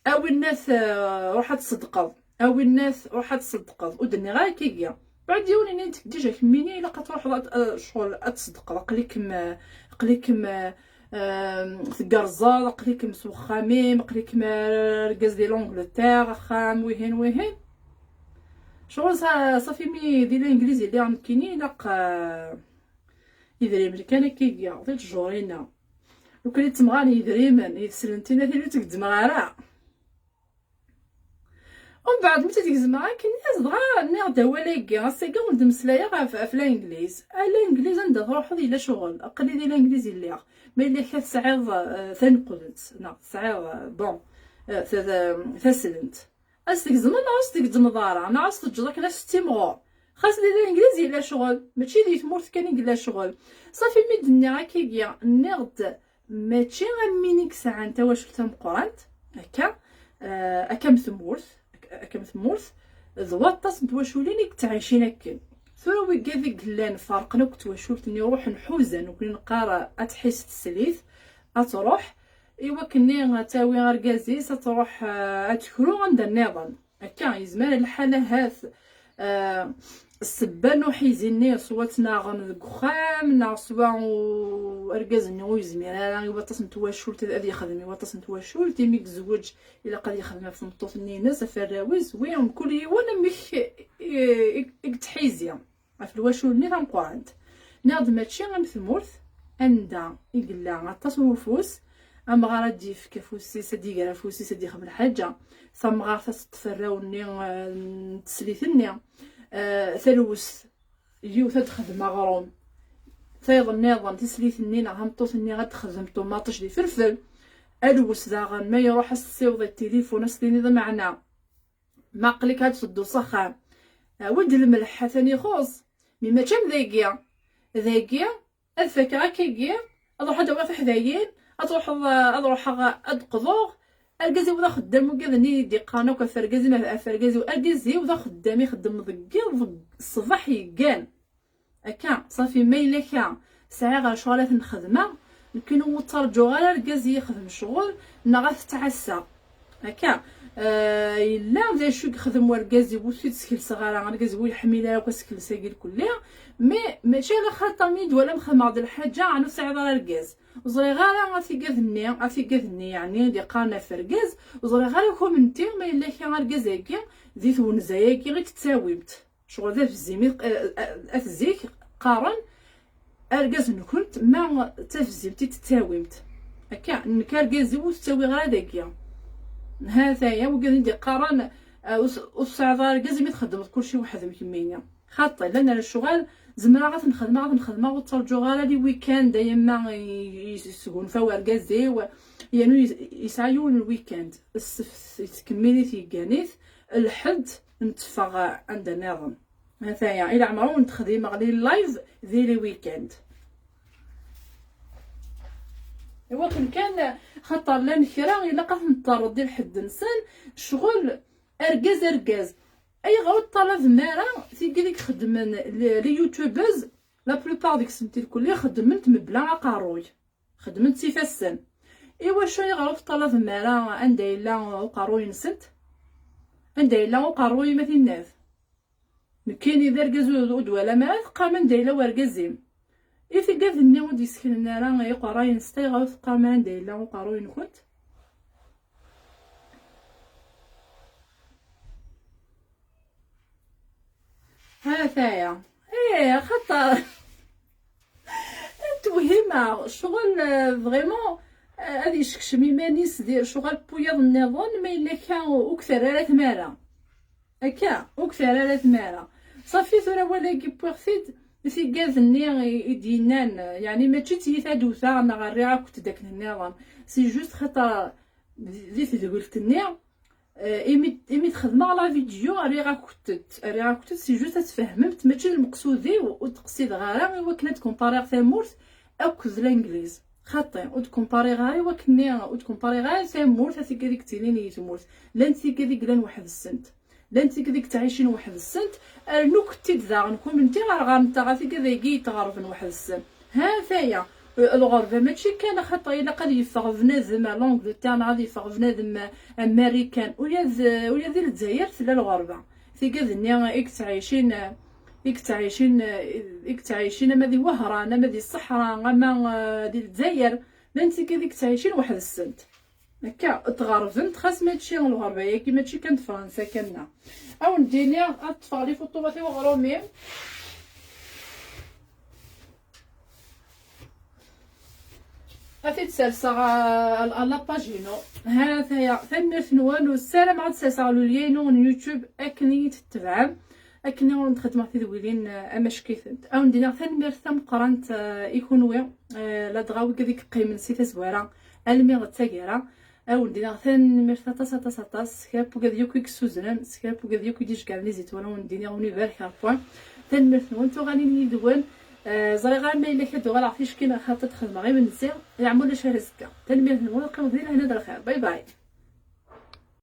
a winnat, eh, ruḥ ad tṣeddqeḍ. A winnat, ruḥ ad tṣeddqeḍ. Ur d-nniɣ ara akkagi. Beɛd yiwen ini-d déjà kemmini ilaq ad truḥeḍ ad, eh, ccɣel ad tṣeddqeḍ. Aql-ikem, eh, aql-ikem, eh, eh, tgerrzeḍ, aql-ikem s uxxam-im, aql-ikem, eh, argaz di l'Angleterre, axxam, wihin, wihin. Ccɣel sa-, safi mi di l'Engliz i lliɣ nekkini ilaq, eh, idrimen kan akkagi, di ttjur-ina. Lukan i ttemɣaren yidrimen, yid-s lentinat-inu ur tt-gezzmeɣ ara. Umbeɛd mi tt-id-gezmeɣ akken, dɣa nniɣ-d awal-agi, ass-agi ur d-mmeslayeɣ ɣef, ɣef l'Engliz. A l'Engliz anda truḥeḍ yella ccɣel, aql-i di l'Engliz i lliɣ. Ma yella kra tesɛiḍ, eh, taneqlemt, neɣ tesɛiḍ, eh, bon, eh, ta-, ta-, taslent. Ad s-tgezmeḍ neɣ ur s-tgezmeḍ ara, neɣ ad s-teǧǧeḍ akken ad s-timɣur. Xas di l'Engliz yella ccɣel, mačči di tmurt kan i yella ccɣel. Safi mi d-nniɣ akkagi, nniɣ-d mačči am win i yesɛan tawacult tameqqrant, akka, eh, akka am tmurt, ak-, akka am tmurt, d waṭas n twaculin i yettɛicin akken. Tura wigad i yellan ferqen akk twacult-nni, ruḥen ḥuzan, nekkni neqqar ad tḥis teslit, ad truḥ, i wakken ad tawi argaz-is, ad truḥ, eh, ad tekru anda nniḍen. Akka, yezmer lḥal ahat, eh, ssebba n uḥizi-nni, swa ttnaɣen deg uxxam, neɣ swa u-, argaz-nni ur yezmir ara i waṭas n twacult, ad yexdem i waṭas n twacult, imi yezweǧ, ilaq ad yexdem ɣef tmeṭṭut-nni-ines, ɣef warraw-is, wi, mkul yiwen amek i, i, i yettḥizi. Ɣef lwacul-nni tameqqrant. Nniɣ-d mačči am tmurt anda i yella aṭas n ufus, amɣar ad d-yefk afus-is, ad d-iger afus-is, ad d-ixdem lḥaǧa. Tamɣart ad teṭṭef arraw-nni, eh, n teslit-nni. Eh, talwest, yiwet ad d-texdem aɣrum. Tayeḍ nniḍen, tislit-nni neɣ tameṭṭut-nni ad d-texdem ṭumaṭic d ifelfel. Alwes daɣen, ma iruḥ ad s-tessiweḍ i tilifun, ad s-tiniḍ meɛna. Ma aql-ik ad tedduḍ s axxam. Awi-d lmelḥ, atan ixuṣ. Mi mačči am dagi, dagi ad fakeɣ akkagi, ad ruḥeɣ ad awiɣ tiḥdayin, ad ruḥeɣ, ad ruḥeɣ ad qḍuɣ. Argaz-iw d axeddam, wigad-nni i d-iqqaren akk ɣef argaz-im, ɣef argaz-iw. Argaz-iw d axeddam, ixeddem deg yiḍ, ṣṣbeḥ yeggan. Akka, ṣafi, ma yella akka sɛiɣ lecɣal ad ten-xedmeɣ, nekkini ur ttraǧuɣ ara argaz i yexdem ccɣel neɣ ad t-ttɛassaɣ. Akka, eh, yella d acu i yexdem wergaz-iw, ur t-id-skelseɣ ara, argaz-iw ur yeḥmil ara akk asekles-agi lkulli, mais mačči ala xaṭer mi d-twalam xedmeɣ-d lḥaǧa, ɛni ur tesɛiḍ ara argaz? Ur ẓriɣ ara atigad-nni, atigad-nni, yeɛni, d-iqqaren ɣef urgaz, ur ẓriɣ ara kunemti ma yella kra argaz-agi di twenza-agi i tettawimt. Ccɣel d afzim i, eh, eh, at zik qqaren argaz-nkent ma d tafzimt i tettawimt. Akka, nekk argaz-iw ur t-ttawiɣ ara dagi. Ha-t-aya, wigad i d-iqqaren, eh, ur s-, ur tesɛiḍ ara argaz imi txeddmeḍ kulci weḥd-m kemmini. Xaṭi, llan ar lecɣal, zemreɣ ad ten-xedmeɣ, ad ten-xedmeɣ, ur ttraǧuɣ ara les week-ends, ay ma i, i, yesgunfa wergaz-iw, yernu yes-, yesɛa yiwen n week-end, ssebt yettkemmil-it yeggan-it, lḥedd netteffeɣ anda nniḍen. Ataya, i leɛmer ur n-texdimeɣ les live di les week-ends. Iwakken kan, xaṭer llan kra, ilaq ad ten-terreḍ di lḥedd-nsen, ccɣel, argaz, argaz. Ayɣer ur ṭṭalabem ara tigad i ixeddmen les, les youtubeuses, la plupart deg-sent lkulli xeddment mebla aqerruy, xeddment s ifassen. Iwacu ayɣer ur ṭṭalabem ara anda yella uqerruy-nsent? Anda yella uqerruy, ma tinnat? Nekkini d argaz ur, ur d-twalam ara teqqarem anda yella wergaz-im. I tigad-nni ur d-yesknen ara iqerrayen-nsent, ayɣer ur teqqarem ara anda yella uqerruy-nkent? Ha-t-aya. Eh, axaṭer twehhimeɣ, ccɣel, eh, vraiment, eh, ad yeskcem iman-is di lecɣal n wiyaḍ nniḍen, ma yella akka ur k-terri ara tmara. Akka, ur k-terri ara tmara. Ṣafi, tura awal-agi wwiɣ-t-id, tigad-nni i, i d-yennan, yeɛni mačči d tiyita d-wteɣ neɣ rriɣ-akent-d akken nniḍen. C'est juste xaṭer di, di tedwilt-nni, eh, imi, imi d-xedmeɣ la vidéo, rriɣ-akent-d, rriɣ-akent-d, c'est juste ad tfehmemt, mačči d lmeqsud-iw, ur d-qsideɣ ara i wakken ad comparer tamurt akked Langliz. Xaṭi, ur d-comparer ara i wakken, ur d-comparer ara tamurt, a tigad i yettilin i tmurt. Llant tigad i yellan weḥd-sent. Llant tigad i yettɛicin weḥd-sent, rnu kent-id daɣen kunemti ɣer ɣer-nteɣ, a tigad-agi yetɣerben weḥd-sen. Ha-t-aya, lɣerba mačči kan axaṭer ilaq ad yeffeɣ bnadem ar l'Angleterre neɣ ad yeffeɣ bnadem ar Marikan. Ula d, ula di Lezzayer tella lɣerba. Tigad-nni i yettɛicin, i yettɛicin, i yettɛicin ama di Wehran, ama di ṣṣeḥra, ama, eh, di Lezzayer, llant tigad i yettɛicin weḥd-sent. Akka, tɣerbent, xas mačči lɣerba-agi, mačči kan d Fransa kan-nna. Ad wen-d-iniɣ, ad ṭṭfeɣ les photos-a i uɣrum-im. Ad t-id-serseɣ, ah, à la page-inu. Ha-t-aya, tanemmirt-nwen, u ssarameɣ ad serseɣ le lien-inu n YouTube akken i yi-tetebɛem, akken i wen-d-xedmeɣ tidwilin, ah, amack-itent. Ad wen-d-iniɣ tanemmirt tameqqrant, ah, i kunwi, ah, ladɣa wigad i yeqqimen si tazwara almi d taggara. Ad wen-d-iniɣ tanemmirt aṭas, aṭas, aṭas. Kra n wigad yakk i yessuznen, s kra n wigad yakk i d-iceggɛen les étoiles, ad wen-d-iniɣ ur ibarek ɣef wa. Tanemmirt-nwen, tuɣalin yid-wen. Eh, ẓriɣ ara ma yella kra d-uɣaleɣ ticki neɣ xaṭi ad xedmeɣ imensi. Yeɛmu ulac ara azekka. Tanemmirt-nwen, qqimet di lehna d lxir. Bye bye.